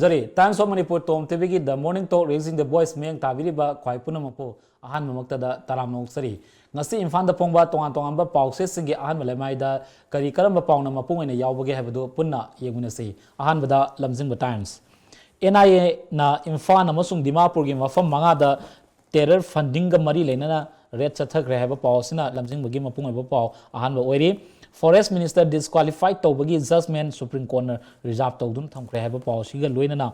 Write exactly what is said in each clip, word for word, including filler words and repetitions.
Zari, Times of Manipur Tom ꯇꯤꯚꯤꯒꯤ The Morning Talk Raising the Voice ꯃꯤꯠꯌꯦꯡ ꯇꯥꯕꯤꯔꯤꯕ ꯈ꯭ꯋꯥꯏ ꯄꯨꯝꯅꯃꯛꯄꯨ ꯑꯍꯥꯟꯕꯃꯛꯇꯗ ꯇꯔꯥꯝꯅ ꯑꯣꯛꯆꯔꯤ꯫ ꯉꯁꯤ ꯏꯝꯐꯥꯜꯗ ꯐꯣꯡꯕ ꯇꯣꯉꯥꯟ ꯇꯣꯉꯥꯟꯕ ꯄꯥꯎꯆꯦꯁꯤꯡꯒꯤ ꯑꯍꯥꯟꯕ ꯂꯩꯃꯥꯏꯗ ꯀꯔꯤ ꯀꯔꯝꯕ ꯄꯥꯎꯅ ꯃꯄꯨꯡ ꯑꯣꯏꯅ ꯌꯥꯎꯕꯒꯦ ꯍꯥꯏꯕꯗꯨ ꯄꯨꯟꯅ ꯌꯦꯡꯃꯤꯟꯅꯁꯤ꯫ ꯑꯍꯥꯟꯕꯗ ꯂꯝꯖꯤꯡꯕ ꯇꯥꯏꯝꯁ꯫ ꯑꯦꯟ ꯑꯥꯏ ꯑꯦꯅ ꯏꯝꯐꯥꯜ ꯑꯃꯁꯨꯡ ꯗꯤꯃꯥꯄꯨꯔꯒꯤ ꯃꯐꯝ ꯃꯉꯥꯗ ꯇꯦꯔꯔ ꯐꯟꯗꯤꯡꯒ ꯃꯔꯤ ꯂꯩꯅꯅ ꯔꯦꯗ ꯆꯠꯊꯈ꯭ꯔꯦ ꯍꯥꯏꯕ ꯄꯥꯎ ꯑꯁꯤꯅ ꯂꯝꯖꯤꯡꯕꯒꯤ ꯃꯄꯨꯡ ꯑꯣꯏꯕ ꯄꯥꯎ ꯑꯍꯥꯟꯕ ꯑꯣꯏꯔꯤ꯫ ꯐꯣꯔꯦꯁ ꯃꯤꯅꯤꯁꯇꯔ ꯗꯤꯁꯀ꯭ꯋꯥꯂꯤꯐꯥꯏ ꯇꯧꯕꯒꯤ ꯖꯖꯃꯦꯟ ꯁꯨꯄ꯭ꯔꯤꯝ ꯀꯣꯔꯠꯅ ꯔꯤꯖꯥꯔꯚ ꯇꯧꯗꯨꯅ ꯊꯝꯈ꯭ꯔꯦ ꯍꯥꯏꯕ ꯄꯥꯎ ꯑꯁꯤꯒ ꯂꯣꯏꯅꯅ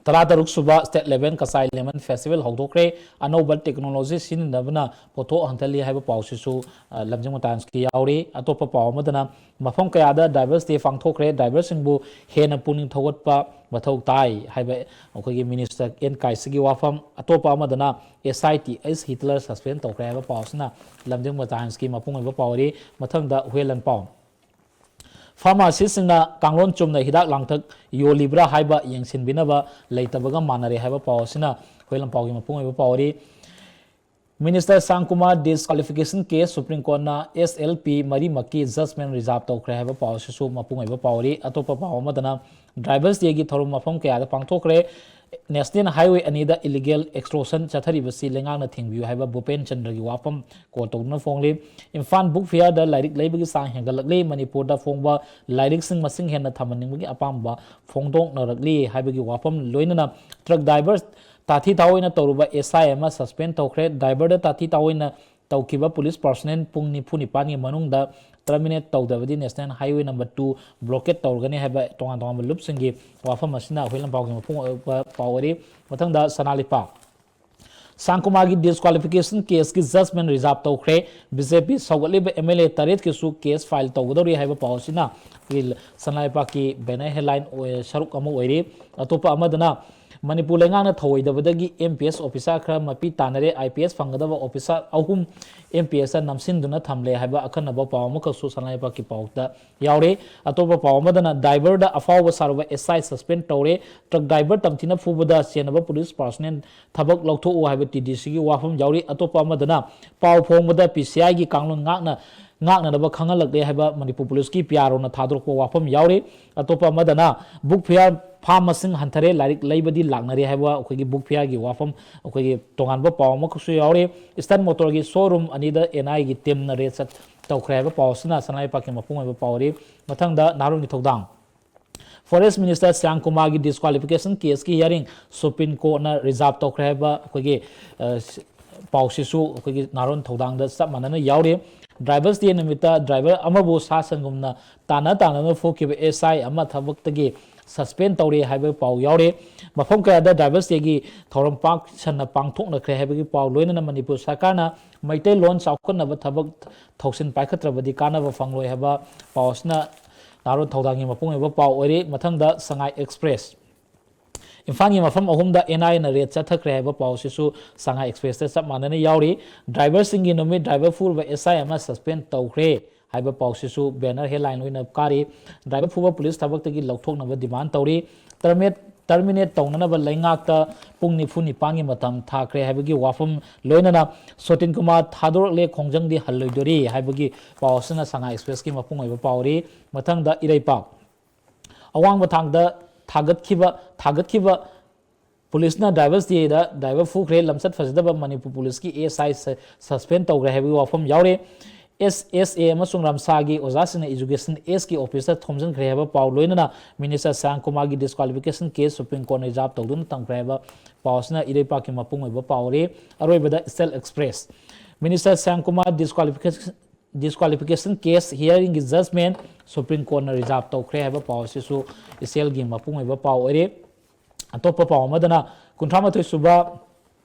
ꯇꯔꯥꯇꯔꯨꯛ ꯁꯨꯕ state level Kachai lemon festival ꯍꯧꯗꯣꯛꯈ꯭ꯔꯦ꯫ ꯑꯅꯧꯕ ꯇꯦꯛꯅꯣꯂꯣꯖꯤ ꯁꯤꯖꯤꯟꯅꯕꯅ ꯄꯣꯠꯊꯣꯛ ꯍꯟꯊꯍꯜꯂꯤ ꯍꯥꯏꯕ ꯄꯥꯎꯁꯤꯁꯨ, ꯑ, ꯂꯝꯖꯤꯡꯕ ꯇꯥꯏꯝꯁꯀꯤ ꯌꯥꯎꯔꯤ꯫ ꯑꯇꯣꯞꯄ ꯄꯥꯎ ꯑꯃꯗꯅ ꯃꯐꯝ ꯀꯌꯥꯗ ꯗ꯭ꯔꯥꯏꯚꯔꯁ ꯗꯦ ꯄꯥꯡꯊꯣꯛꯈ꯭ꯔꯦ, ꯗ꯭ꯔꯥꯏꯚꯔꯁꯤꯡꯕꯨ ꯍꯦꯟꯅ ꯄꯨꯛꯅꯤꯡ ꯊꯧꯒꯠꯄ ꯃꯊꯧ ꯇꯥꯏ ꯍꯥꯏꯕ ꯑꯩꯈꯣꯏꯒꯤ ꯃꯤꯅꯤꯁꯇꯔ ꯑꯦꯟ ꯀꯥꯏꯁꯤꯒꯤ ꯋꯥꯐꯝ꯫ ꯑꯇꯣꯞꯄ ꯑꯃꯗꯅ ꯑꯦꯁ ꯑꯥꯏ ꯇꯤ ꯑꯦꯁ ꯍꯤꯇꯂꯔ ꯁꯁꯄꯦꯟ ꯇꯧꯈ꯭ꯔꯦ ꯍꯥꯏꯕ ꯄꯥꯎ ꯑꯁꯤꯅ ꯂꯝꯖꯤꯡꯕ ꯇꯥꯏꯝꯁꯀꯤ ꯃꯄꯨꯡ ꯑꯣꯏꯕ ꯄꯥꯎ ꯑꯣꯏꯔꯤ꯫ ꯃꯊꯪꯗ ꯍꯨꯌꯦꯟ ꯂꯥꯟꯄꯥꯎ꯫ ꯐꯥꯔꯃꯥꯁꯤꯁꯁꯤꯡꯅ ꯀꯥꯡꯂꯣꯟ ꯆꯨꯝꯅ ꯍꯤꯗꯥꯛ ꯂꯥꯡꯊꯛ ꯌꯣꯜꯂꯤꯕ꯭ꯔꯥ ꯍꯥꯏꯕ ꯌꯦꯡꯁꯤꯟꯕꯤꯅꯕ ꯂꯩꯇꯕꯒ ꯃꯥꯟꯅꯔꯦ ꯍꯥꯏꯕ ꯄꯥꯎ ꯑꯁꯤꯅ ꯍꯨꯌꯦꯟ ꯂꯥꯟꯄꯥꯎꯒꯤ ꯃꯄꯨꯡ ꯑꯣꯏꯕ ꯄꯥꯎ ꯑꯣꯏꯔꯤ꯫ ꯃꯤꯅꯤꯁꯇꯔ ꯁꯥꯟꯀꯨꯃꯥꯔ ꯗꯤꯁꯀ꯭ꯋꯥꯂꯤꯐꯤꯀꯦꯁꯟ ꯀꯦꯁ ꯁꯨꯄ꯭ꯔꯤꯝ ꯀꯣꯔꯠꯅ ꯑꯦꯁ ꯑꯦꯜ ꯄꯤ ꯃꯔꯤꯃꯛꯀꯤ ꯖꯖꯃꯦꯟ ꯔꯤꯖꯥꯔꯚ ꯇꯧꯈ꯭ꯔꯦ ꯍꯥꯏꯕ ꯄꯥꯎ ꯑꯁꯤꯁꯨ ꯃꯄꯨꯡ ꯑꯣꯏꯕ ꯄꯥꯎ ꯑꯣꯏꯔꯤ꯫ ꯑꯇꯣꯞꯄ ꯄꯥꯎ ꯑꯃꯗꯅ ꯗ꯭ꯔꯥꯏꯚꯔꯁ ꯗꯦꯒꯤ ꯊꯧꯔꯝ ꯃꯐꯝ ꯀꯌꯥꯗ ꯄꯥꯡꯊꯣꯛꯈ꯭ꯔꯦ꯫ ꯅꯦꯁꯅꯦꯜ ꯍꯥꯏꯋꯦ ꯑꯅꯤꯗ ꯏꯂꯤꯒꯦꯜ ꯑꯦꯛꯁꯇꯣꯔꯁꯟ ꯆꯠꯊꯔꯤꯕꯁꯤ ꯂꯩꯉꯥꯛꯅ ꯊꯤꯡꯕꯤꯌꯨ ꯍꯥꯏꯕ ꯚꯨꯄꯦꯟ ꯆꯟꯗ꯭ꯔꯒꯤ ꯋꯥꯐꯝ ꯀꯣꯜ ꯇꯧꯗꯨꯅ ꯐꯣꯡꯂꯤ꯫ ꯏꯝꯐꯥꯜ ꯕꯨꯛ ꯐꯤꯌꯥꯔꯗ ꯂꯥꯏꯔꯤꯛ ꯂꯩꯕꯒꯤ ꯆꯥꯡ ꯍꯦꯟꯒꯠꯂꯛꯂꯤ꯫ ꯃꯅꯤꯄꯨꯔꯗ ꯐꯣꯡꯕ ꯂꯥꯏꯔꯤꯛꯁꯤꯡ ꯃꯁꯤꯡ ꯍꯦꯟꯅ ꯊꯝꯍꯟꯅꯤꯡꯕꯒꯤ ꯑꯄꯥꯝꯕ ꯐꯣꯡꯗꯣꯛꯅꯔꯛꯂꯤ ꯍꯥꯏꯕꯒꯤ ꯋꯥꯐꯝ ꯂꯣꯏꯅꯅ ꯇ꯭ꯔꯛ ꯗ꯭ꯔꯥꯏꯚꯔ ꯇꯥꯊꯤ ꯇꯥꯑꯣꯏꯅ ꯇꯧꯔꯨꯕ ꯑꯦꯁ ꯑꯥꯏ ꯑꯃ ꯁꯁꯄꯦꯟ ꯇꯧꯈ꯭ꯔꯦ꯫ ꯗ꯭ꯔꯥꯏꯚꯔꯗ ꯇꯥꯊꯤ ꯇꯥꯑꯣꯏꯅ ꯇꯧꯈꯤꯕ ꯄꯨꯂꯤꯁ ꯄꯥꯔꯁꯣꯅꯦꯜ ꯄꯨꯡ ꯅꯤꯐꯨ ꯅꯤꯄꯥꯟꯒꯤ ꯃꯅꯨꯡꯗ ꯇꯔꯃꯤꯅꯦꯠ ꯇꯧꯗꯕꯗꯤ national highway number two blockade ꯇꯧꯔꯒꯅꯤ ꯍꯥꯏꯕ ꯇꯣꯉꯥꯟ ꯇꯣꯉꯥꯟꯕ ꯂꯨꯞꯁꯤꯡꯒꯤ ꯋꯥꯐꯝ ꯑꯁꯤꯅ ꯍꯨꯌꯦꯟ ꯂꯥꯟꯄꯥꯎꯒꯤ ꯃꯄꯨꯡ ꯑꯣꯏꯕ ꯄꯥꯎ ꯑꯣꯏꯔꯤ꯫ ꯃꯊꯪꯗ ꯁꯅꯥ ꯂꯤꯄꯥ꯫ ꯁꯥꯟꯀꯨꯃꯥꯔꯒꯤ ꯗꯤꯁꯀ꯭ꯋꯥꯂꯤꯐꯤꯀꯦꯁꯟ ꯀꯦꯁꯀꯤ ꯖꯖꯃꯦꯟ ꯔꯤꯖꯥꯔꯚ ꯇꯧꯈ꯭ꯔꯦ꯫ ꯕꯤ ꯖꯦ ꯄꯤ ꯁꯧꯒꯠꯂꯤꯕ ꯑꯦꯝ ꯑꯦꯜ ꯑꯦ ꯇꯔꯦꯠꯀꯤꯁꯨ ꯀꯦꯁ ꯐꯥꯏꯜ ꯇꯧꯒꯗꯧꯔꯤ ꯍꯥꯏꯕ ꯄꯥꯎ ꯑꯁꯤꯅ ꯑꯩꯈꯣꯏꯒꯤ ꯁꯅꯥ ꯂꯩꯄꯥꯛꯀꯤ ꯕꯦꯅꯔ ꯍꯦꯗꯂꯥꯏꯟ ꯑꯣꯏ-, ꯁꯔꯨꯛ ꯑꯃ ꯑꯣꯏꯔꯤ꯫ ꯑꯇꯣꯞꯄ ꯑꯃꯗꯅ ꯃꯅꯤꯄꯨꯔ ꯂꯩꯉꯥꯛꯅ ꯊꯧꯑꯣꯏꯗꯕꯗꯒꯤ ꯑꯦꯝ ꯄꯤ ꯑꯦꯁ ꯑꯣꯐꯤꯁꯥꯔ ꯈꯔ ꯃꯄꯤ ꯇꯥꯅꯔꯦ, ꯑꯥꯏ ꯄꯤ ꯑꯦꯁ ꯐꯪꯒꯗꯕ ꯑꯣꯐꯤꯁꯥꯔ ꯑꯍꯨꯝ ꯑꯦꯝ ꯄꯤ ꯑꯦꯁꯇ ꯅꯝꯁꯤꯟꯗꯨꯅ ꯊꯝꯂꯦ ꯍꯥꯏꯕ ꯑꯈꯟꯅꯕ ꯄꯥꯎ ꯑꯃꯈꯛꯁꯨ ꯁꯅꯥ ꯂꯩꯄꯥꯛꯀꯤ ꯄꯥꯎꯗ ꯌꯥꯎꯔꯦ꯫ ꯑꯇꯣꯞꯄ ꯄꯥꯎ ꯑꯃꯗꯅ ꯗ꯭ꯔꯥꯏꯚꯔꯗ ꯑꯐꯥꯎꯕ ꯁꯥꯔꯨꯕ ꯑꯦꯁ ꯑꯥꯏ ꯁꯁꯄꯦꯟ ꯇꯧꯔꯦ꯫ ꯇ꯭ꯔꯛ ꯗ꯭ꯔꯥꯏꯚꯔ ꯇꯝꯊꯤꯅ ꯐꯨꯕꯗ ꯆꯦꯟꯅꯕ ꯄꯨꯂꯤꯁ ꯄꯥꯔꯁꯣꯅꯦꯜ ꯊꯕꯛ ꯂꯧꯊꯣꯛꯎ ꯍꯥꯏꯕ ꯇꯤ ꯗꯤ ꯁꯤꯒꯤ ꯋꯥꯐꯝ ꯌꯥꯎꯔꯤ꯫ ꯑꯇꯣꯞꯄ ꯑꯃꯗꯅ ꯄꯥꯎ ꯐꯣꯡꯕꯗ ꯄꯤ ꯁꯤ ꯑꯥꯏꯒꯤ ꯀꯥꯡꯂꯣꯟ ꯉꯥꯛꯅ, ꯉꯥꯛꯅꯅꯕ ꯈꯪꯍꯜꯂꯛꯂꯦ ꯍꯥꯏꯕ ꯃꯅꯤꯄꯨꯔ ꯄꯨꯂꯤꯁꯀꯤ ꯄꯤ ꯑꯥꯔ ꯑꯣꯅ ꯊꯥꯗꯣꯔꯛꯄ ꯋꯥꯐꯝ ꯌꯥꯎꯔꯤ꯫ ꯑꯇꯣꯞꯄ ꯑꯃꯗꯅ ꯕꯨꯛ ꯐꯤꯌꯥꯔ ꯐꯥꯝ ꯃꯁꯤꯡ ꯍꯟꯊꯔꯦ, ꯂꯥꯏꯔꯤꯛ ꯂꯩꯕꯗꯤ ꯂꯥꯛꯅꯔꯦ ꯍꯥꯏꯕ ꯑꯩꯈꯣꯏꯒꯤ book fairꯒꯤ ꯋꯥꯐꯝ, ꯑꯩꯈꯣꯏꯒꯤ ꯇꯣꯉꯥꯟꯕ ꯄꯥꯎ ꯑꯃꯈꯛꯁꯨ ꯌꯥꯎꯔꯤ꯫ Eastern Motorꯒꯤ showroom ꯑꯅꯤꯗ NIAꯒꯤ teamꯅ raid ꯆꯠ ꯇꯧꯈ꯭ꯔꯦ ꯍꯥꯏꯕ ꯄꯥꯎ ꯑꯁꯤꯅ ꯁꯅꯥ ꯂꯩꯄꯥꯛꯀꯤ ꯃꯄꯨꯡ ꯑꯣꯏꯕ ꯄꯥꯎꯔꯤ꯫ ꯃꯊꯪꯗ ꯅꯍꯥꯔꯣꯜꯒꯤ ꯊꯧꯗꯥꯡ꯫ Forest Minister Shyam ꯀꯨꯃꯥꯔꯒꯤ disqualification caseꯀꯤ hearing Supreme Courtꯅ reserve ꯇꯧꯈ꯭ꯔꯦ ꯍꯥꯏꯕ ꯑꯩꯈꯣꯏꯒꯤ, ꯑ, ꯁ-, ꯄꯥꯎꯁꯤꯁꯨ ꯑꯩꯈꯣꯏꯒꯤ ꯅꯍꯥꯔꯣꯜ ꯊꯧꯗꯥꯡꯗ ꯆꯞ ꯃꯥꯟꯅꯅ ꯌꯥꯎꯔꯤ꯫ Drivers' Day ꯅꯨꯃꯤꯠꯇ driver ꯑꯃꯕꯨ ꯁꯥ ꯁꯟꯒꯨꯝꯅ ꯇꯥꯟꯅ ꯇꯥꯟꯅꯅ ꯐꯨꯈꯤꯕ SI ꯑꯃ ꯊꯕꯛꯇꯒꯤ suspend ꯇꯧꯔꯦ ꯍꯥꯏꯕ ꯄꯥꯎ ꯌꯥꯎꯔꯤ꯫ ꯃꯐꯝ ꯀꯌꯥꯗ Drivers' Dayꯒꯤ ꯊꯧꯔꯝ ꯄꯥꯛ ꯁꯟꯅ ꯄꯥꯡꯊꯣꯛꯅꯈ꯭ꯔꯦ ꯍꯥꯏꯕꯒꯤ ꯄꯥꯎ, ꯂꯣꯏꯅꯅ ꯃꯅꯤꯄꯨꯔ ꯁꯔꯀꯥꯔꯅ ꯃꯩꯇꯩꯂꯣꯟ ꯆꯥꯎꯈꯠꯅꯕ ꯊꯕꯛ ꯊꯧꯁꯤꯜ ꯄꯥꯏꯈꯠꯇ꯭ꯔꯕꯗꯤ ꯀꯥꯟꯅꯕ ꯐꯪꯂꯣꯏ ꯍꯥꯏꯕ ꯄꯥꯎ ꯑꯁꯤꯅ ꯅꯍꯥꯔꯣꯜ ꯊꯧꯗꯥꯡꯒꯤ ꯃꯄꯨꯡ ꯑꯣꯏꯕ ꯄꯥꯎ ꯑꯣꯏꯔꯤ꯫ ꯃꯊꯪꯗ ꯁꯉꯥꯏ Express꯫ ꯏꯝꯐꯥꯜꯒꯤ ꯃꯐꯝ ꯑꯍꯨꯝꯗ NIAꯅ raid ꯆꯠꯊꯈ꯭ꯔꯦ ꯍꯥꯏꯕ ꯄꯥꯎ ꯑꯁꯤꯁꯨ ꯁꯉꯥꯏ Expressꯇ ꯆꯞ ꯃꯥꯟꯅꯅ ꯌꯥꯎꯔꯤ꯫ Driverꯁꯤꯡꯒꯤ ꯅꯨꯃꯤꯠ, driver ꯐꯨꯔꯨꯕ SI ꯑꯃ suspend ꯇꯧꯈ꯭ꯔꯦ ꯍꯥꯏꯕ ꯄꯥꯎꯁꯤꯁꯨ banner headline ꯑꯣꯏꯅ ꯀꯥꯔꯤ꯫ Driver ꯐꯨꯕ police ꯊꯕꯛꯇꯒꯤ ꯂꯧꯊꯣꯛꯅꯕ demand ꯇꯧꯔꯤ꯫ Terminate, terminate ꯇꯧꯅꯅꯕ ꯂꯩꯉꯥꯛꯇ ꯄꯨꯡ ꯅꯤꯐꯨ ꯅꯤꯄꯥꯟꯒꯤ ꯃꯇꯝ ꯊꯥꯈ꯭ꯔꯦ ꯍꯥꯏꯕꯒꯤ ꯋꯥꯐꯝ, ꯂꯣꯏꯅꯅ ꯁꯣꯇꯤꯟ ꯀꯨꯃꯥꯔ ꯊꯥꯗꯣꯔꯛꯂꯦ, ꯈꯣꯡꯖꯪꯗꯤ ꯍꯜꯂꯣꯏꯗꯣꯔꯤ ꯍꯥꯏꯕꯒꯤ ꯄꯥꯎ ꯑꯁꯤꯅ ꯁꯉꯥꯏ Expressꯀꯤ ꯃꯄꯨꯡ ꯑꯣꯏꯕ ꯄꯥꯎꯔꯤ꯫ ꯃꯊꯪꯗ ꯏꯔꯩꯄꯥꯛ꯫ ꯑꯋꯥꯡꯕ ꯊꯥꯛꯇ ꯊꯥꯒꯠꯈꯤꯕ, ꯊꯥꯒꯠꯈꯤꯕ policeꯅ Drivers' Dayꯗ driver ꯐꯨꯈ꯭ꯔꯦ, ꯂꯝꯆꯠ ꯐꯖꯗꯕ ꯃꯅꯤꯄꯨꯔ policeꯀꯤ SI ꯁ-, suspend ꯇꯧꯈ꯭ꯔꯦ ꯍꯥꯏꯕꯒꯤ ꯋꯥꯐꯝ ꯌꯥꯎꯔꯤ꯫ SSA ꯑꯃꯁꯨꯡ ꯔꯝꯁꯥꯒꯤ ꯑꯣꯖꯥꯁꯤꯡꯅ Education Sꯒꯤ officeꯇ ꯊꯣꯝꯖꯤꯟꯈ꯭ꯔꯦ ꯍꯥꯏꯕ ꯄꯥꯎ, ꯂꯣꯏꯅꯅ Minister Shyam ꯀꯨꯃꯥꯔꯒꯤ disqualification case Supreme Courtꯅ reserve ꯇꯧꯗꯨꯅ ꯊꯝꯈ꯭ꯔꯦ ꯍꯥꯏꯕ ꯄꯥꯎ ꯑꯁꯤꯅ ꯏꯔꯩꯄꯥꯛꯀꯤ ꯃꯄꯨꯡ ꯑꯣꯏꯕ ꯄꯥꯎꯔꯤ꯫ ꯑꯔꯣꯏꯕꯗ Eastern Express꯫ Minister Shyam Kumar disqualification, disqualification case hearingꯒꯤ judgment Supreme Courtꯅ reserve ꯇꯧꯈ꯭ꯔꯦ ꯍꯥꯏꯕ ꯄꯥꯎ ꯑꯁꯤꯁꯨ Easternꯒꯤ ꯃꯄꯨꯡ ꯑꯣꯏꯕ ꯄꯥꯎ ꯑꯣꯏꯔꯤ꯫ ꯑꯇꯣꯞꯄ ꯄꯥꯎ ꯑꯃꯗꯅ ꯀꯨꯟꯊ꯭ꯔꯥ ꯃꯥꯊꯣꯏ ꯁꯨꯕ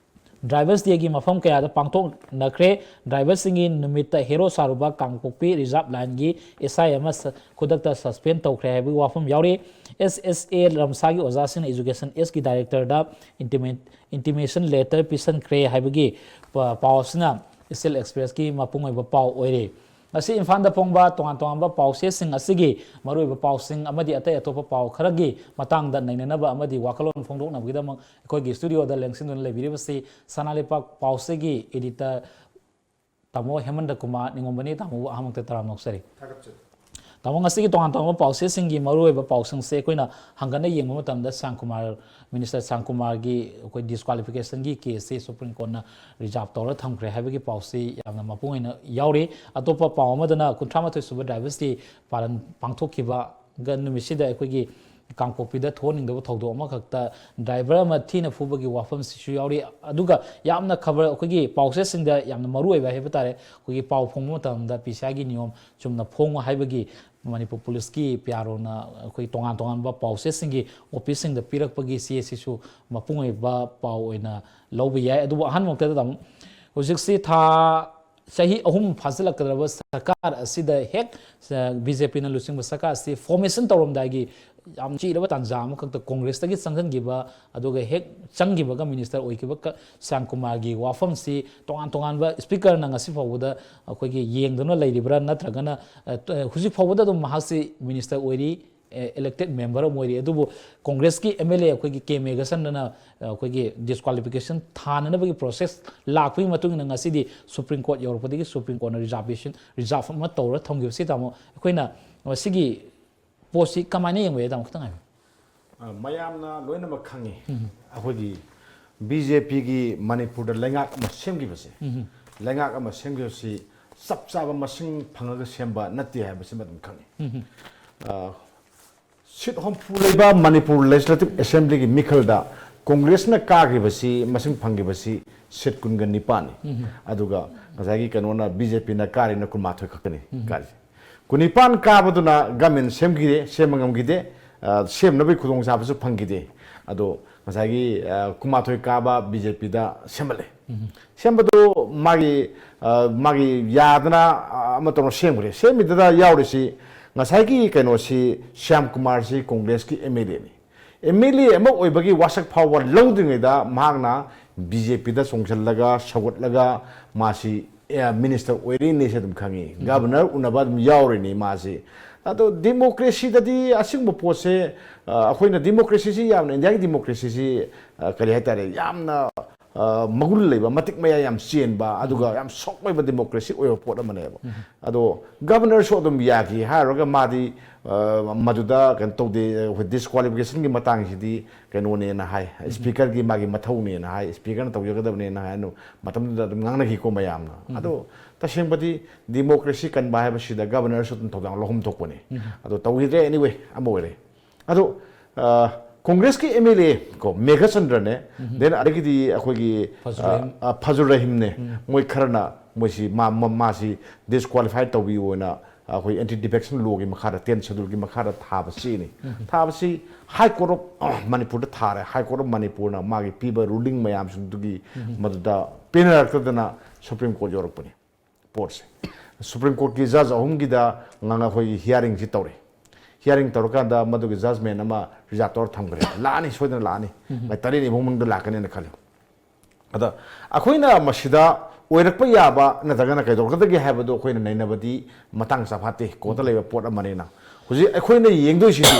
Drivers' Dayꯒꯤ ꯃꯐꯝ ꯀꯌꯥꯗ ꯄꯥꯡꯊꯣꯛꯅꯈ꯭ꯔꯦ꯫ Driverꯁꯤꯡꯒꯤ ꯅꯨꯃꯤꯠꯇ hero ꯁꯥꯔꯨꯕ ꯀꯥꯡꯄꯣꯛꯄꯤ Reserve Lineꯒꯤ SI ꯑꯃ ꯁ-, ꯈꯨꯗꯛꯇ suspend ꯇꯧꯈ꯭ꯔꯦ ꯍꯥꯏꯕꯒꯤ ꯋꯥꯐꯝ ꯌꯥꯎꯔꯤ꯫ SSA ꯔꯝꯁꯥꯒꯤ ꯑꯣꯖꯥꯁꯤꯡꯅ Education Sꯒꯤ directorꯗ intimate, intimation letter ꯄꯤꯁꯟꯈ꯭ꯔꯦ ꯍꯥꯏꯕꯒꯤ ꯄ-, ꯄꯥꯎ ꯑꯁꯤꯅ Eastern Expressꯀꯤ ꯃꯄꯨꯡ ꯑꯣꯏꯕ ꯄꯥꯎ ꯑꯣꯏꯔꯤ꯫ ꯉꯁꯤ ꯏꯝꯐꯥꯜꯗ ꯐꯣꯡꯕ ꯇꯣꯉꯥꯟ ꯇꯣꯉꯥꯟꯕ ꯄꯥꯎꯆꯦꯁꯤꯡ ꯑꯁꯤꯒꯤ ꯃꯔꯨꯑꯣꯏꯕ ꯄꯥꯎꯁꯤꯡ ꯑꯃꯗꯤ ꯑꯇꯩ ꯑꯇꯣꯞꯄ ꯄꯥꯎ ꯈꯔꯒꯤ ꯃꯇꯥꯡꯗ ꯅꯩꯅꯅꯕ ꯑꯃꯗꯤ ꯋꯥꯈꯜꯂꯣꯟ ꯐꯣꯡꯗꯣꯛꯅꯕꯒꯤꯗꯃꯛ ꯑꯩꯈꯣꯏꯒꯤ studioꯗ ꯂꯦꯡꯁꯤꯟꯗꯨꯅ ꯂꯩꯕꯤꯔꯤꯕꯁꯤ ꯁꯅꯥ ꯂꯩꯄꯥꯛ ꯄꯥꯎꯆꯦꯒꯤ editor ꯇꯥꯃꯣ ꯍꯦꯃꯟꯇ ꯀꯨꯃꯥꯔ ꯅꯤꯉꯣꯝꯕꯅꯤ꯫ ꯇꯥꯃꯣꯕꯨ ꯑꯍꯥꯟꯕꯃꯛꯇ ꯇꯔꯥꯝꯅ ꯑꯣꯛꯆꯔꯤ꯫ ꯊꯥꯒꯠꯆꯔꯤ꯫ ꯇꯥꯃꯣ, ꯉꯁꯤꯒꯤ ꯇꯣꯉꯥꯟ ꯇꯣꯉꯥꯟꯕ ꯄꯥꯎꯆꯦꯁꯤꯡꯒꯤ ꯃꯔꯨꯑꯣꯏꯕ ꯄꯥꯎꯁꯤꯡꯁꯦ ꯑꯩꯈꯣꯏꯅ ꯍꯪꯒꯠꯅ ꯌꯦꯡꯕ ꯃꯇꯝꯗ ꯁ꯭ꯌꯥꯝ ꯀꯨꯃꯥꯔ, ꯃꯤꯅꯤꯁꯇꯔ ꯁ꯭ꯌꯥꯝ ꯀꯨꯃꯥꯔꯒꯤ ꯑꯩꯈꯣꯏ ꯗꯤꯁꯀ꯭ꯋꯥꯂꯤꯐꯤꯀꯦꯁꯟꯒꯤ ꯀꯦꯁꯁꯤ ꯁꯨꯄ꯭ꯔꯤꯝ ꯀꯣꯔꯠꯅ ꯔꯤꯖꯥꯔꯚ ꯇꯧꯔ ꯊꯝꯈ꯭ꯔꯦ ꯍꯥꯏꯕꯒꯤ ꯄꯥꯎꯁꯤ ꯌꯥꯝꯅ ꯃꯄꯨꯡ ꯑꯣꯏꯅ ꯌꯥꯎꯔꯤ꯫ ꯑꯇꯣꯞꯄ ꯄꯥꯎ ꯑꯃꯗꯅ ꯀꯨꯟꯊ꯭ꯔꯥ ꯃꯥꯊꯣꯏ ꯁꯨꯕ ꯗꯥꯏꯚꯔꯁ ꯗꯦ ꯄꯥꯂꯟ ꯄꯥꯡꯊꯣꯛꯈꯤꯕ ꯒ ꯅꯨꯃꯤꯠꯁꯤꯗ ꯑꯩꯈꯣꯏꯒꯤ ꯀꯥꯡꯄꯣꯛꯄꯤꯗ ꯊꯣꯛꯍꯟꯅꯤꯡꯗꯕ ꯊꯧꯗꯣꯛ ꯑꯃꯈꯛꯇ ꯗ꯭ꯔꯥꯏꯚꯔ ꯑꯃ ꯊꯤꯅ ꯐꯨꯕꯒꯤ ꯋꯥꯐꯝꯁꯤꯁꯨ ꯌꯥꯎꯔꯤ꯫ ꯑꯗꯨꯒ ꯌꯥꯝꯅ ꯈꯕꯔ, ꯑꯩꯈꯣꯏꯒꯤ ꯄꯥꯎꯆꯦꯁꯤꯡꯗ ꯌꯥꯝꯅ ꯃꯔꯨ ꯑꯣꯏꯕ ꯍꯥꯏꯕ ꯇꯥꯔꯦ, ꯑꯩꯈꯣꯏꯒꯤ ꯄꯥꯎ ꯐꯣꯡꯕ ꯃꯇꯝꯗ ꯄꯤ ꯁꯤ ꯑꯥꯏꯒꯤ ꯅꯤꯌꯣꯝ ꯆꯨꯝꯅ ꯐꯣꯡꯉꯨ ꯍꯥꯏꯕꯒꯤ ꯃꯅꯤꯄꯨꯔ ꯄꯨꯂꯤꯁꯀꯤ ꯄꯤ ꯑꯥꯔ ꯑꯣꯅ ꯑꯩꯈꯣꯏ ꯇꯣꯉꯥꯟ ꯇꯣꯉꯥꯟꯕ ꯄꯥꯎꯆꯦꯁꯤꯡꯒꯤ ꯑꯣꯐꯤꯁꯁꯤꯡꯗ ꯄꯤꯔꯛꯄꯒꯤ ꯆꯦ ꯑꯁꯤꯁꯨ ꯃꯄꯨꯡ ꯑꯣꯏꯕ ꯄꯥꯎ ꯑꯣꯏꯅ ꯂꯧꯕ ꯌꯥꯏ꯫ ꯑꯗꯨꯕꯨ ꯑꯍꯥꯟꯕ ꯃꯛꯇꯗ ꯇꯥꯃꯣ, ꯍꯧꯖꯤꯛꯁꯤ ꯊꯥ ꯆꯍꯤ ꯑꯍꯨꯝ ꯐꯥꯖꯤꯜꯂꯛꯀꯗꯧꯔꯕ ꯁꯔꯀꯥꯔ ꯑꯁꯤꯗ ꯍꯦꯛ, ꯑ, ꯕꯤ ꯖꯦ ꯄꯤꯅ ꯂꯨꯆꯤꯡꯕ ꯁꯔꯀꯥꯔ ꯑꯁꯤ ꯐꯣꯔꯃꯦꯁꯟ ꯇꯧꯔꯝꯗꯥꯏꯒꯤ ꯌꯥꯝ ꯆꯤꯔꯕ ꯇꯥꯟꯖꯥ ꯑꯃꯈꯛꯇ ꯀꯣꯡꯒ꯭ꯔꯦꯁꯇꯒꯤ ꯆꯪꯁꯤꯟꯈꯤꯕ, ꯑꯗꯨꯒ ꯍꯦꯛ ꯆꯪꯈꯤꯕꯒ ꯃꯤꯅꯤꯁꯇꯔ ꯑꯣꯏꯈꯤꯕ ꯀ-, ꯁ꯭ꯌꯥꯝ ꯀꯨꯃꯥꯔꯒꯤ ꯋꯥꯐꯝꯁꯤ ꯇꯣꯉꯥꯟ ꯇꯣꯉꯥꯟꯕ ꯁ꯭ꯄꯤꯀꯔꯅ ꯉꯁꯤ ꯐꯥꯎꯕꯗ ꯑꯩꯈꯣꯏꯒꯤ ꯌꯦꯡꯗꯨꯅ ꯂꯩꯔꯤꯕ꯭ꯔꯥ, ꯅꯠꯇ꯭ꯔꯒꯅ, ꯑ, ꯇ-, ꯍꯧꯖꯤꯛ ꯐꯥꯎꯕꯗ ꯑꯗꯨꯝ ꯃꯍꯥꯛꯁꯤ ꯃꯤꯅꯤꯁꯇꯔ ꯑꯣꯏꯔꯤ, ꯑꯦ, ꯏꯂꯦꯛꯇꯦꯗ ꯃꯦꯝꯕꯔ ꯑꯃ ꯑꯣꯏꯔꯤ꯫ ꯑꯗꯨꯕꯨ ꯀꯣꯡꯒ꯭ꯔꯦꯁꯀꯤ ꯑꯦꯝ ꯑꯦꯜ ꯑꯦ ꯑꯩꯈꯣꯏꯒꯤ ꯀꯦ ꯃꯦꯘꯁꯟꯗꯅ, ꯑ, ꯑꯩꯈꯣꯏꯒꯤ ꯗꯤꯁꯀ꯭ꯋꯥꯂꯤꯐꯤꯀꯦꯁꯟ ꯊꯥꯅꯅꯕꯒꯤ ꯄ꯭ꯔꯣꯁꯦꯁ ꯂꯥꯛꯄꯒꯤ ꯃꯇꯨꯡ ꯏꯟꯅ ꯉꯁꯤꯗꯤ supreme court ꯌꯧꯔꯛꯄꯗꯒꯤ supreme ꯀꯣꯔꯠꯅ reservation, reserve ꯑꯃ ꯇꯧꯔ ꯊꯝꯈꯤꯕꯁꯤ, ꯇꯥꯃꯣ, ꯑꯩꯈꯣꯏꯅ ꯃꯁꯤꯒꯤ ꯄꯣꯠꯁꯤ ꯀꯃꯥꯏꯅ ꯌꯦꯡꯕ ꯌꯥꯏ, ꯇꯥꯃꯣ? ꯈꯤꯇꯪ ꯍꯥꯏꯕꯤꯌꯨ꯫ ꯑ, ꯃꯌꯥꯝꯅ ꯂꯣꯏꯅꯃꯛ ꯈꯪꯉꯤ꯫ ꯎꯝ꯫ ꯑꯩꯈꯣꯏꯒꯤ ꯕꯤ ꯖꯦ ꯄꯤꯒꯤ ꯃꯅꯤꯄꯨꯔꯗ ꯂꯩꯉꯥꯛ ꯑꯃ ꯁꯦꯝꯈꯤꯕꯁꯦ, ꯎꯝ꯫ ꯂꯩꯉꯥꯛ ꯑꯃ ꯁꯦꯝꯈꯤꯕꯁꯤ ꯆꯞ ꯆꯥꯕ ꯃꯁꯤꯡ ꯐꯪꯉꯒ ꯁꯦꯝꯕ ꯅꯠꯇꯦ ꯍꯥꯏꯕꯁꯤꯃ ꯑꯗꯨꯝ ꯈꯪꯉꯤ꯫ ꯎꯝ꯫ ꯑ, ꯁꯤꯠ ꯍꯨꯝꯐꯨ ꯂꯩꯕ ꯃꯅꯤꯄꯨꯔ ꯂꯦꯖꯤꯁꯂꯦꯇꯤꯚ ꯑꯦꯁꯦꯝꯕ꯭ꯂꯤꯒꯤ ꯃꯤꯈꯜꯗ ꯀꯣꯡꯒ꯭ꯔꯦꯁꯅ ꯀꯥꯈꯤꯕꯁꯤ, ꯃꯁꯤꯡ ꯐꯪꯈꯤꯕꯁꯤ ꯁꯤꯠ ꯀꯨꯟꯒ ꯅꯤꯄꯥꯟꯅꯤ꯫ ꯎꯝ꯫ ꯑꯗꯨꯒ ꯉꯁꯥꯏꯒꯤ ꯀꯩꯅꯣꯅ, ꯕꯤ ꯖꯦ ꯄꯤꯅ ꯀꯥꯔꯤꯅ ꯀꯨꯟꯃꯥꯊꯣꯏ ꯈꯛꯇꯅꯤ ꯎꯝ꯫ ꯀꯥꯔꯤꯁꯦ꯫ ꯀꯨꯟꯅꯤꯄꯥꯟ ꯀꯥꯕꯗꯨꯅ ꯒꯃꯦꯟ ꯁꯦꯝꯈꯤꯗꯦ, ꯁꯦꯝꯕ ꯉꯝꯈꯤꯗꯦ, ꯑ, ꯁꯦꯝꯅꯕꯒꯤ ꯈꯨꯗꯣꯡꯆꯥꯕꯁꯨ ꯐꯪꯈꯤꯗꯦ꯫ ꯑꯗꯣ ꯉꯁꯥꯏꯒꯤ, ꯑ, ꯀꯨꯟꯃꯥꯊꯣꯏ ꯀꯥꯕ ꯕꯤ ꯖꯦ ꯄꯤꯗ ꯁꯦꯝꯍꯜꯂꯦ꯫ ꯎꯝ꯫ ꯁꯦꯝꯕꯗꯨ ꯃꯥꯒꯤ, ꯑ, ꯃꯥꯒꯤ ꯌꯥꯗꯅ, ꯑ, ꯑꯃ ꯇꯧꯔ ꯁꯦꯝꯈ꯭ꯔꯦ꯫ ꯁꯦꯝꯃꯤꯗꯨꯗ ꯌꯥꯎꯔꯤꯁꯤ ꯉꯁꯥꯏꯒꯤ ꯀꯩꯅꯣꯁꯤ, ꯁ꯭ꯌꯥꯝ ꯀꯨꯃꯥꯔꯁꯤ ꯀꯣꯡꯒ꯭ꯔꯦꯁꯀꯤ ꯑꯦꯝ ꯑꯦꯜ ꯑꯦꯅꯤ꯫ ꯑꯦꯝ ꯑꯦꯜ ꯑꯦ ꯑꯃ ꯑꯣꯏꯕꯒꯤ ꯋꯥꯁꯛ ꯐꯥꯎꯕ ꯂꯧꯗ꯭ꯔꯤꯉꯩꯗ ꯃꯍꯥꯛꯅ ꯕꯤ ꯖꯦ ꯄꯤꯗ ꯆꯣꯡꯁꯤꯜꯂꯒ, ꯁꯧꯒꯠꯂꯒ ꯃꯥꯁꯤ, ꯑꯦ, ꯃꯤꯅꯤꯁꯇꯔ ꯑꯣꯏꯔꯤꯅꯦꯁꯦ ꯑꯗꯨꯝ ꯈꯪꯉꯤ꯫ ꯎꯝ꯫ ꯒꯚꯔꯅꯔ ꯎꯅꯕ ꯑꯗꯨꯝ ꯌꯥꯎꯔꯤꯅꯤ ꯃꯥꯁꯤ꯫ ꯑꯗꯣ ꯗꯤꯃꯣꯀ꯭ꯔꯦꯁꯤꯗꯗꯤ ꯑꯁꯤꯒꯨꯝꯕ ꯄꯣꯠꯁꯦ, ꯑ, ꯑꯩꯈꯣꯏꯅ ꯗꯤꯃꯣꯀ꯭ꯔꯦꯁꯤꯁꯤ ꯌꯥꯝꯅ, ꯏꯟꯗꯤꯌꯥꯒꯤ ꯗꯤꯃꯣꯀ꯭ꯔꯦꯁꯤꯁꯤ, ꯑ, ꯀꯔꯤ ꯍꯥꯏꯇꯥꯔꯦ, ꯌꯥꯝꯅ ꯑ, ꯃꯒꯨꯟ ꯂꯩꯕ, ꯃꯇꯤꯛ ꯃꯌꯥꯏ ꯌꯥꯝ ꯆꯦꯟꯕ, ꯑꯗꯨꯒ ꯌꯥꯝ ꯁꯣꯛ ꯑꯣꯏꯕ ꯗꯦꯃꯣꯀ꯭ꯔꯦꯁꯤ ꯑꯣꯏꯕ ꯄꯣꯠ ꯑꯃꯅꯦꯕ꯫ ꯑꯗꯣ ꯒꯕꯔꯅꯔꯁꯨ ꯑꯗꯨꯝ ꯌꯥꯈꯤ ꯍꯥꯏꯔꯨꯔꯒ ꯃꯥꯗꯤ, ꯑ, ꯃꯗꯨꯗ ꯀꯩꯅꯣ ꯇꯧꯗꯦ, ꯑꯩꯈꯣꯏ ꯗꯤꯁꯀ꯭ꯋꯥꯂꯤꯐꯤꯀꯦꯁꯟꯒꯤ ꯃꯇꯥꯡꯁꯤꯗꯤ ꯀꯩꯅꯣꯅꯦꯅ ꯍꯥꯏ, ꯁ꯭ꯄꯤꯀꯔꯒꯤ ꯃꯥꯒꯤ ꯃꯊꯧꯅꯦꯅ ꯍꯥꯏ, ꯁ꯭ꯄꯤꯀꯔꯅ ꯇꯧꯖꯒꯗꯕꯅꯦꯅ ꯍꯥꯏ, ꯑꯗꯨ ꯃꯇꯝꯗꯨꯗ ꯑꯗꯨꯝ ꯉꯥꯡꯅꯈꯤꯀꯣ ꯃꯌꯥꯝꯅ꯫ ꯑꯗꯣ ꯇꯁꯦꯡꯕꯗꯤ ꯗꯦꯃꯣꯀ꯭ꯔꯦꯁꯤ ꯀꯟꯕ ꯍꯥꯏꯕꯁꯤꯗ ꯒꯕꯔꯅꯔꯁꯨ ꯑꯗꯨꯝ ꯊꯧꯗꯥꯡ ꯂꯧꯐꯝ ꯊꯣꯛꯄꯅꯤ꯫ ꯑꯗꯣ ꯇꯧꯈꯤꯗ꯭ꯔꯦ, anyway, ꯑꯃ ꯑꯣꯏꯔꯦ꯫ ꯑꯗꯣ, ꯑ, ꯀꯣꯡꯒ꯭ꯔꯦꯁꯀꯤ ꯑꯦꯝ ꯑꯦꯜ ꯑꯦ ꯀꯣ, ꯃꯦꯘꯆꯟꯗ꯭ꯔꯅꯦ, then ꯑꯗꯒꯤꯗꯤ ꯑꯩꯈꯣꯏꯒꯤ, ꯐꯖꯨꯔ ꯑ, ꯔꯍꯤꯝ꯫ ꯑ, ꯐꯖꯨꯔ ꯔꯍꯤꯝꯅꯦ, ꯃꯣꯏ ꯈꯔꯅ ꯃꯣꯏꯁꯤ ꯃꯥ-, ꯃꯥ-, ꯃꯥꯁꯤ ꯗꯤꯁꯀ꯭ꯋꯥꯂꯤꯐꯥꯏ ꯇꯧꯕꯤꯌꯨꯅ ꯑꯩꯈꯣꯏ ꯑꯦꯟꯇꯤ ꯗꯤꯐꯦꯛꯁꯟ ꯂꯣꯒꯤ ꯃꯈꯥꯗ, ꯇꯦꯟ ꯁꯦꯗꯨꯜꯒꯤ ꯃꯈꯥꯗ ꯊꯥꯕ ꯆꯦꯅꯤ꯫ ꯊꯥꯕꯁꯤ ꯍꯥꯏ ꯀꯣꯔꯠ ꯑꯣꯐ, ꯑ, ꯃꯅꯤꯄꯨꯔꯗ ꯊꯥꯔꯦ꯫ ꯍꯥꯏ ꯀꯣꯔꯠ ꯑꯣꯐ ꯃꯅꯤꯄꯨꯔꯅ ꯃꯥꯒꯤ ꯄꯤꯕ ꯔꯨꯂꯤꯡ ꯃꯌꯥꯝꯁꯤꯡꯗꯨꯒꯤ ꯃꯗꯨꯗ ꯄꯦꯟꯅꯔꯛꯇꯗꯅ ꯁꯨꯄ꯭ꯔꯤꯝ ꯀꯣꯔꯠ ꯌꯧꯔꯛꯄꯅꯤ꯫ ꯄꯣꯠꯁꯦ ꯁꯨꯄ꯭ꯔꯤꯝ ꯀꯣꯔꯠꯀꯤ ꯖꯖ ꯑꯍꯨꯝꯒꯤꯗ ꯉꯥꯡ-, ꯑꯩꯈꯣꯏꯒꯤ ꯍꯤꯌꯥꯔꯤꯡꯁꯤ ꯇꯧꯔꯦ꯫ ꯍꯤꯌꯥꯔꯤꯡ ꯇꯧꯔꯀꯥꯟꯗ ꯃꯗꯨꯒꯤ ꯖꯖꯃꯦꯟ ꯑꯃ ꯔꯤꯖꯥꯔꯚ ꯇꯧꯔ ꯊꯝꯈ꯭ꯔꯦ꯫ ꯂꯥꯛꯑꯅꯤ, ꯁꯣꯏꯗꯅ ꯂꯥꯛꯑꯅꯤ꯫ ꯃꯥꯏ ꯇꯔꯦꯠꯅꯤ ꯐꯥꯎ ꯃꯅꯨꯡꯗ ꯂꯥꯛꯀꯅꯦꯅ ꯈꯜꯂꯤ꯫ ꯑꯗ ꯑꯩꯈꯣꯏꯅ ꯃꯁꯤꯗ ꯑꯣꯏꯔꯛꯄ ꯌꯥꯕ ꯅꯠꯇ꯭ꯔꯒꯅ ꯀꯩꯗꯧꯔꯛꯀꯗꯒꯦ ꯍꯥꯏꯕꯗꯣ ꯑꯩꯈꯣꯏꯅ ꯅꯩꯅꯕꯗꯤ ꯃꯇꯥꯡ ꯆꯥꯐꯥꯠꯇꯦ, ꯀꯣꯔꯠꯇ ꯂꯩꯕ ꯄꯣꯠ ꯑꯃꯅꯤꯅ꯫ ꯍꯧꯖꯤꯛ ꯑꯩꯈꯣꯏꯅ ꯌꯦꯡꯗꯣꯏꯁꯤꯗꯤ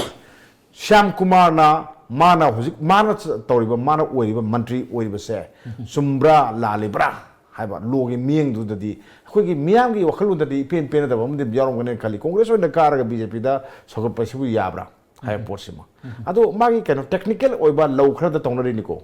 ꯁ꯭ꯌꯥꯝ ꯀꯨꯃꯥꯔꯅ, ꯃꯥꯅ ꯍꯧꯖꯤꯛ ꯃꯥꯅ ꯇꯧꯔꯤꯕ, ꯃꯥꯅ ꯑꯣꯏꯔꯤꯕ ꯃꯟꯇ꯭ꯔꯤ ꯑꯣꯏꯔꯤꯕꯁꯦ ꯆꯨꯝꯕ꯭ꯔꯥ ꯂꯥꯜꯂꯤꯕ꯭ꯔꯥ ꯍꯥꯏꯕ ꯂꯣꯒꯤ ꯃꯤꯠꯌꯦꯡꯗꯨꯗꯗꯤ ꯑꯩꯈꯣꯏꯒꯤ ꯃꯤꯌꯥꯝꯒꯤ ꯋꯥꯈꯜꯂꯣꯟꯗꯗꯤ ꯏꯄꯦꯟ ꯄꯦꯟꯅꯗꯕ ꯑꯃꯗꯤ ꯌꯥꯎꯔꯝꯒꯅꯦꯅ ꯈꯜꯂꯤ꯫ ꯀꯣꯡꯒ꯭ꯔꯦꯁ ꯑꯣꯏꯅ ꯀꯥꯔꯒ ꯕꯤ ꯖꯦ ꯄꯤꯗ ꯁꯧꯒꯠꯄꯁꯤꯕꯨ ꯌꯥꯕ꯭ꯔꯥ ꯍꯥꯏꯕ ꯄꯣꯠꯁꯤꯃ꯫ ꯑꯗꯣ ꯃꯥꯒꯤ ꯀꯩꯅꯣ ꯇꯦꯛꯅꯤꯀꯦꯜ ꯑꯣꯏꯕ ꯂꯧ ꯈꯔꯗ ꯇꯧꯅꯔꯤꯅꯤꯀꯣ꯫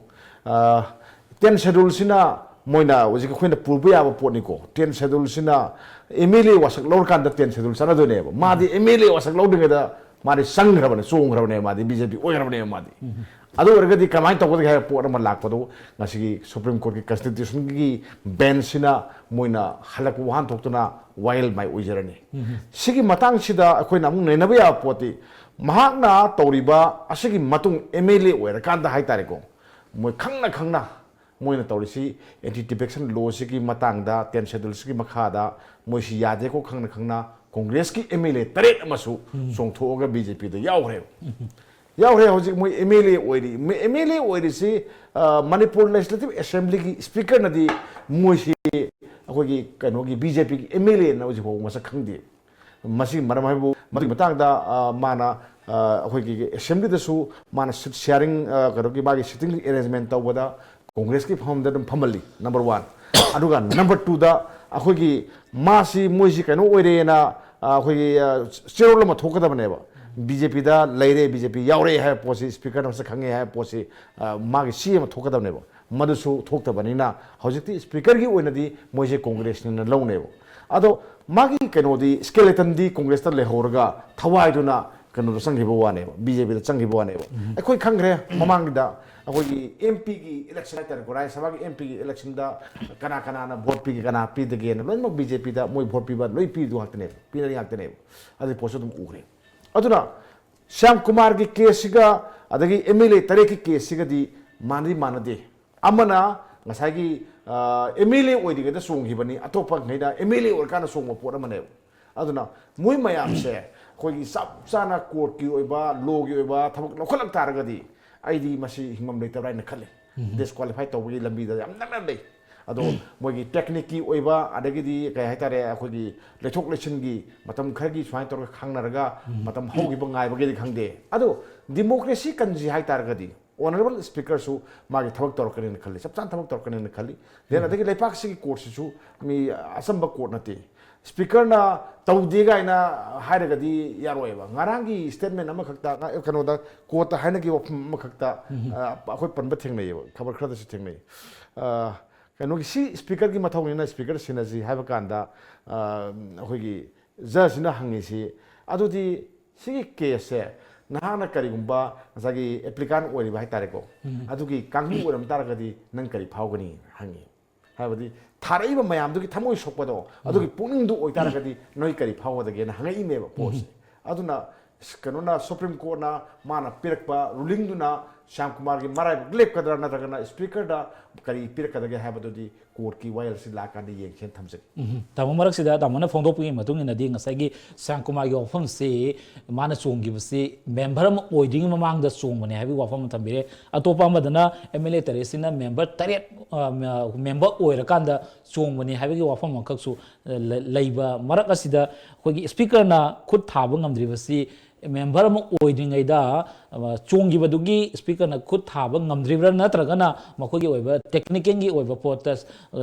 ꯇꯦꯟ ꯁꯦꯗꯨꯜꯁꯤꯅ ꯃꯣꯏꯅ ꯍꯧꯖꯤꯛ ꯑꯩꯈꯣꯏꯅ ꯄꯨꯕ ꯌꯥꯕ ꯄꯣꯠꯅꯤꯀꯣ꯫ ꯇꯦꯟ ꯁꯦꯗꯨꯜꯁꯤꯅ ꯑꯦꯝ ꯑꯦꯜ ꯑꯦ ꯋꯥꯁꯛ ꯂꯧꯔꯀꯥꯟꯗ ꯇꯦꯟ ꯁꯦꯗꯨꯜ ꯆꯠꯅꯗꯣꯏꯅꯦꯕ꯫ ꯃꯥꯗꯤ ꯑꯦꯝ ꯑꯦꯜ ꯑꯦ ꯋꯥꯁꯛ ꯂꯧꯗ꯭ꯔꯤꯉꯩꯗ ꯃꯥꯗꯤ ꯆꯪꯈ꯭ꯔꯕꯅꯦ, ꯆꯣꯡꯈ꯭ꯔꯕꯅꯦ, ꯃꯥꯗꯤ ꯕꯤ ꯖꯦ ꯄꯤ ꯑꯣꯏꯈ꯭ꯔꯕꯅꯦꯕ ꯃꯥꯗꯤ꯫ ꯑꯗꯨ ꯑꯣꯏꯔꯒꯗꯤ ꯀꯃꯥꯏꯅ ꯇꯧꯒꯗꯒꯦ ꯍꯥꯏꯕ ꯄꯣꯠ ꯑꯃ ꯂꯥꯛꯄꯗꯨ ꯉꯁꯤꯒꯤ ꯁꯨꯄ꯭ꯔꯤꯝ ꯀꯣꯔꯠꯀꯤ ꯀꯟꯁꯇꯤꯇ꯭ꯌꯨꯁꯟꯒꯤ ꯕꯦꯟꯁꯁꯤꯅ ꯃꯣꯏꯅ ꯍꯜꯂꯛꯄ ꯋꯥꯍꯟꯊꯣꯛꯇꯨꯅ ꯋꯥꯌꯦꯜ ꯃꯥꯏ ꯑꯣꯏꯖꯔꯅꯤ꯫ ꯁꯤꯒꯤ ꯃꯇꯥꯡꯁꯤꯗ ꯑꯩꯈꯣꯏꯅ ꯑꯃꯨꯛ ꯅꯩꯅꯕ ꯌꯥꯕ ꯄꯣꯠꯇꯤ ꯃꯍꯥꯛꯅ ꯇꯧꯔꯤꯕ ꯑꯁꯤꯒꯤ ꯃꯇꯨꯡ ꯑꯦꯝ ꯑꯦꯜ ꯑꯦ ꯑꯣꯏꯔꯀꯥꯟꯗ ꯍꯥꯏꯇꯥꯔꯦꯀꯣ, ꯃꯣꯏ ꯈꯪꯅ ꯈꯪꯅ ꯃꯣꯏꯅ ꯇꯧꯔꯤꯁꯤ ꯑꯦꯟꯇꯤ ꯗꯤꯐꯦꯛꯁꯟ ꯂꯣꯁꯤꯒꯤ ꯃꯇꯥꯡꯗ, ꯇꯦꯟ ꯁꯦꯗꯨꯜꯁꯤꯒꯤ ꯃꯈꯥꯗ ꯃꯣꯏꯁꯤ ꯌꯥꯗꯦꯀꯣ ꯈꯪꯅ ꯈꯪꯅ ꯀꯣꯡꯒ꯭ꯔꯦꯁꯀꯤ ꯑꯦꯝ ꯑꯦꯜ ꯑꯦ ꯇꯔꯦꯠ ꯑꯃꯁꯨ ꯆꯣꯡꯊꯣꯛꯑꯒ ꯕꯤ ꯖꯦ ꯄꯤꯗ ꯌꯥꯎꯈ꯭ꯔꯦꯕ꯫ ꯌꯥꯎꯈ꯭ꯔꯦ꯫ ꯍꯧꯖꯤꯛ ꯃꯣꯏ ꯑꯦꯝ ꯑꯦꯜ ꯑꯦ ꯑꯣꯏꯔꯤ꯫ ꯑꯦꯝ ꯑꯦꯜ ꯑꯦ ꯑꯣꯏꯔꯤꯁꯤ, ꯑ, ꯃꯅꯤꯄꯨꯔ ꯂꯦꯖꯤꯁꯂꯦꯇꯤꯚ ꯑꯦꯁꯦꯝꯕ꯭ꯂꯤꯒꯤ ꯁ꯭ꯄꯤꯀꯔꯅꯗꯤ ꯃꯣꯏꯁꯤ ꯑꯩꯈꯣꯏꯒꯤ ꯀꯩꯅꯣꯒꯤ ꯕꯤ ꯖꯦ ꯄꯤꯒꯤ ꯑꯦꯝ ꯑꯦꯜ ꯑꯦꯅ ꯍꯧꯖꯤꯛ ꯐꯥꯎꯕ ꯃꯁꯛ ꯈꯪꯗꯦ꯫ ꯃꯁꯤꯒꯤ ꯃꯔꯝ ꯍꯥꯏꯕꯨ ꯃꯗꯨꯒꯤ ꯃꯇꯥꯡꯗ, ꯑ, ꯃꯥꯅ, ꯑ, ꯑꯩꯈꯣꯏꯒꯤ ꯑꯦꯁꯦꯝꯕ꯭ꯂꯤꯗꯁꯨ ꯃꯥꯅ ꯁꯤꯠ ꯁꯤꯌꯥꯔꯤꯡ, ꯑ, ꯀꯩꯅꯣꯒꯤ ꯃꯥꯒꯤ ꯁꯤꯇꯤꯡ ꯑꯦꯔꯦꯟꯖꯃꯦꯟ ꯇꯧꯕꯗ ꯀꯣꯡꯒ꯭ꯔꯦꯁꯀꯤ ꯐꯝꯐꯝꯗ ꯑꯗꯨꯝ ꯐꯝꯍꯜꯂꯤ, ꯅꯝꯕꯔ ꯋꯥꯟ꯫ ꯑꯗꯨꯒ ꯅꯝꯕꯔ ꯇꯨꯗ ꯑꯩꯈꯣꯏꯒꯤ ꯃꯥꯁꯤ, ꯃꯣꯏꯁꯤ ꯀꯩꯅꯣ ꯑꯣꯏꯔꯦꯅ, ꯑ, ꯑꯩꯈꯣꯏꯒꯤ, ꯑ, ꯆꯦꯔꯣꯜ ꯑꯃ ꯊꯣꯛꯀꯗꯕꯅꯦꯕ꯫ ꯕꯤ ꯖꯦ ꯄꯤꯗ ꯂꯩꯔꯦ, ꯕꯤ ꯖꯦ ꯄꯤ ꯌꯥꯎꯔꯦ ꯍꯥꯏꯕ ꯄꯣꯠꯁꯤ, ꯁ꯭ꯄꯤꯀꯔꯅ ꯃꯁꯛ ꯈꯪꯉꯦ ꯍꯥꯏꯕ ꯄꯣꯠꯁꯤ, ꯑ, ꯃꯥꯒꯤ ꯁꯤ ꯑꯃ ꯊꯣꯛꯀꯗꯕꯅꯦꯕ꯫ ꯃꯗꯨꯁꯨ ꯊꯣꯛꯇꯕꯅꯤꯅ ꯍꯧꯖꯤꯛꯇꯤ ꯁ꯭ꯄꯤꯀꯔꯒꯤ ꯑꯣꯏꯅꯗꯤ ꯃꯣꯏꯁꯦ ꯀꯣꯡꯒ꯭ꯔꯦꯁꯅꯤꯅ ꯂꯧꯅꯦꯕ꯫ ꯑꯗꯣ ꯃꯥꯒꯤ ꯀꯩꯅꯣꯗꯤ, ꯁ꯭ꯀꯦꯂꯦꯇꯟꯗꯤ ꯀꯣꯡꯒ꯭ꯔꯦꯁꯇ ꯂꯩꯍꯧꯔꯒ ꯊꯋꯥꯏꯗꯨꯅ ꯀꯩꯅꯣꯗ ꯆꯪꯈꯤꯕ ꯋꯥꯅꯦꯕ, ꯕꯤ ꯖꯦ ꯄꯤꯗ ꯆꯪꯈꯤꯕ ꯋꯥꯅꯦꯕ꯫ ꯑꯩꯈꯣꯏ ꯈꯪꯈ꯭ꯔꯦ, ꯃꯃꯥꯡꯒꯤꯗ ꯑꯩꯈꯣꯏꯒꯤ ꯑꯦꯝ ꯄꯤꯒꯤ ꯏꯂꯦꯛꯁꯟ ꯍꯥꯏꯇꯥꯔꯦꯀꯣ, ꯔꯥꯖ꯭ꯌ ꯁꯚꯥꯒꯤ ꯑꯦꯝ ꯄꯤꯒꯤ ꯏꯂꯦꯛꯁꯟꯗ ꯀꯅꯥ ꯀꯅꯥꯅ ꯚꯣꯠ ꯄꯤꯒꯦ, ꯀꯅꯥ ꯄꯤꯗꯒꯦꯅ ꯂꯣꯏꯅꯃꯛ ꯕꯤ ꯖꯦ ꯄꯤꯗ ꯃꯣꯏ ꯚꯣꯠ ꯄꯤꯕ ꯂꯣꯏ ꯄꯤꯗꯨ ꯉꯥꯛꯇꯅꯦꯕ, ꯄꯤꯅꯔꯤ ꯉꯥꯛꯇꯅꯦꯕ꯫ ꯑꯗꯨꯒꯤ ꯄꯣꯠꯁꯨ ꯑꯗꯨꯝ ꯎꯈ꯭ꯔꯦ꯫ ꯑꯗꯨꯅ ꯁ꯭ꯌꯥꯝ ꯀꯨꯃꯥꯔꯒꯤ ꯀꯦꯁꯁꯤꯒ ꯑꯗꯒꯤ ꯑꯦꯝ ꯑꯦꯜ ꯑꯦ ꯇꯔꯦꯠꯀꯤ ꯀꯦꯁꯁꯤꯒꯗꯤ ꯃꯥꯟꯅꯗꯤ ꯃꯥꯟꯅꯗꯦ꯫ ꯑꯃꯅ ꯉꯁꯥꯏꯒꯤ, ꯑ, ꯑꯦꯝ ꯑꯦꯜ ꯑꯦ ꯑꯣꯏꯔꯤꯉꯩꯗ ꯆꯣꯡꯈꯤꯕꯅꯤ, ꯑꯇꯣꯞꯄ ꯉꯩꯅ ꯑꯦꯝ ꯑꯦꯜ ꯑꯦ ꯑꯣꯏꯔꯀꯥꯟꯗ ꯆꯣꯡꯕ ꯄꯣꯠ ꯑꯃꯅꯦꯕ꯫ ꯑꯗꯨꯅ ꯃꯣꯏ ꯃꯌꯥꯝꯁꯦ ꯑꯩꯈꯣꯏꯒꯤ ꯆꯞ ꯆꯥꯅ ꯀꯣꯔꯠꯀꯤ ꯑꯣꯏꯕ, ꯂꯣꯒꯤ ꯑꯣꯏꯕ ꯊꯕꯛ ꯂꯧꯈꯠꯂꯛ ꯇꯥꯔꯒꯗꯤ ꯑꯩꯗꯤ ꯃꯁꯤ ꯍꯤꯡꯐꯝ ꯂꯩꯇꯕ꯭ꯔꯥ ꯍꯥꯏꯅ ꯈꯜꯂꯤ꯫ ꯗꯤꯁꯀ꯭ꯋꯥꯂꯤꯐꯥꯏ ꯇꯧꯕꯒꯤ ꯂꯝꯕꯤꯗ ꯌꯥꯝ ꯅꯛꯅ ꯂꯩ꯫ ꯑꯗꯣ ꯃꯣꯏꯒꯤ ꯇꯦꯛꯅꯤꯛꯀꯤ ꯑꯣꯏꯕ, ꯑꯗꯒꯤꯗꯤ ꯀꯩ ꯍꯥꯏꯇꯥꯔꯦ, ꯑꯩꯈꯣꯏꯒꯤ ꯂꯩꯊꯣꯛ ꯂꯩꯁꯤꯟꯒꯤ ꯃꯇꯝ ꯈꯔꯒꯤ ꯁꯨꯃꯥꯏꯅ ꯇꯧꯔꯒ ꯈꯪꯅꯔꯒ ꯃꯇꯝ ꯍꯧꯈꯤꯕ ꯉꯥꯏꯕꯒꯤꯗꯤ ꯈꯪꯗꯦ꯫ ꯑꯗꯣ ꯗꯤꯃꯣꯀ꯭ꯔꯦꯁꯤ ꯀꯟꯁꯤ ꯍꯥꯏ ꯇꯥꯔꯒꯗꯤ ꯑꯣꯅꯔꯦꯕꯜ ꯁ꯭ꯄꯤꯀꯔꯁꯨ ꯃꯥꯒꯤ ꯊꯕꯛ ꯇꯧꯔꯛꯀꯅꯤꯅ ꯈꯜꯂꯤ, ꯆꯞ ꯆꯥꯅ ꯊꯕꯛ ꯇꯧꯔꯛꯀꯅꯤꯅ ꯈꯜꯂꯤ꯫ ꯗꯦꯟ ꯑꯗꯒꯤ ꯂꯩꯄꯥꯛꯁꯤꯒꯤ ꯀꯣꯔꯠꯁꯤꯁꯨ ꯃꯤ ꯑꯆꯝꯕ ꯀꯣꯔꯠ ꯅꯠꯇꯦ꯫ ꯁ꯭ꯄꯤꯀꯔꯅ ꯇꯧꯗꯦ ꯀꯥꯏꯅ ꯍꯥꯏꯔꯒꯗꯤ ꯌꯥꯔꯣꯏꯕ꯫ ꯉꯔꯥꯡꯒꯤ ꯁ꯭ꯇꯦꯠꯃꯦꯟ ꯑꯃꯈꯛꯇ, ꯉ-, ꯀꯩꯅꯣꯗ, ꯀꯣꯔꯠꯇ ꯍꯥꯏꯅꯈꯤꯕ ꯋꯥꯐꯝ ꯑꯃꯈꯛꯇ, ꯑ, ꯑꯩꯈꯣꯏ ꯄꯟꯕ ꯊꯦꯡꯅꯩꯌꯦꯕ, ꯈꯕꯔ ꯈꯔꯗꯁꯨ ꯊꯦꯡꯅꯩ꯫ ꯑ, ꯀꯩꯅꯣꯒꯤ, ꯁꯤ ꯁ꯭ꯄꯤꯀꯔꯒꯤ ꯃꯊꯧꯅꯤꯅ ꯁ꯭ꯄꯤꯀꯔ ꯁꯤꯟꯅꯁꯤ ꯍꯥꯏꯕ ꯀꯥꯟꯗ, ꯑ, ꯑꯩꯈꯣꯏꯒꯤ ꯖꯖꯁꯤꯅ ꯍꯪꯉꯤꯁꯤ, "ꯑꯗꯨꯗꯤ ꯁꯤꯒꯤ ꯀꯦꯁꯁꯦ ꯅꯍꯥꯛꯅ ꯀꯔꯤꯒꯨꯝꯕ ꯉꯁꯥꯏꯒꯤ ꯑꯦꯄ꯭ꯂꯤꯀꯥꯟ ꯑꯣꯏꯔꯤꯕ ꯍꯥꯏꯇꯥꯔꯦꯀꯣ, ꯑꯗꯨꯒꯤ ꯀꯥꯡꯕꯨ ꯑꯣꯏꯔꯝ ꯇꯥꯔꯒꯗꯤ ꯅꯪ ꯀꯔꯤ ꯐꯥꯎꯒꯅꯤ?" ꯍꯪꯉꯤ꯫ ꯍꯥꯏꯕꯗꯤ ꯊꯥꯔꯛꯏꯕ ꯃꯌꯥꯝꯗꯨꯒꯤ ꯊꯃꯣꯏ ꯁꯣꯛꯄꯗꯣ, ꯑꯗꯨꯒꯤ ꯄꯨꯛꯅꯤꯡꯗꯨ ꯑꯣꯏꯇꯥꯔꯒꯗꯤ ꯅꯣꯏ ꯀꯔꯤ ꯐꯥꯎꯒꯗꯒꯦꯅ ꯍꯪꯉꯛꯏꯅꯦꯕ ꯄꯣꯠꯁꯦ꯫ ꯑꯗꯨꯅ ꯀꯩꯅꯣꯅ, ꯁꯨꯄ꯭ꯔꯤꯝ ꯀꯣꯔꯠꯅ ꯃꯥꯅ ꯄꯤꯔꯛꯄ ꯔꯨꯂꯤꯡꯗꯨꯅ ꯁ꯭ꯌꯥꯝ ꯀꯨꯃꯥꯔꯒꯤ ꯃꯔꯥꯏꯕꯛ ꯂꯦꯞꯀꯗ꯭ꯔꯥ, ꯅꯠꯇ꯭ꯔꯒꯅ ꯁ꯭ꯄꯤꯀꯔꯗ ꯀꯔꯤ ꯄꯤꯔꯛꯀꯗꯒꯦ ꯍꯥꯏꯕꯗꯨꯗꯤ ꯀꯣꯔꯠꯀꯤ ꯋꯥꯌꯦꯜꯁꯤ ꯂꯥꯛꯀꯥꯟꯗ ꯌꯦꯡꯁꯦꯅ ꯊꯝꯖꯒꯦ꯫ ꯎꯝ꯫ ꯇꯥꯃꯣ, ꯃꯔꯛꯁꯤꯗ ꯇꯥꯃꯣꯅ ꯐꯣꯡꯗꯣꯛꯄꯒꯤ ꯃꯇꯨꯡ ꯏꯟꯅꯗꯤ ꯉꯁꯥꯏꯒꯤ ꯁ꯭ꯌꯥꯝ ꯀꯨꯃꯥꯔꯒꯤ ꯋꯥꯐꯝꯁꯤ ꯃꯥꯅ ꯆꯣꯡꯈꯤꯕꯁꯤ ꯃꯦꯝꯕꯔ ꯑꯃ ꯑꯣꯏꯗ꯭ꯔꯤꯉꯩ ꯃꯃꯥꯡꯗ ꯆꯣꯡꯕꯅꯦ ꯍꯥꯏꯕꯒꯤ ꯋꯥꯐꯝ ꯑꯃ ꯊꯝꯕꯤꯔꯦ꯫ ꯑꯇꯣꯞꯄ ꯑꯃꯗꯅ ꯑꯦꯝ ꯑꯦꯜ ꯑꯦ ꯇꯔꯦꯠꯁꯤꯅ ꯃꯦꯝꯕꯔ ꯇꯔꯦꯠ, ꯑ, ꯃꯦꯝꯕꯔ ꯑꯣꯏꯔꯀꯥꯟꯗ ꯆꯣꯡꯕꯅꯤ ꯍꯥꯏꯕꯒꯤ ꯋꯥꯐꯝ ꯑꯃꯈꯛꯁꯨ, ꯑ, ꯂ-, ꯂꯩꯕ ꯃꯔꯛ ꯑꯁꯤꯗ ꯑꯩꯈꯣꯏꯒꯤ ꯁ꯭ꯄꯤꯀꯔꯅ ꯈꯨꯠ ꯊꯥꯕ ꯉꯝꯗ꯭ꯔꯤꯕꯁꯤ ꯃꯦꯝꯕꯔ ꯑꯃ ꯑꯣꯏꯗ꯭ꯔꯤꯉꯩꯗ ꯑ, ꯆꯣꯡꯈꯤꯕꯗꯨꯒꯤ ꯁ꯭ꯄꯤꯀꯔꯅ ꯈꯨꯠ ꯊꯥꯕ ꯉꯝꯗ꯭ꯔꯤꯕ꯭ꯔꯥ, ꯅꯠꯇ꯭ꯔꯒꯅ ꯃꯈꯣꯏꯒꯤ ꯑꯣꯏꯕ ꯇꯦꯛꯅꯤꯀꯦꯜꯒꯤ ꯑꯣꯏꯕ ꯄꯣꯠꯇ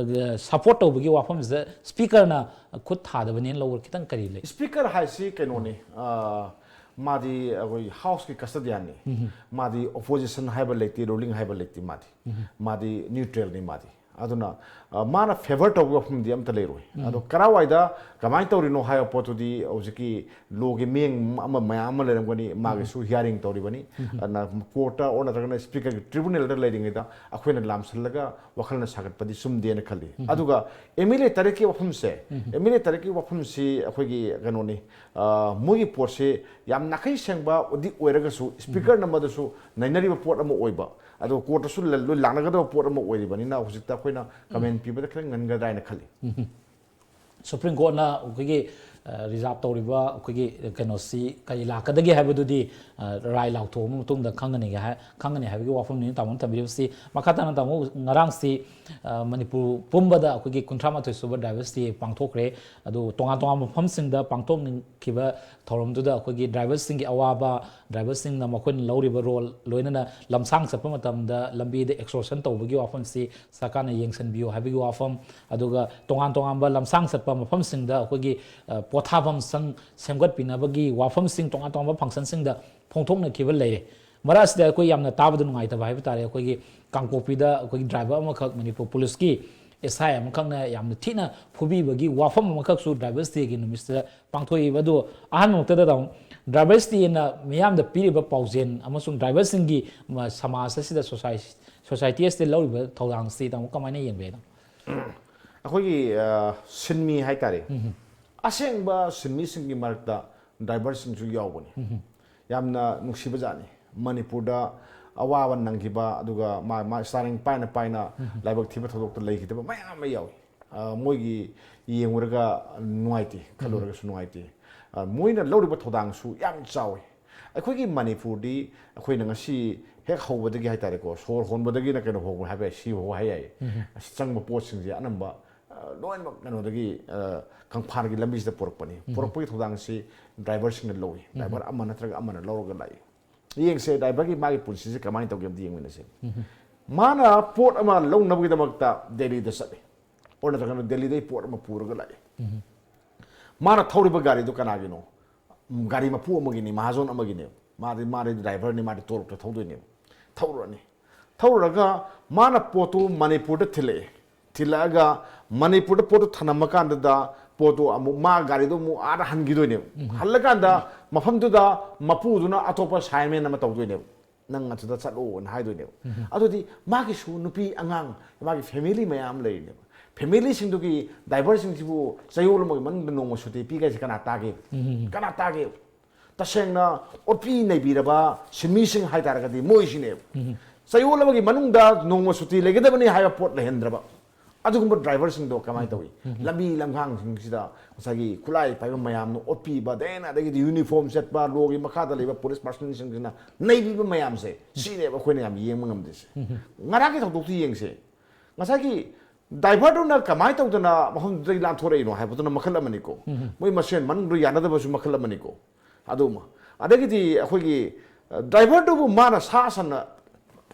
ꯁꯄꯣꯔꯠ ꯇꯧꯕꯒꯤ ꯋꯥꯐꯝꯁꯤꯗ ꯁ꯭ꯄꯤꯀꯔꯅ ꯈꯨꯠ ꯊꯥꯗꯕꯅꯦꯅ ꯂꯧꯕ ꯈꯤꯇꯪ ꯀꯔꯤ ꯂꯩ? ꯁ꯭ꯄꯤꯀꯔ ꯍꯥꯏꯁꯤ ꯀꯩꯅꯣꯅꯤ, ꯑ, ꯃꯥꯗꯤ ꯑꯩꯈꯣꯏ ꯍꯥꯎꯁꯀꯤ ꯀꯁꯇꯗꯤꯌꯥꯟꯅꯤ꯫ ꯃꯥꯗꯤ ꯑꯣꯄꯣꯖꯤꯁꯟ ꯍꯥꯏꯕ ꯂꯩꯇꯦ, ꯔꯨꯂꯤꯡ ꯍꯥꯏꯕ ꯂꯩꯇꯦ꯫ ꯃꯥꯗꯤ ꯃꯥꯗꯤ ꯅ꯭ꯌꯨꯇ꯭ꯔꯦꯜꯅꯤ꯫ ꯃꯥꯗꯤ ꯑꯗꯨꯅ ꯑ, ꯃꯥꯅ ꯐꯦꯚꯔ ꯇꯧꯕ ꯋꯥꯐꯝꯗꯤ ꯑꯝꯇ ꯂꯩꯔꯣꯏ꯫ ꯑꯗꯣ ꯀꯔꯥꯏꯋꯥꯏꯗ ꯀꯃꯥꯏꯅ ꯇꯧꯔꯤꯅꯣ ꯍꯥꯏꯕ ꯄꯣꯠꯇꯨꯗꯤ ꯍꯧꯖꯤꯛꯀꯤ ꯂꯣꯒꯤ ꯃꯤꯠꯌꯦꯡ ꯑꯃ ꯃꯌꯥꯝ ꯑꯃ ꯂꯩꯔꯝꯒꯅꯤ, ꯃꯥꯒꯤꯁꯨ ꯍꯤꯌꯥꯔꯤꯡ ꯇꯧꯔꯤꯕꯅꯤ꯫ ꯑꯗꯨꯅ ꯀꯣꯔꯠꯇ ꯑꯣꯔ ꯅꯠꯇ꯭ꯔꯒꯅ ꯁ꯭ꯄꯤꯀꯔꯒꯤ ꯇ꯭ꯔꯤꯕꯨꯅꯦꯜꯗ ꯂꯩꯔꯤꯉꯩꯗ ꯑꯩꯈꯣꯏꯅ ꯂꯥꯝꯁꯤꯜꯂꯒ ꯋꯥꯈꯜꯅ ꯁꯥꯒꯠꯄꯗꯤ ꯆꯨꯝꯗꯦꯅ ꯈꯜꯂꯤ꯫ ꯑꯗꯨꯒ ꯑꯦꯝ ꯑꯦꯜ ꯑꯦ ꯇꯔꯦꯠꯀꯤ ꯋꯥꯐꯝꯁꯦ, ꯑꯦꯝ ꯑꯦꯜ ꯑꯦ ꯇꯔꯦꯠꯀꯤ ꯋꯥꯐꯝꯁꯤ ꯑꯩꯈꯣꯏꯒꯤ ꯀꯩꯅꯣꯅꯤ, ꯑ, ꯃꯣꯏꯒꯤ ꯄꯣꯠꯁꯤ ꯌꯥꯝ ꯅꯥꯈꯩ ꯁꯦꯡꯕꯗꯤ ꯑꯣꯏꯔꯒꯁꯨ ꯁ꯭ꯄꯤꯀꯔꯅ ꯃꯗꯨꯁꯨ ꯅꯩꯅꯔꯤꯕ ꯄꯣꯠ ꯑꯃ ꯑꯣꯏꯕ, ꯑꯗꯣ ꯀꯣꯔꯠꯇꯁꯨ ꯂ-, ꯂꯣꯏ ꯂꯥꯛꯅꯒꯗꯕ ꯄꯣꯠ ꯑꯃ ꯑꯣꯏꯔꯤꯕꯅꯤꯅ ꯍꯧꯖꯤꯛꯇ ꯑꯩꯈꯣꯏꯅ ꯀꯃꯦꯟ ꯄꯤꯕꯗ ꯈꯤꯇꯪ ꯉꯟꯒꯗ꯭ꯔꯥ ꯍꯥꯏꯅ ꯈꯜꯂꯤ꯫ ꯁꯨꯄ꯭ꯔꯤꯝ ꯀꯣꯔꯠꯅ ꯑꯩꯈꯣꯏꯒꯤ ꯔꯤꯖꯥꯔꯚ ꯇꯧꯔꯤꯕ ꯑꯩꯈꯣꯏꯒꯤ ꯀꯩꯅꯣꯁꯤ ꯀꯔꯤ ꯂꯥꯛꯀꯗꯒꯦ ꯍꯥꯏꯕꯗꯨꯗꯤ ꯑ, ꯔꯥꯏ ꯂꯥꯎꯊꯣꯛꯑꯕ ꯃꯇꯨꯡꯗ ꯈꯪꯒꯅꯤ ꯍꯥꯏ-, ꯈꯪꯒꯅꯤ ꯍꯥꯏꯕꯒꯤ ꯋꯥꯐꯝꯅꯤ ꯇꯥꯃꯣꯅ ꯊꯝꯕꯤꯔꯤꯕꯁꯤ꯫ ꯃꯈꯥ ꯇꯥꯅ ꯇꯥꯃꯣ, ꯉꯔꯥꯡꯁꯤ ꯑ, ꯃꯅꯤꯄꯨꯔ ꯄꯨꯝꯕꯗ ꯑꯩꯈꯣꯏꯒꯤ ꯀꯨꯟꯊ꯭ꯔꯥ ꯃꯥꯊꯣꯏ ꯁꯨꯕ ꯗ꯭ꯔꯥꯏꯚꯔꯁ ꯗꯦ ꯄꯥꯡꯊꯣꯛꯈ꯭ꯔꯦ꯫ ꯑꯗꯨ ꯇꯣꯉꯥꯟ ꯇꯣꯉꯥꯟꯕ ꯃꯐꯝꯁꯤꯡꯗ ꯄꯥꯡꯊꯣꯛꯈꯤꯕ ꯊꯧꯔꯝꯗꯨꯗ ꯑꯩꯈꯣꯏꯒꯤ ꯗ꯭ꯔꯥꯏꯚꯔꯁꯤꯡꯒꯤ ꯑꯋꯥꯕ, ꯗ꯭ꯔꯥꯏꯚꯔꯁꯤꯡꯅ ꯃꯈꯣꯏꯅ ꯂꯧꯔꯤꯕ ꯔꯣꯜ, ꯂꯣꯏꯅꯅ ꯂꯝꯁꯥꯡ ꯆꯠꯄ ꯃꯇꯝꯗ ꯂꯝꯕꯤꯗ ꯑꯦꯛꯁꯇꯣꯔꯁꯟ ꯇꯧꯕꯒꯤ ꯋꯥꯐꯝꯁꯤ ꯁꯔꯀꯥꯔꯅ ꯌꯦꯡꯁꯤꯟꯕꯤꯌꯨ ꯍꯥꯏꯕꯒꯤ ꯋꯥꯐꯝ, ꯑꯗꯨꯒ ꯇꯣꯉꯥꯟ ꯇꯣꯉꯥꯟꯕ ꯂꯝꯁꯥꯡ ꯆꯠꯄ ꯃꯐꯝꯁꯤꯡꯗ ꯑꯩꯈꯣꯏꯒꯤ, ꯑ, ꯄꯣꯊꯥꯐꯝ ꯁꯪ ꯁꯦꯝꯒꯠꯄꯤꯅꯕꯒꯤ ꯋꯥꯐꯝꯁꯤꯡ ꯇꯣꯉꯥꯟ ꯇꯣꯉꯥꯟꯕ ꯐꯪꯁꯟꯁꯤꯡꯗ ꯐꯣꯡꯗꯣꯛꯅꯈꯤꯕ ꯂꯩꯔꯦ꯫ ꯃꯔꯛ ꯑꯁꯤꯗ ꯑꯩꯈꯣꯏ ꯌꯥꯝꯅ ꯇꯥꯕꯗ ꯅꯨꯡꯉꯥꯏꯇꯕ ꯍꯥꯏꯕ ꯇꯥꯔꯦ, ꯑꯩꯈꯣꯏꯒꯤ ꯀꯥꯡꯄꯣꯛꯄꯤꯗ ꯑꯩꯈꯣꯏꯒꯤ ꯗ꯭ꯔꯥꯏꯚꯔ ꯑꯃꯈꯛ ꯃꯅꯤꯄꯨꯔ ꯄꯨꯂꯤꯁꯀꯤ ꯑꯦꯁ ꯑꯥꯏ ꯑꯃꯈꯛꯅ ꯌꯥꯝꯅ ꯊꯤꯅ ꯐꯨꯕꯤꯕꯒꯤ ꯋꯥꯐꯝ ꯑꯃꯈꯛꯁꯨ ꯗ꯭ꯔꯥꯏꯚꯔꯁ ꯗꯦꯒꯤ ꯅꯨꯃꯤꯠꯁꯤꯗ ꯄꯥꯡꯊꯣꯛꯏꯕ꯫ ꯑꯗꯨ ꯑꯍꯥꯟꯕꯃꯛꯇꯗ ꯇꯥꯃꯣ, ꯗ꯭ꯔꯥꯏꯚꯔꯁ ꯗꯦꯅ ꯃꯤꯌꯥꯝꯗ ꯄꯤꯔꯤꯕ ꯄꯥꯎꯖꯦꯜ ꯑꯃꯁꯨꯡ ꯗ꯭ꯔꯥꯏꯚꯔꯁꯤꯡꯒꯤ, ꯃ-, ꯁꯃꯥꯖ ꯑꯁꯤꯗ, ꯁꯣꯁꯥꯏ-, ꯁꯣꯁꯥꯏꯇꯤ ꯑꯁꯤꯗ ꯂꯧꯔꯤꯕ ꯊꯧꯗꯥꯡꯁꯤ ꯇꯥꯃꯣ ꯀꯃꯥꯏꯅ ꯌꯦꯡꯕꯤꯅꯣ? ꯑꯩꯈꯣꯏꯒꯤ, ꯑ, ꯁꯤꯟꯃꯤ ꯍꯥꯏꯇꯥꯔꯦ, ꯑꯁꯦꯡꯕ ꯁꯤꯟꯃꯤꯁꯤꯡꯒꯤ ꯃꯔꯛꯇ ꯗ꯭ꯔꯥꯏꯚꯔꯁꯤꯡꯁꯨ ꯌꯥꯎꯕꯅꯤ꯫ ꯌꯥꯝꯅ ꯅꯨꯡꯁꯤꯕ ꯖꯥꯠꯅꯤ꯫ ꯃꯅꯤꯄꯨꯔꯗ ꯑꯋꯥꯕ ꯅꯪꯈꯤꯕ, ꯑꯗꯨꯒ ꯃꯥ, ꯃꯥ ꯏꯁꯇꯥꯔꯤꯡ ꯄꯥꯏꯅ ꯄꯥꯏꯅ ꯂꯥꯏꯕꯛ ꯊꯤꯕ ꯊꯧꯗꯣꯛꯇ ꯂꯩꯈꯤꯗꯕ ꯃꯌꯥꯝ ꯑꯃ ꯌꯥꯎꯏ꯫ ꯑ, ꯃꯣꯏꯒꯤ ꯌꯦꯡꯉꯨꯔꯒ ꯅꯨꯡꯉꯥꯏꯇꯦ, ꯈꯜꯂꯨꯔꯒꯁꯨ ꯅꯨꯡꯉꯥꯏꯇꯦ꯫ ꯑ, ꯃꯣꯏꯅ ꯂꯧꯔꯤꯕ ꯊꯧꯗꯥꯡꯁꯨ ꯌꯥꯝ ꯆꯥꯎꯏ꯫ ꯑꯩꯈꯣꯏꯒꯤ ꯃꯅꯤꯄꯨꯔꯗꯤ ꯑꯩꯈꯣꯏꯅ ꯉꯁꯤ ꯍꯦꯛ ꯍꯧꯕꯗꯒꯤ ꯍꯥꯏꯇꯥꯔꯦꯀꯣ, ꯁꯣꯔ ꯍꯣꯟꯕꯗꯒꯤꯅ ꯀꯩꯅꯣ ꯐꯥꯎꯕ ꯍꯥꯏꯕ ꯌꯥꯏ, ꯁꯤ ꯐꯥꯎꯕ ꯍꯥꯏ ꯌꯥꯏ꯫ ꯑꯁꯤ ꯆꯪꯕ ꯄꯣꯠꯁꯤꯡꯁꯦ ꯑꯅꯝꯕ, ꯑ, ꯂꯣꯏꯅꯃꯛ ꯀꯩꯅꯣꯗꯒꯤ, ꯑ, ꯀꯪꯐꯥꯜꯒꯤ ꯂꯝꯕꯤꯁꯤꯗ ꯄꯨꯔꯛꯄꯅꯤ꯫ ꯄꯨꯔꯛꯄꯒꯤ ꯊꯧꯗꯥꯡꯁꯤ ꯗ꯭ꯔꯥꯏꯚꯔꯁꯤꯡꯅ ꯂꯧꯏ꯫ ꯗ꯭ꯔꯥꯏꯚꯔ ꯑꯃ ꯅꯠꯇ꯭ꯔꯒ ꯑꯃꯅ ꯂꯧꯔꯒ ꯂꯥꯛꯏ꯫ ꯌꯦꯡꯁꯦ, ꯗ꯭ꯔꯥꯏꯚꯔꯒꯤ ꯃꯥꯒꯤ ꯄꯨꯟꯁꯤꯁꯦ ꯀꯃꯥꯏꯅ ꯇꯧꯒꯦ ꯑꯝꯇ ꯌꯦꯡꯃꯤꯟꯅꯁꯦ꯫ ꯃꯥꯅ ꯄꯣꯠ ꯑꯃ ꯂꯧꯅꯕꯒꯤꯗꯃꯛꯇ ꯗꯦꯜꯂꯤꯗ ꯆꯠꯂꯤ, ꯑꯣꯔ ꯅꯠꯇ꯭ꯔꯒꯅ ꯗꯦꯜꯂꯤꯗꯒꯤ ꯄꯣꯠ ꯑꯃ ꯄꯨꯔꯒ ꯂꯥꯛꯏ꯫ ꯃꯥꯅ ꯊꯧꯔꯤꯕ ꯒꯥꯔꯤꯗꯨ ꯀꯅꯥꯒꯤꯅꯣ? ꯒꯥꯔꯤ ꯃꯄꯨ ꯑꯃꯒꯤꯅꯤ, ꯃꯍꯥꯖꯣꯟ ꯑꯃꯒꯤꯅꯦꯕ꯫ ꯃꯥꯗꯤ, ꯃꯥꯗꯤ ꯗ꯭ꯔꯥꯏꯚꯔꯅꯤ, ꯃꯥꯗꯤ ꯇꯣꯂꯣꯞꯇ ꯊꯧꯗꯣꯏꯅꯦꯕ꯫ ꯊꯧꯔꯨꯔꯅꯤ꯫ ꯊꯧꯔꯨꯔꯒ ꯃꯥꯅ ꯄꯣꯠꯇꯨ ꯃꯅꯤꯄꯨꯔꯗ ꯊꯤꯜꯂꯛꯑꯦ꯫ ꯊꯤꯜꯂꯛꯑꯒ ꯃꯅꯤꯄꯨꯔꯗ ꯄꯣꯠꯇꯨ ꯊꯅꯝꯃ ꯀꯥꯟꯗꯨꯗ ꯄꯣꯠꯇꯨ ꯑꯃꯨꯛ ꯃꯥ ꯒꯥꯔꯤꯗꯨ ꯑꯃꯨꯛ ꯑꯥꯗ ꯍꯟꯈꯤꯗꯣꯏꯅꯦꯕ꯫ ꯍꯜꯂꯀꯥꯟꯗ ꯃꯐꯝꯗꯨꯗ ꯃꯄꯨꯗꯨꯅ ꯑꯇꯣꯞꯄ ꯁꯥꯏꯟꯃꯦꯟ ꯑꯃ ꯇꯧꯗꯣꯏꯅꯦꯕ꯫ "ꯅꯪ ꯑꯗꯨꯗ ꯆꯠꯂꯣꯅ" ꯍꯥꯏꯗꯣꯏꯅꯦꯕ꯫ ꯑꯗꯨꯗꯤ ꯃꯥꯒꯤꯁꯨ ꯅꯨꯄꯤ ꯑꯉꯥꯡ, ꯃꯥꯒꯤ ꯐꯦꯃꯤꯂꯤ ꯃꯌꯥꯝ ꯂꯩꯔꯤꯅꯦꯕ꯫ ꯐꯦꯃꯤꯂꯤꯁꯤꯡꯗꯨꯒꯤ ꯗ꯭ꯔꯥꯏꯚꯔꯁꯤꯡꯁꯤꯕꯨ ꯆꯌꯣꯜ ꯑꯃꯒꯤ ꯃꯅꯨꯡꯗ ꯅꯣꯡꯃ ꯁꯨꯇꯤ ꯄꯤꯒꯦ ꯍꯥꯏꯁꯦ ꯀꯅꯥ ꯇꯥꯒꯦ? ꯀꯅꯥ ꯇꯥꯒꯦ? ꯇꯁꯦꯡꯅ ꯑꯣꯠꯄꯤ ꯅꯩꯕꯤꯔꯕ ꯁꯤꯟꯃꯤꯁꯤꯡ ꯍꯥꯏꯇꯥꯔꯒꯗꯤ ꯃꯣꯏꯁꯤꯅꯦꯕ꯫ ꯆꯌꯣꯜ ꯑꯃꯒꯤ ꯃꯅꯨꯡꯗ ꯅꯣꯡꯃ ꯁꯨꯇꯤ ꯂꯩꯒꯗꯕꯅꯤ ꯍꯥꯏꯕ ꯄꯣꯠ ꯂꯩꯍꯟꯗ꯭ꯔꯕ ꯑꯗꯨꯒꯨꯝꯕ ꯗ꯭ꯔꯥꯏꯚꯔꯁꯤꯡꯗꯣ ꯀꯃꯥꯏꯅ ꯇꯧꯏ? ꯂꯝꯕꯤ ꯂꯝꯈꯥꯡꯁꯤꯡꯁꯤꯗ ꯉꯁꯥꯏꯒꯤ ꯈꯨꯠꯂꯥꯏ ꯄꯥꯏꯕ ꯃꯌꯥꯝꯅ ꯑꯣꯠꯄꯤꯕ, then ꯑꯗꯒꯤꯗꯤ ꯌꯨꯅꯤꯐꯣꯔꯝ ꯁꯦꯠꯄ, ꯂꯣꯒꯤ ꯃꯈꯥꯗ ꯂꯩꯕ ꯄꯨꯂꯤꯁ ꯄꯥꯔꯁꯟꯁꯤꯡꯁꯤꯅ ꯅꯩꯕꯤꯕ ꯃꯌꯥꯝꯁꯦ, ꯁꯤꯅꯦꯕ ꯑꯩꯈꯣꯏꯅ ꯌꯥꯝ ꯌꯦꯡꯕ ꯉꯝꯗ꯭ꯔꯤꯁꯦ꯫ ꯉꯔꯥꯡꯒꯤ ꯊꯧꯗꯣꯛꯇꯨ ꯌꯦꯡꯁꯦ꯫ ꯉꯁꯥꯏꯒꯤ ꯗ꯭ꯔꯥꯏꯚꯔꯗꯨꯅ ꯀꯃꯥꯏꯅ ꯇꯧꯗꯅ ꯃꯐꯝꯗꯨꯗꯒꯤ ꯂꯥꯟꯊꯣꯔꯛꯏꯅꯣ ꯍꯥꯏꯕꯗꯨꯅ ꯃꯈꯜ ꯑꯃꯅꯤꯀꯣ꯫ ꯃꯣꯏ ꯃꯁꯦꯟ ꯃꯅꯨꯡꯗ ꯌꯥꯅꯗꯕꯁꯨ ꯃꯈꯜ ꯑꯃꯅꯤꯀꯣ꯫ ꯑꯗꯨꯃ꯫ ꯑꯗꯒꯤꯗꯤ ꯑꯩꯈꯣꯏꯒꯤ, ꯑ, ꯗ꯭ꯔꯥꯏꯚꯔꯗꯨꯕꯨ ꯃꯥꯅ ꯁꯥ ꯁꯟꯅ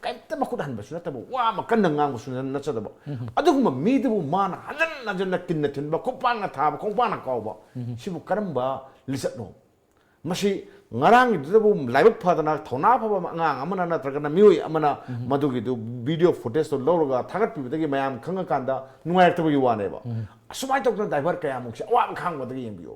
ꯀꯩꯝꯇ ꯃꯈꯨꯠ ꯍꯟꯕꯁꯨ ꯅꯠꯇꯕ, ꯋꯥ ꯑꯃ ꯀꯟꯅ ꯉꯥꯡꯕꯁꯨ ꯅꯠꯆꯗꯕ, ꯑꯗꯨꯒꯨꯝꯕ ꯃꯤꯗꯨꯕꯨ ꯃꯥꯅ ꯍꯟꯖꯟ ꯍꯟꯖꯟꯅ ꯀꯤꯟꯅ ꯊꯤꯟꯕ, ꯈꯣꯡꯄꯥꯛꯅ ꯊꯥꯕ, ꯈꯣꯡꯄꯥꯛꯅ ꯀꯥꯎꯕ, ꯁꯤꯕꯨ ꯀꯔꯝꯕ ꯂꯤꯆꯠꯅꯣ? ꯃꯁꯤ ꯉꯔꯥꯡꯒꯤꯗꯨꯗꯕꯨ ꯂꯥꯏꯕꯛ ꯐꯗꯅ ꯊꯧꯅꯥ ꯐꯕ ꯑꯉꯥꯡ ꯑꯃꯅ ꯅꯠꯇ꯭ꯔꯒꯅ ꯃꯤꯑꯣꯏ ꯑꯃꯅ ꯃꯗꯨꯒꯤꯗꯨ ꯚꯤꯗꯤꯑꯣ ꯐꯨꯇꯦꯖꯇꯨ ꯂꯧꯔꯒ ꯊꯥꯒꯠꯄꯤꯕꯗꯒꯤ ꯃꯌꯥꯝ ꯈꯪꯉꯀꯥꯟꯗ ꯅꯨꯡꯉꯥꯏꯔꯛꯇꯕꯒꯤ ꯋꯥꯅꯦꯕ꯫ ꯑꯁꯨꯃꯥꯏꯅ ꯇꯧꯗꯅ ꯗ꯭ꯔꯥꯏꯚꯔ ꯀꯌꯥꯃꯨꯛꯁꯦ ꯑꯋꯥꯕ ꯈꯥꯡꯕꯗꯒꯤ ꯌꯦꯡꯕꯤꯌꯨ꯫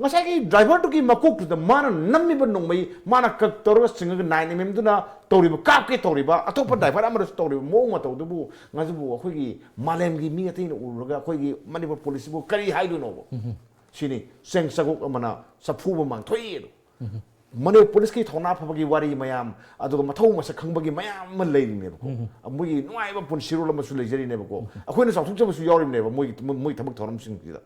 ꯉꯁꯥꯏꯒꯤ ꯗ꯭ꯔꯥꯏꯚꯔꯗꯨꯒꯤ ꯃꯀꯣꯛꯇꯨꯗ ꯃꯥꯅ ꯅꯝꯃꯤꯕ ꯅꯣꯡꯃꯩ, ꯃꯥꯅ ꯀꯛ ꯇꯧꯔꯒ ꯆꯤꯡꯉꯒ ꯅꯥꯏꯟ ꯑꯦꯝ ꯑꯦꯝꯗꯨꯅ ꯇꯧꯔꯤꯕ, ꯀꯥꯞꯀꯦ ꯇꯧꯔꯤꯕ, ꯑꯇꯣꯞꯄ ꯗ꯭ꯔꯥꯏꯚꯔ ꯑꯃꯗꯁꯨ ꯇꯧꯔꯤꯕ ꯃꯑꯣꯡ ꯃꯇꯧꯗꯨꯕꯨ, ꯉꯁꯤꯕꯨ ꯑꯩꯈꯣꯏꯒꯤ ꯃꯥꯂꯦꯝꯒꯤ ꯃꯤ ꯑꯇꯩꯅ ꯎꯔꯨꯔꯒ ꯑꯩꯈꯣꯏꯒꯤ ꯃꯅꯤꯄꯨꯔ ꯄꯨꯂꯤꯁꯁꯤꯕꯨ ꯀꯔꯤ ꯍꯥꯏꯗꯣꯏꯅꯣꯕ? ꯁꯤꯅꯤ, ꯆꯦꯡ ꯆꯒꯣꯛ ꯑꯃꯅ ꯆꯐꯨ ꯑꯃ ꯃꯥꯡꯊꯣꯛꯏ ꯑꯗꯣ꯫ ꯃꯅꯤꯄꯨꯔ ꯄꯨꯂꯤꯁꯀꯤ ꯊꯧꯅꯥ ꯐꯕꯒꯤ ꯋꯥꯔꯤ ꯃꯌꯥꯝ, ꯑꯗꯨꯒ ꯃꯊꯧ ꯃꯁꯛ ꯈꯪꯕꯒꯤ ꯃꯌꯥꯝ ꯑꯃ ꯂꯩꯔꯤꯅꯦꯕꯀꯣ꯫ ꯃꯣꯏꯒꯤ ꯅꯨꯡꯉꯥꯏꯕ ꯄꯨꯟꯁꯤꯔꯣꯜ ꯑꯃꯁꯨ ꯂꯩꯖꯔꯤꯅꯦꯕꯀꯣ꯫ ꯑꯩꯈꯣꯏꯅ ꯆꯥꯎꯊꯣꯛꯆꯕꯁꯨ ꯌꯥꯎꯔꯤꯕꯅꯦꯕ ꯃꯣꯏꯒꯤ, ꯃꯣꯏ ꯊꯕꯛ ꯊꯧꯔꯝꯁꯤꯡꯁꯤꯗ꯫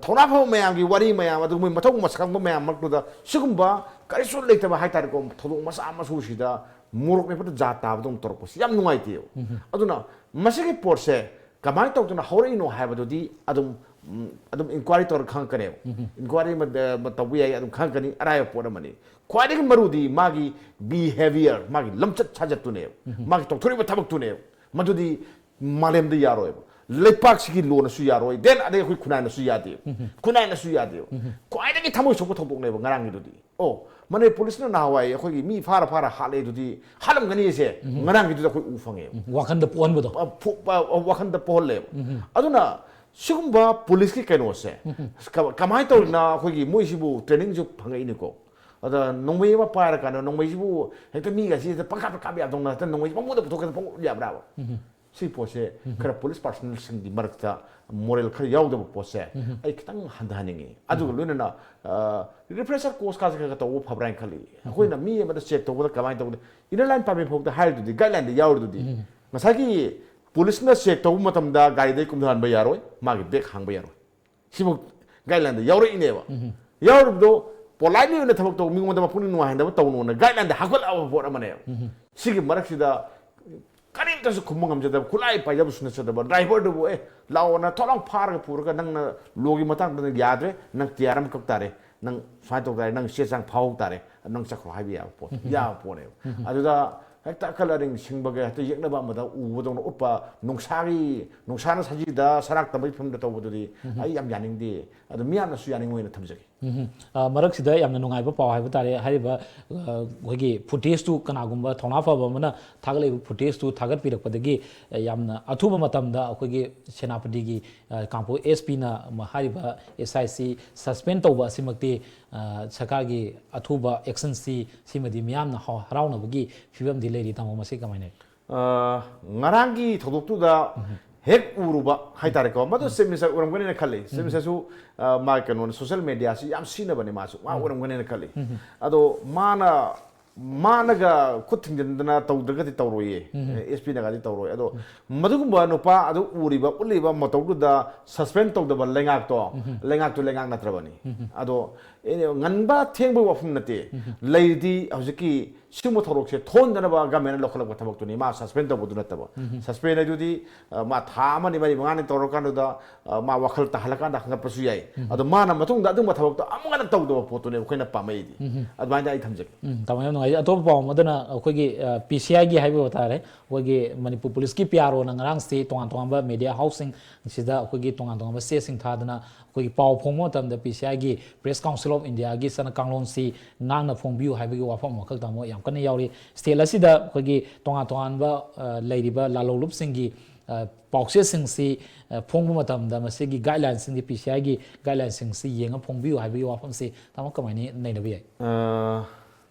ꯊꯧꯅꯥ ꯐꯕ ꯃꯌꯥꯝꯒꯤ ꯋꯥꯔꯤ ꯃꯌꯥꯝ, ꯑꯗꯨꯒ ꯃꯣꯏ ꯃꯊꯧ ꯃꯁꯛ ꯈꯪꯕ ꯃꯌꯥꯝ ꯃꯔꯛꯇꯨꯗ ꯁꯤꯒꯨꯝꯕ ꯀꯔꯤꯁꯨ ꯂꯩꯇꯕ ꯍꯥꯏꯇꯥꯔꯦꯀꯣ, ꯊꯧꯗꯣꯛ ꯃꯆꯥ ꯃꯁꯨꯁꯤꯗ ꯃꯣꯔꯣꯛ ꯃꯦꯠꯄꯗ ꯖꯥꯠ ꯇꯥꯕꯗꯧꯅ ꯇꯧꯔꯛꯄꯁꯤ ꯌꯥꯝ ꯅꯨꯡꯉꯥꯏꯇꯦꯕ꯫ ꯑꯗꯨꯅ ꯃꯁꯤꯒꯤ ꯄꯣꯠꯁꯦ ꯀꯃꯥꯏꯅ ꯇꯧꯗꯅ ꯍꯧꯔꯛꯏꯅꯣ ꯍꯥꯏꯕꯗꯨꯗꯤ ꯑꯗꯨꯝ, ꯎꯝ, ꯑꯗꯨꯝ inquiry ꯇꯧꯔꯒ ꯈꯪꯉꯛꯀꯅꯦꯕ꯫ Inquiry ꯑꯃ, ꯑ, ꯑꯃ ꯇꯧꯕ ꯌꯥꯏ, ꯑꯗꯨꯝ ꯈꯪꯉꯛꯀꯅꯤ꯫ ꯑꯔꯥꯏꯕ ꯄꯣꯠ ꯑꯃꯅꯤ꯫ ꯈ꯭ꯋꯥꯏꯗꯒꯤ ꯃꯔꯨꯗꯤ ꯃꯥꯒꯤ behaviour, ꯃꯥꯒꯤ ꯂꯝꯆꯠ ꯁꯥꯖꯠꯇꯨꯅꯦꯕ, ꯃꯥꯒꯤ ꯇꯧꯊꯣꯔꯛꯏꯕ ꯊꯕꯛꯇꯨꯅꯦꯕ꯫ ꯃꯗꯨꯗꯤ ꯃꯥꯂꯦꯝꯗ ꯌꯥꯔꯣꯏꯕ꯫ ꯂꯩꯄꯥꯛꯁꯤꯒꯤ ꯂꯣꯅꯁꯨ ꯌꯥꯔꯣꯏ, then ꯑꯗꯩ ꯑꯩꯈꯣꯏ ꯈꯨꯟꯅꯥꯏꯅꯁꯨ ꯌꯥꯗꯦꯕ꯫ ꯈꯨꯟꯅꯥꯏꯅꯁꯨ ꯌꯥꯗꯦꯕ꯫ ꯈ꯭ꯋꯥꯏꯗꯒꯤ ꯊꯃꯣꯏ ꯁꯣꯛꯄ ꯊꯧꯗꯣꯛꯅꯦꯕ ꯉꯔꯥꯡꯒꯤꯗꯨꯗꯤ꯫ ꯑꯣ, ꯃꯅꯤꯄꯨꯔ ꯄꯨꯂꯤꯁꯅ ꯅꯍꯥꯟꯋꯥꯏ ꯑꯩꯈꯣꯏꯒꯤ ꯃꯤ ꯐꯥꯔ ꯐꯥꯔ ꯍꯥꯠꯂꯦ ꯑꯗꯨꯗꯤ ꯍꯥꯠꯂꯝꯒꯅꯤ ꯑꯁꯦ ꯉꯔꯥꯡꯒꯤꯗꯨꯗ ꯑꯩꯈꯣꯏ ꯎ ꯐꯪꯉꯦꯕ꯫ ꯎꯝ, ꯋꯥꯈꯟꯗ ꯄꯣꯛꯍꯟꯕꯗꯣ꯫ ꯑ, ꯐꯨ-, ꯑ, ꯑ, ꯋꯥꯈꯟꯗ ꯄꯣꯛꯍꯜꯂꯦꯕ꯫ ꯑꯗꯨꯅ ꯁꯤꯒꯨꯝꯕ ꯄꯨꯂꯤꯁꯀꯤ ꯀꯩꯅꯣꯁꯦ ꯀ-, ꯀꯃꯥꯏꯅ ꯇꯧꯔꯤꯅ ꯑꯩꯈꯣꯏꯒꯤ ꯃꯣꯏꯁꯤꯕꯨ trainingꯁꯨ ꯐꯪꯉꯛꯏꯅꯤꯀꯣ꯫ ꯑꯗ ꯅꯣꯡꯃꯩ ꯑꯃ ꯄꯥꯏꯔꯀꯥꯟꯗ ꯅꯣꯡꯃꯩꯁꯤꯕꯨ ꯍꯦꯛꯇ ꯃꯤꯒ ꯑꯁꯤ ꯍꯦꯛꯇ ꯄꯪꯀꯥꯞꯇ ꯀꯥꯞ ꯌꯥꯗꯧꯅ ꯍꯦꯛꯇ ꯅꯣꯡꯃꯩꯁꯤ ꯄꯪꯃꯨꯗ ꯄꯨꯊꯣꯛꯀꯗ ꯄꯪꯎꯠ ꯌꯥꯕ꯭ꯔꯥꯕ? ꯁꯤ ꯄꯣꯠꯁꯦ ꯈꯔ ꯄꯨꯂꯤꯁ ꯄꯥꯔꯁꯅꯦꯜꯁꯤꯡꯒꯤ ꯃꯔꯛꯇ moral ꯈꯔ ꯌꯥꯎꯗꯕ ꯄꯣꯠꯁꯦ ꯑꯩ ꯈꯤꯇꯪ ꯍꯟꯊꯍꯟꯅꯤꯡꯉꯤ꯫ ꯑꯗꯨꯒ ꯂꯣꯏꯅꯅ, ꯑ, refresher course ꯀꯥꯁꯦ ꯈꯔ ꯈꯔ ꯇꯧꯕ ꯐꯕ꯭ꯔꯥ ꯍꯥꯏꯅ ꯈꯜꯂꯤ꯫ ꯑꯩꯈꯣꯏꯅ ꯃꯤ ꯑꯃꯗ check ꯇꯧꯕꯗ ꯀꯃꯥꯏꯅ ꯇꯧꯒꯅꯤ? Inner line permit ꯐꯥꯎꯗ ꯍꯥꯏꯔꯤꯗꯨꯗꯤ, guideline ꯗ ꯌꯥꯎꯔꯤꯗꯨꯗꯤ꯫ ꯉꯁꯥꯏꯒꯤ ꯄꯨꯂꯤꯁꯅ check ꯇꯧꯕ ꯃꯇꯝꯗ ꯒꯥꯔꯤꯗꯩ ꯀꯨꯝꯊꯍꯟꯕ ꯌꯥꯔꯣꯏ, ꯃꯥꯒꯤ bag ꯍꯥꯡꯕ ꯌꯥꯔꯣꯏ꯫ ꯁꯤꯐꯥꯎ guideline ꯗ ꯌꯥꯎꯔꯛꯏꯅꯦꯕ꯫ ꯌꯥꯎꯔꯤꯕꯗꯣ politely ꯑꯣꯏꯅ ꯊꯕꯛ ꯇꯧ, ꯃꯤꯉꯣꯟꯗ ꯃꯄꯨꯛꯅꯤꯡ ꯅꯨꯡꯉꯥꯏꯍꯟꯗꯕ ꯇꯧꯅꯣꯅ guideline ꯗ ꯍꯥꯞꯀꯠꯂꯛꯑꯕ ꯄꯣꯠ ꯑꯃꯅꯦꯕ꯫ ꯁꯤꯒꯤ ꯃꯔꯛꯁꯤꯗ ꯀꯔꯤꯝꯇꯁꯨ ꯈꯨꯝꯕ ꯉꯝꯖꯗꯕ, ꯈꯨꯠꯂꯥꯏ ꯄꯥꯏꯖꯕꯁꯨ ꯅꯠꯆꯗꯕ, driver ꯗꯨꯕꯨ, "ꯑꯦ, ꯂꯥꯛꯑꯣꯅ ꯊꯣꯛ ꯂꯥꯎ ꯐꯥꯔꯒ ꯄꯨꯔꯒ ꯅꯪꯅ law ꯒꯤ ꯃꯇꯥꯡꯗ ꯌꯥꯗ꯭ꯔꯦ, ꯅꯪ T R ꯑꯃ ꯀꯛ ꯇꯥꯔꯦ, ꯅꯪ ꯁꯨꯃꯥꯏꯅ ꯇꯧ ꯇꯥꯔꯦ, ꯅꯪ ꯆꯦ ꯆꯥꯡ ꯐꯥꯍꯧ ꯇꯥꯔꯦ, ꯅꯪ ꯆꯠꯈ꯭ꯔꯣ" ꯍꯥꯏꯕ ꯌꯥꯕ ꯄꯣꯠ, ꯌꯥꯕ ꯄꯣꯠꯅꯦꯕ꯫ ꯑꯗꯨꯗ ꯍꯦꯛꯇ ꯑꯀꯜ ꯑꯔꯤꯡ ꯁꯤꯡꯕꯒ ꯍꯦꯛꯇ ꯌꯦꯛꯅꯕ ꯑꯃꯗ ꯎꯕꯗꯧꯅ ꯎꯠꯄ, ꯅꯨꯡꯁꯥꯒꯤ, ꯅꯨꯡꯁꯥꯅ ꯁꯖꯤꯗ ꯁꯔꯥꯛ ꯇꯝꯕꯒꯤ ꯐꯤꯕꯝꯗ ꯇꯧꯕꯗꯨꯗꯤ ꯑꯩ ꯌꯥꯝ ꯌꯥꯅꯤꯡꯗꯦ꯫ ꯑꯗꯨ ꯃꯤꯌꯥꯝꯅꯁꯨ ꯌꯥꯅꯤꯡꯉꯣꯏꯅ ꯊꯝꯖꯒꯦ꯫ ꯎꯝ꯫ ꯑ, ꯃꯔꯛꯁꯤꯗ ꯌꯥꯝꯅ ꯅꯨꯡꯉꯥꯏꯕ ꯄꯥꯎ ꯍꯥꯏꯕ ꯇꯥꯔꯦ꯫ ꯍꯥꯏꯔꯤꯕ, ꯑ, ꯑꯩꯈꯣꯏꯒꯤ footage ꯇꯨ ꯀꯅꯥꯒꯨꯝꯕ ꯊꯧꯅꯥ ꯐꯕ ꯑꯃꯅ ꯊꯥꯒꯠꯂꯛꯏꯕ footage ꯇꯨ ꯊꯥꯒꯠꯄꯤꯔꯛꯄꯗꯒꯤ, ꯑ, ꯌꯥꯝꯅ ꯑꯊꯨꯕ ꯃꯇꯝꯗ ꯑꯩꯈꯣꯏꯒꯤ ꯁꯦꯅꯥꯄꯇꯤꯒꯤ, ꯑ, ꯀꯥꯡꯄꯣꯛ S P ꯅ ꯃ-, ꯍꯥꯏꯔꯤꯕ S I ꯁꯤ suspend ꯇꯧꯕ ꯑꯁꯤꯃꯛꯇꯤ, ꯑ, ꯁꯔꯀꯥꯔꯒꯤ ꯑꯊꯨꯕ action ꯁꯤ, ꯁꯤꯃꯗꯤ ꯃꯤꯌꯥꯝꯅ ꯍ-, ꯍꯔꯥꯎꯅꯕꯒꯤ ꯐꯤꯕꯝꯗꯤ ꯂꯩꯔꯤ꯫ ꯇꯥꯃꯣ, ꯃꯁꯤ ꯀꯃꯥꯏꯅ ꯂꯩ? ꯑ, ꯉꯔꯥꯡꯒꯤ ꯊꯧꯗꯣꯛꯇꯨꯗ ꯍꯦꯛ ꯎꯔꯨꯕ ꯍꯥꯏꯇꯥꯔꯦꯀꯣ, ꯃꯗꯨ Chief Minister ꯑꯣꯏꯔꯝꯒꯅꯤꯅ ꯈꯜꯂꯤ꯫ Chief Minister ꯁꯨ, ꯑ, ꯃꯥ ꯀꯩꯅꯣꯅ social media ꯁꯤ ꯌꯥꯝ ꯁꯤꯖꯤꯟꯅꯕꯅꯦ, ꯃꯥꯁꯨ ꯃꯥ ꯑꯣꯏꯔꯝꯒꯅꯤꯅ ꯈꯜꯂꯤ꯫ ꯑꯗꯣ ꯃꯥꯅ ꯃꯥꯅꯒ ꯈꯨꯠ ꯊꯤꯡꯖꯤꯟꯗꯅ ꯇꯧꯗ꯭ꯔꯒꯗꯤ ꯇꯇꯧꯔꯣꯏꯌꯦ꯫ ꯑꯦꯁ ꯄꯤꯅꯒꯗꯤ ꯇꯧꯔꯣꯏ꯫ ꯑꯗꯣ ꯃꯗꯨꯒꯨꯝꯕ ꯅꯨꯄꯥ ꯑꯗꯨ ꯎꯔꯤꯕ, ꯎꯠꯂꯤꯕ ꯃꯇꯧꯗꯨꯗ suspend ꯇꯧꯗꯕ ꯂꯩꯉꯥꯛꯇꯣ, ꯂꯩꯉꯥꯛꯇꯨ ꯂꯩꯉꯥꯛ ꯅꯠꯇ꯭ꯔꯕꯅꯤ꯫ ꯑꯗꯣ ꯑꯦ, ꯉꯟꯕ ꯊꯦꯡꯕꯒꯤ ꯋꯥꯐꯝ ꯅꯠꯇꯦ꯫ ꯂꯩꯔꯤꯗꯤ ꯍꯧꯖꯤꯛꯀꯤ ꯁꯤꯒꯨꯝꯕ ꯊꯧꯔꯣꯛꯁꯦ ꯊꯣꯛꯍꯟꯗꯅꯕ government ꯅ ꯂꯧꯈꯠꯂꯛꯄ ꯊꯕꯛꯇꯨꯅꯤ, ꯃꯥ suspend ꯇꯧꯕꯗꯨ ꯅꯠꯇꯕ꯫ Suspend ꯍꯥꯏꯗꯨꯗꯤ, ꯑ, ꯃꯥ ꯊꯥ ꯑꯃꯅꯤ, ꯃꯔꯤ, ꯃꯉꯥꯅꯤ ꯇꯧꯔꯀꯥꯟꯗꯨꯗ, ꯑ, ꯃꯥ ꯋꯥꯈꯜ ꯇꯥꯍꯜꯂꯀꯥꯟꯗ ꯍꯪꯒꯠꯄꯁꯨ ꯌꯥꯏ꯫ ꯑꯗꯣ ꯃꯥꯅ ꯃꯇꯨꯡꯗ ꯑꯗꯨꯒꯨꯝꯕ ꯊꯕꯛꯇꯣ ꯑꯃꯨꯛ ꯍꯟꯅ ꯇꯧꯗꯕ ꯄꯣꯠꯇꯨꯅꯦꯕ ꯑꯩꯈꯣꯏꯅ ꯄꯥꯝꯃꯛꯏꯗꯤ꯫ ꯑꯗꯨꯃꯥꯏꯅ ꯑꯩ ꯊꯝꯖꯒꯦ꯫ ꯎꯝ, ꯇꯥꯃꯣ, ꯌꯥꯝ ꯅꯨꯡꯉꯥꯏꯖꯩ꯫ ꯑꯇꯣꯞꯄ ꯄꯥꯎ ꯑꯃꯗꯅ ꯑꯩꯈꯣꯏꯒꯤ, ꯑ, P C I ꯒꯤ ꯍꯥꯏꯕ ꯇꯥꯔꯦ, ꯑꯩꯈꯣꯏꯒꯤ ꯃꯅꯤꯄꯨꯔ ꯄꯨꯂꯤꯁꯀꯤ P R O ꯅ ꯉꯔꯥꯡꯁꯤ ꯇꯣꯉꯥꯟ ꯇꯣꯉꯥꯟꯕ media house ꯁꯤꯡ ꯁꯤꯗ ꯑꯩꯈꯣꯏꯒꯤ ꯇꯣꯉꯥꯟ ꯇꯣꯉꯥꯟꯕ ꯆꯦꯁꯤꯡ ꯊꯥꯗꯅ ꯑꯩꯈꯣꯏꯒꯤ ꯄꯥꯎ ꯐꯣꯡꯕ ꯃꯇꯝꯗ P C I ꯒꯤ Press Council of India ꯒꯤ ꯆꯠꯅ ꯀꯥꯡꯂꯣꯟꯁꯤ ꯉꯥꯛꯅ ꯐꯣꯡꯕꯤꯌꯨ ꯍꯥꯏꯕꯒꯤ ꯋꯥꯐꯝ ꯑꯃꯈꯛ ꯇꯥꯃꯣ ꯌꯥꯝ ꯀꯟꯅ ꯌꯥꯎꯔꯤ꯫ State ꯑꯁꯤꯗ ꯑꯩꯈꯣꯏꯒꯤ ꯇꯣꯉꯥꯟ ꯇꯣꯉꯥꯟꯕ, ꯑ, ꯂꯩꯔꯤꯕ ꯂꯥꯜꯍꯧꯂꯨꯞꯁꯤꯡꯒꯤ, ꯑ, ꯄꯥꯎꯆꯦꯁꯤꯡꯁꯤ, ꯑ, ꯐꯣꯡꯕ ꯃꯇꯝꯗ ꯃꯁꯤꯒꯤ guideline ꯁꯤꯡꯁꯤ, P C I ꯒꯤ guideline ꯁꯤꯡꯁꯤ ꯌꯦꯡꯉ ꯐꯣꯡꯕꯤꯌꯨ ꯍꯥꯏꯕꯒꯤ ꯋꯥꯐꯝꯁꯤ ꯇꯥꯃꯣ ꯀꯃꯥꯏꯅ ꯅꯩꯅꯕ ꯌꯥꯏ? ꯑ,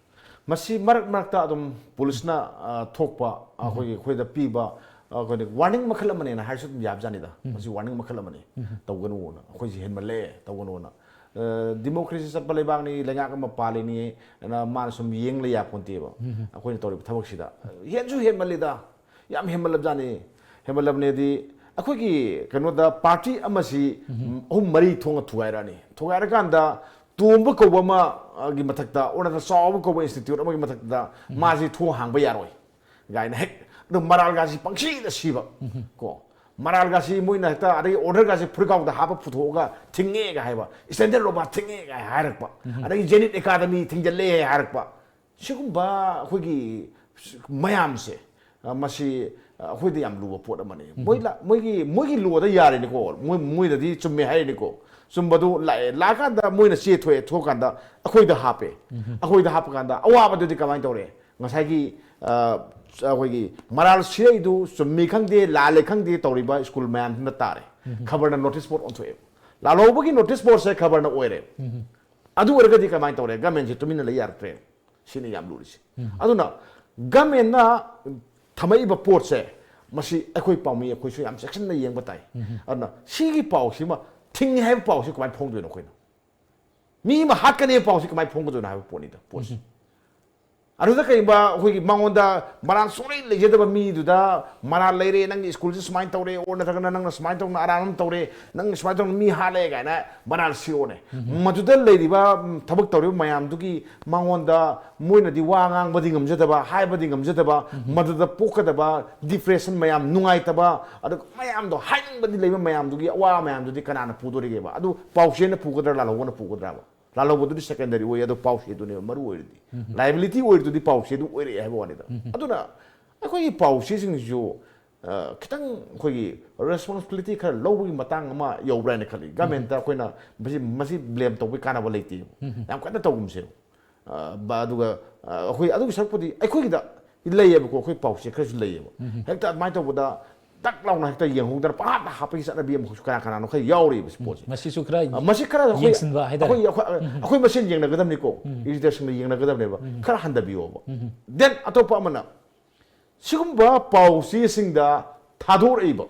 ꯃꯁꯤ ꯃꯔꯛ ꯃꯔꯛꯇ ꯑꯗꯨꯝ ꯄꯨꯂꯤꯁꯅ, ꯑ, ꯊꯣꯛꯄ, ꯑꯩꯈꯣꯏꯒꯤ, ꯑꯩꯈꯣꯏꯗ ꯄꯤꯕ, ꯑꯩꯈꯣꯏꯅ warning ꯃꯈꯜ ꯑꯃꯅꯦꯅ ꯍꯥꯏꯔꯁꯨ ꯑꯗꯨꯝ ꯌꯥꯕꯖꯥꯠꯅꯤꯗ꯫ ꯃꯁꯤ warning ꯃꯈꯜ ꯑꯃꯅꯤ꯫ ꯇꯧꯒꯅꯨꯅ, ꯑꯩꯈꯣꯏꯁꯤ ꯍꯦꯟꯃꯜꯂꯦ, ꯇꯧꯒꯅꯨꯅ꯫ ꯑ, democracy ꯆꯠꯄ ꯂꯩꯕꯥꯛꯅꯤ, ꯂꯩꯉꯥꯛ ꯑꯃ ꯄꯥꯜꯂꯤꯅꯤ, ꯑꯅ ꯃꯥꯅ ꯁꯨꯝ ꯌꯦꯡ ꯂꯩ ꯌꯥꯄꯣꯟꯇꯦꯕ꯫ ꯑꯩꯈꯣꯏꯅ ꯇꯧꯔꯤꯕ ꯊꯕꯛꯁꯤꯗ ꯍꯦꯟꯁꯨ ꯍꯦꯟꯃꯜꯂꯤꯗ, ꯌꯥꯝ ꯍꯦꯟꯃꯜꯂꯕꯖꯥꯠꯅꯤ꯫ ꯍꯦꯟꯃꯜꯂꯕꯅꯦꯗꯤ ꯑꯩꯈꯣꯏꯒꯤ ꯀꯩꯅꯣꯗ party ꯑꯃꯁꯤ ꯑꯍꯨꯝ ꯃꯔꯤ ꯊꯣꯛꯅ ꯊꯨꯒꯥꯏꯔꯛꯑꯅꯤ꯫ ꯊꯨꯒꯥꯏꯔꯀꯥꯟꯗ ꯇꯣꯝꯕ ꯀꯧꯕ ꯑꯃꯒꯤ ꯃꯊꯛꯇ, ꯑꯣꯔ ꯅꯠꯇ꯭ꯔꯒ ꯆꯥꯎꯕ ꯀꯧꯕ institute ꯑꯃꯒꯤ ꯃꯊꯛꯇ ꯃꯥꯁꯤ ꯊꯣꯡ ꯍꯥꯡꯕ ꯌꯥꯔꯣꯏ ꯀꯥꯏꯅ ꯍꯦꯛ, ꯑꯗꯨ ꯃꯔꯥꯜꯒꯥꯁꯤ ꯄꯪꯁꯤꯗ ꯁꯤꯕ꯫ ꯀꯣ, ꯃꯔꯥꯜꯒꯥꯁꯤ ꯃꯣꯏꯅ ꯍꯦꯛꯇ ꯑꯗꯒꯤ orderꯒꯥꯁꯤ ꯐꯨꯔꯤꯠꯀꯥꯎꯗ ꯍꯥꯞꯄ ꯄꯨꯊꯣꯛꯑꯒ ꯊꯤꯡꯉꯦꯒ ꯍꯥꯏꯕ, Standard Robot ꯊꯤꯡꯉꯦꯒ ꯍꯥꯏꯔꯛꯄ, ꯑꯗꯒꯤ Zenith Academy ꯊꯤꯡꯖꯤꯜꯂꯦ ꯍꯥꯏꯔꯛꯄ, ꯁꯤꯒꯨꯝꯕ ꯑꯩꯈꯣꯏꯒꯤ ꯃꯌꯥꯝꯁꯦ, ꯑ, ꯃꯁꯤ, ꯑ, ꯑꯩꯈꯣꯏꯗ ꯌꯥꯝ ꯂꯨꯕ ꯄꯣꯠ ꯑꯃꯅꯤ꯫ ꯃꯣꯏ ꯂꯥ-, ꯃꯣꯏꯒꯤ, ꯃꯣꯏꯒꯤ lawꯗ ꯌꯥꯔꯦꯅꯤꯀꯣ, ꯃꯣꯏ, ꯃꯣꯏꯅꯗꯤ ꯆꯨꯝꯃꯦ ꯍꯥꯏꯔꯤꯅꯤꯀꯣ, ꯆꯨꯝꯕꯗꯨ ꯂꯥꯛꯑꯦ, ꯂꯥꯛꯑꯀꯥꯟꯗ ꯃꯣꯏꯅ ꯆꯦ ꯊꯣꯛꯑꯦ, ꯊꯣꯛꯑꯀꯥꯟꯗ ꯑꯩꯈꯣꯏꯗ ꯍꯥꯞꯄꯦ꯫ ꯑꯩꯈꯣꯏꯗ ꯍꯥꯞꯄꯀꯥꯟꯗ ꯑꯋꯥꯕꯗꯨꯗꯤ ꯀꯃꯥꯏꯅ ꯇꯧꯔꯦ? ꯉꯁꯥꯏꯒꯤ, ꯑ, ꯑꯩꯈꯣꯏꯒꯤ ꯃꯔꯥꯜ ꯁꯤꯔꯛꯏꯗꯨ ꯆꯨꯝꯃꯤ ꯈꯪꯗꯦ, ꯂꯥꯜꯂꯦ ꯈꯪꯗꯦ ꯇꯧꯔꯤꯕ ꯁ꯭ꯀꯨꯜ ꯃꯌꯥꯝꯗꯨꯅ ꯇꯥꯔꯦ꯫ ꯈꯕꯔꯅ notice board ꯑꯣꯟꯊꯣꯛꯑꯦ꯫ ꯂꯥꯜꯍꯧꯕꯒꯤ notice boardꯁꯦ ꯈꯕꯔꯅ ꯑꯣꯏꯔꯦ꯫ ꯑꯗꯨ ꯑꯣꯏꯔꯒꯗꯤ ꯀꯃꯥꯏꯅ ꯇꯧꯔꯦ? Governmentꯁꯦ ꯇꯨꯃꯤꯟꯅ ꯂꯩ ꯌꯥꯔꯛꯇ꯭ꯔꯦ꯫ ꯁꯤꯅꯤ ꯌꯥꯝ ꯂꯨꯔꯤꯁꯦ꯫ ꯑꯗꯨꯅ governmentꯅ ꯊꯝꯃꯛꯏꯕ ꯄꯣꯠꯁꯦ, ꯃꯁꯤ ꯑꯩꯈꯣꯏ ꯄꯥꯎꯃꯤ ꯑꯩꯈꯣꯏꯁꯨ ꯌꯥꯝ ꯆꯦꯛꯁꯤꯟꯅ ꯌꯦꯡꯕ ꯇꯥꯏ꯫ ꯑꯗꯨꯅ ꯁꯤꯒꯤ ꯄꯥꯎꯁꯤꯃ ꯊꯤꯡꯉꯤ ꯍꯥꯏꯕ ꯄꯥꯎꯁꯤ ꯀꯃꯥꯏꯅ ꯐꯣꯡꯗꯣꯏꯅꯣ ꯑꯩꯈꯣꯏꯅ? ꯃꯤ ꯑꯃ ꯍꯥꯠꯀꯅꯤ ꯍꯥꯏꯕ ꯄꯥꯎꯁꯤ ꯀꯃꯥꯏꯅ ꯐꯣꯡꯒꯗꯣꯏꯅꯣ ꯍꯥꯏꯕ ꯄꯣꯠꯅꯤꯗ, ꯄꯣꯠꯁꯤ꯫ ꯑꯗꯨꯗ ꯀꯩꯒꯨꯝꯕ ꯑꯩꯈꯣꯏꯒꯤ ꯃꯉꯣꯟꯗ ꯃꯔꯥꯜ ꯁꯨꯡꯂꯩ ꯂꯩꯖꯗꯕ ꯃꯤꯗꯨꯗ ꯃꯔꯥꯜ ꯂꯩꯔꯦ, ꯅꯪꯒꯤ ꯁ꯭ꯀꯨꯜꯁꯤ ꯁꯨꯃꯥꯏꯅ ꯇꯧꯔꯦ, ꯑꯣꯔ ꯅꯠꯇ꯭ꯔꯒꯅ ꯅꯪꯅ ꯁꯨꯃꯥꯏꯅ ꯇꯧꯅ ꯑꯔꯥꯟꯕ ꯑꯃ ꯇꯧꯔꯦ, ꯅꯪ ꯁꯨꯃꯥꯏꯅ ꯇꯧꯅ ꯃꯤ ꯍꯥꯠꯂꯦ ꯀꯥꯏꯅ ꯃꯔꯥꯜ ꯁꯤꯔꯛꯑꯣꯅꯦ꯫ ꯃꯗꯨꯗ ꯂꯩꯔꯤꯕ, ꯎꯝ, ꯊꯕꯛ ꯇꯧꯔꯤꯕ ꯃꯌꯥꯝꯗꯨꯒꯤ ꯃꯉꯣꯟꯗ ꯃꯣꯏꯅꯗꯤ ꯋꯥ ꯉꯥꯡꯕꯗꯤ ꯉꯝꯖꯗꯕ, ꯍꯥꯏꯕꯗꯤ ꯉꯝꯖꯗꯕ, ꯃꯗꯨꯗ ꯄꯣꯛꯀꯗꯕ ꯗꯤꯄ꯭ꯔꯦꯁꯟ ꯃꯌꯥꯝ, ꯅꯨꯡꯉꯥꯏꯇꯕ, ꯑꯗꯨꯒ ꯃꯌꯥꯝꯗꯣ, ꯍꯥꯏꯅꯤꯡꯕꯗꯤ ꯂꯩꯕ ꯃꯌꯥꯝꯗꯨꯒꯤ ꯑꯋꯥ ꯃꯌꯥꯝꯗꯨꯗꯤ ꯀꯅꯥꯅ ꯄꯨꯗꯣꯔꯤꯒꯦꯕ? ꯑꯗꯨ ꯄꯥꯎꯆꯦꯅ ꯄꯨꯒꯗ꯭ꯔꯥ, ꯂꯥꯜꯍꯧꯕꯅ ꯄꯨꯒꯗ꯭ꯔꯥꯕ? ꯂꯥꯜꯍꯧꯕꯗꯨꯗꯤ ꯁꯦꯀꯦꯟꯗꯔꯤ ꯑꯣꯏ, ꯑꯗꯣ ꯄꯥꯎꯆꯦꯗꯨꯅꯦꯕ ꯃꯔꯨ ꯑꯣꯏꯔꯤꯗꯤ꯫ ꯂꯥꯏꯕꯤꯂꯤꯇꯤ ꯑꯣꯏꯔꯤꯗꯨꯗꯤ ꯄꯥꯎꯆꯦꯗꯨ ꯑꯣꯏꯔꯛꯑꯦ ꯍꯥꯏꯕ ꯋꯥꯅꯤꯗ꯫ ꯑꯗꯨꯅ ꯑꯩꯈꯣꯏꯒꯤ ꯄꯥꯎꯆꯦꯁꯤꯡꯁꯤꯁꯨ, ꯑ, ꯈꯤꯇꯪ ꯑꯩꯈꯣꯏꯒꯤ ꯔꯦꯁꯄꯣꯟꯁꯤꯕꯤꯂꯤꯇꯤ ꯈꯔ ꯂꯧꯕꯒꯤ ꯃꯇꯥꯡ ꯑꯃ ꯌꯧꯕ꯭ꯔꯥ ꯍꯥꯏꯅ ꯈꯜꯂꯤ꯫ ꯒꯃꯦꯟꯇ ꯑꯩꯈꯣꯏꯅ ꯃꯁꯤ, ꯃꯁꯤ ꯕ꯭ꯂꯦꯝ ꯇꯧꯕꯒꯤ ꯀꯥꯟꯅꯕ ꯂꯩꯇꯦ꯫ ꯌꯥꯝ ꯀꯟꯅ ꯇꯧꯒꯨꯝꯁꯦꯕ꯫ ꯑ, ꯕ-, ꯑꯗꯨꯒ, ꯑ, ꯑꯩꯈꯣꯏ ꯑꯗꯨꯒꯤ ꯁꯔꯨꯛꯄꯨꯗꯤ ꯑꯩꯈꯣꯏꯒꯤꯗ ꯂꯩꯌꯦꯕꯀꯣ, ꯑꯩꯈꯣꯏ ꯄꯥꯎꯆꯦ ꯈꯔꯁꯨ ꯂꯩꯌꯦꯕ꯫ ꯍꯦꯛꯇ ꯑꯗꯨꯃꯥꯏꯅ ꯇꯧꯕꯗ ꯇꯛ ꯂꯥꯎꯅ ꯍꯦꯛꯇ ꯌꯦꯡꯍꯧꯗꯅ ꯄꯪꯍꯥꯞꯇ ꯍꯥꯞꯄꯒꯤ ꯆꯠꯅꯕꯤ ꯑꯃꯈꯛꯁꯨ ꯀꯅꯥ ꯀꯅꯥꯅꯣ ꯈꯔ ꯌꯥꯎꯔꯤꯕ ꯁ꯭ꯄꯣꯔꯠꯁꯦ꯫ ꯃꯁꯤꯁꯨ ꯈꯔ ꯑ, ꯃꯁꯤ ꯈꯔ ꯑꯩꯈꯣꯏ, ꯌꯦꯡꯁꯤꯟꯕ ꯍꯥꯏꯇꯥꯔꯦ꯫ ꯑꯩꯈꯣꯏ, ꯑꯩꯈꯣꯏ, ꯑꯩꯈꯣꯏ ꯃꯁꯦꯟ ꯌꯦꯡꯅꯒꯗꯕꯅꯤꯀꯣ꯫ ꯏꯗꯤꯇꯔꯁꯤꯡꯅ ꯌꯦꯡꯅꯒꯗꯕꯅꯦꯕ꯫ ꯈꯔ ꯍꯟꯊꯕꯤꯌꯣꯕ꯫ ꯗꯦꯟ ꯑꯇꯣꯞꯄ ꯑꯃꯅ ꯁꯤꯒꯨꯝꯕ ꯄꯥꯎꯆꯦꯁꯤꯡꯗ ꯊꯥꯗꯣꯔꯛꯏꯕ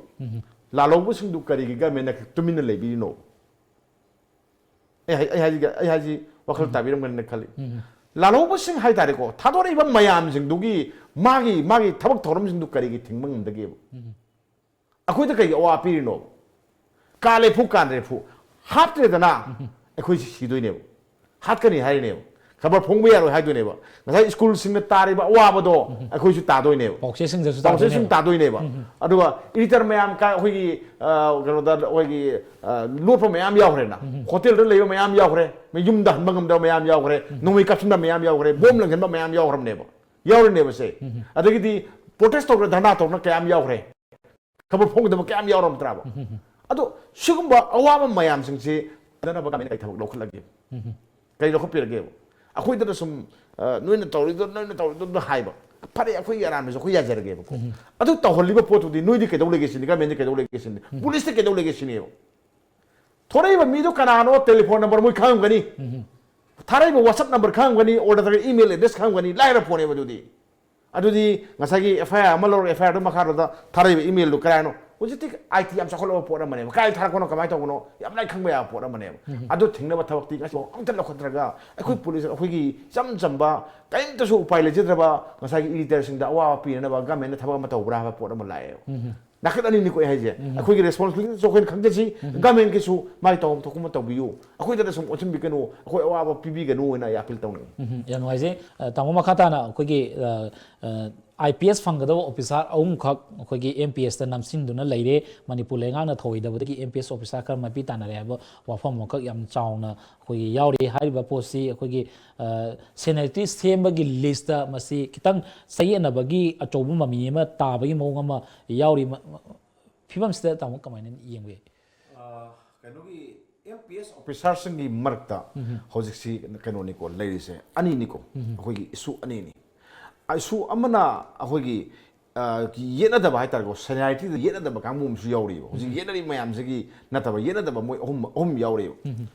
ꯂꯥꯜꯍꯧꯕꯁꯤꯡꯗꯨ ꯀꯔꯤꯒꯤ ꯒꯃꯦꯟꯅ ꯇꯨꯃꯤꯟꯅ ꯂꯩꯕꯤꯔꯤꯅꯣ? ꯑꯩ ꯍꯥꯏ-, ꯑꯩ ꯍꯥꯏꯁꯤ, ꯑꯩ ꯍꯥꯏꯁꯤ ꯋꯥꯈꯜ ꯇꯥꯕꯤꯔꯝꯒꯅꯤꯅ ꯈꯜꯂꯤ꯫ ꯂꯥꯜꯍꯧꯕꯁꯤꯡ ꯍꯥꯏꯇꯥꯔꯦꯀꯣ, ꯊꯥꯗꯣꯔꯛꯏꯕ ꯃꯌꯥꯝꯁꯤꯡꯗꯨꯒꯤ ꯃꯥꯒꯤ, ꯃꯥꯒꯤ ꯊꯕꯛ ꯊꯧꯔꯝꯁꯤꯡꯗꯨ ꯀꯔꯤꯒꯤ ꯊꯤꯡꯕ ꯉꯝꯗꯒꯦꯕ? ꯑꯩꯈꯣꯏꯗ ꯀꯩꯒꯤ ꯑꯋꯥ ꯄꯤꯔꯤꯅꯣꯕ? ꯀꯥꯂꯦ ꯐꯨ, ꯀꯥꯟꯗ꯭ꯔꯦ ꯐꯨ, ꯍꯥꯠꯇ꯭ꯔꯦꯗꯅ ꯑꯩꯈꯣꯏꯁꯤ ꯁꯤꯗꯣꯏꯅꯦꯕ꯫ ꯍꯥꯠꯀꯅꯤ ꯍꯥꯏꯔꯤꯅꯦꯕ꯫ ꯈꯕꯔ ꯐꯣꯡꯕ ꯌꯥꯔꯣꯏ ꯍꯥꯏꯗꯣꯏꯅꯦꯕ꯫ ꯉꯁꯥꯏ ꯁ꯭ꯀꯨꯜꯁꯤꯡꯅ ꯇꯥꯔꯤꯕ ꯑꯋꯥꯕꯗꯣ ꯑꯩꯈꯣꯏꯁꯨ ꯇꯥꯗꯣꯏꯅꯦꯕ꯫ ꯄꯥꯎꯆꯦꯁꯤꯡꯗꯁꯨ ꯄꯥꯎꯆꯦꯁꯤꯡ ꯇꯥꯗꯣꯏꯅꯦꯕ꯫ ꯇꯥꯗꯣꯏꯅꯦꯕ꯫ ꯑꯗꯨꯒ ꯏꯗꯤꯇꯔ ꯃꯌꯥꯝ ꯀ-, ꯑꯩꯈꯣꯏꯒꯤ, ꯑ, ꯀꯩꯅꯣꯗ ꯑꯩꯈꯣꯏꯒꯤ, ꯑ, ꯂꯣꯠꯄ ꯃꯌꯥꯝ ꯌꯥꯎꯈ꯭ꯔꯦꯅ꯫ ꯍꯣꯇꯦꯜꯗ ꯂꯩꯕ ꯃꯌꯥꯝ ꯌꯥꯎꯈ꯭ꯔꯦ꯫ ꯃꯤ ꯌꯨꯝꯗ ꯍꯟꯕ ꯉꯝꯗꯕ ꯃꯌꯥꯝ ꯌꯥꯎꯈ꯭ꯔꯦ꯫ ꯅꯣꯡꯃꯩ ꯀꯥꯞꯁꯤꯟꯕ ꯃꯌꯥꯝ ꯌꯥꯎꯈ꯭ꯔꯦ꯫ ꯕꯣꯝ ꯂꯪꯁꯤꯟꯕ ꯃꯌꯥꯝ ꯌꯥꯎꯈ꯭ꯔꯕꯅꯦꯕ꯫ ꯌꯥꯎꯔꯤꯅꯦꯕ ꯁꯦ꯫ ꯑꯗꯒꯤꯗꯤ ꯄ꯭ꯔꯣꯇꯦꯁ ꯇꯧꯗꯅ, ꯙꯔꯅꯥ ꯇꯧꯗꯅ ꯀꯌꯥꯝ ꯌꯥꯎꯈ꯭ꯔꯦ꯫ ꯈꯕꯔ ꯐꯣꯡꯒꯗꯕ ꯀꯌꯥꯝ ꯌꯥꯎꯔꯝꯗ꯭ꯔꯥꯕ? ꯑꯗꯣ ꯁꯤꯒꯨꯝꯕ ꯑꯋꯥꯕ ꯃꯌꯥꯝꯁꯤꯡꯁꯤ ꯐꯅꯕ ꯒꯃꯦꯟꯅ ꯀꯩ ꯊꯕꯛ ꯂꯧꯈꯠꯂꯒꯦ? ꯀꯩ ꯂꯧꯈꯠꯄꯤꯔꯒꯦꯕ? ꯑꯩꯈꯣꯏꯗꯅ ꯁꯨꯝ, ꯑ, "ꯅꯣꯏꯅ ꯇꯧꯔꯤꯗꯣ, ꯅꯣꯏꯅ ꯇꯧꯔꯤꯗꯣ" ꯍꯥꯏꯕ꯫ ꯐꯔꯦ, ꯑꯩꯈꯣꯏꯒꯤ ꯑꯔꯥꯟꯕꯁꯦ ꯑꯩꯈꯣꯏ ꯌꯥꯖꯔꯒꯦꯕꯀꯣ꯫ ꯑꯗꯨ ꯇꯧꯍꯜꯂꯤꯕ ꯄꯣꯠꯇꯨꯗꯤ ꯅꯣꯏꯗꯤ ꯀꯩꯗꯧ ꯂꯩꯒꯦ ꯁꯤꯅꯤ, ꯒꯃꯦꯟꯗꯤ ꯀꯩꯗꯧ ꯂꯩꯒꯦ ꯁꯤꯅꯤ, ꯄꯨꯂꯤꯁꯇꯤ ꯀꯩꯗꯧ ꯂꯩꯒꯦ ꯁꯤꯅꯦꯕ꯫ ꯊꯣꯔꯛꯏꯕ ꯃꯤꯗꯨ ꯀꯅꯥꯅꯣ? ꯇꯦꯂꯤꯐꯣꯟ ꯅꯝꯕꯔ ꯃꯣꯏ ꯈꯪꯉꯝꯒꯅꯤ꯫ ꯊꯥꯔꯛꯏꯕ WhatsApp ꯅꯝꯕꯔ ꯈꯪꯉꯝꯒꯅꯤ, ꯑꯣꯔ ꯅꯠꯇ꯭ꯔꯒ email address ꯈꯪꯉꯝꯒꯅꯤ, ꯂꯥꯏꯔ ꯄꯣꯠꯅꯦꯕ ꯑꯗꯨꯗꯤ꯫ ꯑꯗꯨꯗꯤ ꯉꯁꯥꯏꯒꯤ FIR ꯑꯃ ꯂꯧꯔꯒ FIRꯗꯨ ꯃꯈꯥꯗꯨꯗ ꯊꯥꯔꯛꯏꯕ emailꯗꯨ ꯀꯔꯥꯏꯅꯣ? ꯍꯧꯖꯤꯛꯇꯤ ꯑꯥꯏ ꯇꯤ ꯌꯥꯝ ꯆꯥꯎꯈꯠꯂꯕ ꯄꯣꯠ ꯑꯃꯅꯦꯕ꯫ ꯀꯥꯏ ꯊꯥꯔꯛꯄꯅꯣ, ꯀꯃꯥꯏꯅ ꯇꯧꯕꯅꯣ, ꯌꯥꯝ ꯂꯥꯏ ꯈꯪꯕ ꯌꯥꯕ ꯄꯣꯠ ꯑꯃꯅꯦꯕ꯫ ꯑꯗꯨ ꯊꯤꯡꯅꯕ ꯊꯕꯛꯇꯤ ꯉꯁꯤꯐꯥꯎ ꯑꯝꯇ ꯂꯧꯈꯠꯇ꯭ꯔꯒ, ꯑꯩꯈꯣꯏ ꯄꯨꯂꯤꯁ, ꯑꯩꯈꯣꯏꯒꯤ ꯏꯆꯝ ꯆꯝꯕ, ꯀꯔꯤꯝꯇꯁꯨ ꯎꯄꯥꯏ ꯂꯩꯖꯗ꯭ꯔꯕ ꯉꯁꯥꯏꯒꯤ ꯏꯗꯤꯇꯔꯁꯤꯡꯗ ꯑꯋꯥꯕ ꯄꯤꯅꯅꯕ ꯒꯃꯦꯟꯅ ꯊꯕꯛ ꯑꯃ ꯇꯧꯕ꯭ꯔꯥ ꯍꯥꯏꯕ ꯄꯣꯠ ꯑꯃ ꯂꯥꯛꯑꯦꯕ꯫ ꯅꯥꯀꯟ ꯑꯅꯤꯅꯤꯀꯣ ꯑꯩ ꯍꯥꯏꯁꯦ꯫ ꯑꯩꯈꯣꯏꯒꯤ ꯔꯦꯁꯄꯣꯟꯁꯤꯕꯤꯂꯤꯇꯤꯁꯨ ꯑꯩꯈꯣꯏꯅ ꯈꯪꯖꯁꯤ, ꯒꯃꯦꯟꯒꯤꯁꯨ ꯃꯥꯒꯤ ꯇꯧꯐꯝ ꯊꯣꯛꯄ ꯑꯃ ꯇꯧꯕꯤꯌꯨ꯫ ꯑꯩꯈꯣꯏꯗ ꯁꯨꯝ ꯑꯣꯟꯁꯤꯟꯕꯤꯒꯅꯨ, ꯑꯩꯈꯣꯏ ꯑꯋꯥꯕ ꯄꯤꯕꯤꯒꯅꯨ ꯍꯥꯏꯅ ꯑꯩ ꯑꯄꯤꯜ ꯇꯧꯅꯤꯡꯉꯤ꯫ ꯎꯝ, ꯌꯥꯝ ꯅꯨꯡꯉꯥꯏꯖꯩ꯫ ꯑ, ꯇꯥꯃꯣ, ꯃꯈꯥ ꯇꯥꯅ ꯑꯩꯈꯣꯏꯒꯤ, ꯑ, ꯑ, ꯑꯥꯏ ꯄꯤ ꯑꯦꯁ ꯐꯪꯒꯗꯕ ꯑꯣꯐꯤꯁꯥꯔ ꯑꯍꯨꯝꯈꯛ ꯑꯩꯈꯣꯏꯒꯤ ꯑꯦꯝ ꯄꯤ ꯑꯦꯁꯇ ꯅꯝꯁꯤꯟꯗꯨꯅ ꯂꯩꯔꯦ꯫ ꯃꯅꯤꯄꯨꯔ ꯂꯩꯉꯥꯛꯅ ꯊꯧꯑꯣꯏꯗꯕꯗꯒꯤ ꯑꯦꯝ ꯄꯤ ꯑꯦꯁ ꯑꯣꯐꯤꯁꯥꯔ ꯈꯔ ꯃꯥꯏꯄꯤ ꯇꯥꯅꯔꯦ ꯍꯥꯏꯕ ꯋꯥꯐꯝ ꯑꯃꯈꯛ ꯌꯥꯝ ꯆꯥꯎꯅ ꯑꯩꯈꯣꯏꯒꯤ ꯌꯥꯎꯔꯤ꯫ ꯍꯥꯏꯔꯤꯕ ꯄꯣꯠꯁꯤ ꯑꯩꯈꯣꯏꯒꯤ, ꯑ, ꯁꯦꯅꯥꯔꯤꯇꯤ ꯁꯦꯝꯕꯒꯤ ꯂꯤꯁꯇ ꯃꯁꯤ ꯈꯤꯇꯪ ꯆꯌꯦꯠꯅꯕꯒꯤ ꯑꯆꯧꯕ ꯃꯃꯤ ꯑꯃ ꯇꯥꯕꯒꯤ ꯃꯑꯣꯡ ꯑꯃ ꯌꯥꯎꯔꯤ꯫ ꯃ-, ꯃ-, ꯐꯤꯕꯝꯁꯤꯗ ꯇꯥꯃꯣ ꯀꯃꯥꯏꯅ ꯌꯦꯡꯕ ꯌꯥꯏ? ꯑ, ꯀꯩꯅꯣꯒꯤ ꯑꯦꯝ ꯄꯤ ꯑꯦꯁ ꯑꯣꯐꯤꯁꯥꯔꯁꯤꯡꯒꯤ ꯃꯔꯛꯇ ꯍꯧꯖꯤꯛꯁꯤ ꯀꯩꯅꯣꯅꯤꯀꯣ ꯂꯩꯔꯤꯁꯦ, ꯑꯅꯤꯅꯤꯀꯣ꯫ ꯑꯩꯈꯣꯏꯒꯤ ꯏꯁꯨ ꯑꯅꯤꯅꯤ꯫ ꯏꯁꯨ ꯑꯃꯅ ꯑꯩꯈꯣꯏꯒꯤ, ꯑ, ꯌꯦꯠꯅꯗꯕ ꯍꯥꯏꯇꯥꯔꯦꯀꯣ, ꯁꯦꯅꯥꯔꯤꯇꯤꯗ ꯌꯦꯠꯅꯗꯕ ꯀꯥꯡꯕꯨ ꯑꯃꯁꯨ ꯌꯥꯎꯔꯤꯕ꯫ ꯍꯧꯖꯤꯛ ꯌꯦꯠꯅꯔꯤꯕ ꯃꯌꯥꯝꯁꯤꯒꯤ ꯅꯠꯇꯕ, ꯌꯦꯠꯅꯗꯕ ꯃꯣꯏ ꯑꯍꯨꯝ, ꯑꯍꯨꯝ ꯌꯥꯎꯔꯤꯕ꯫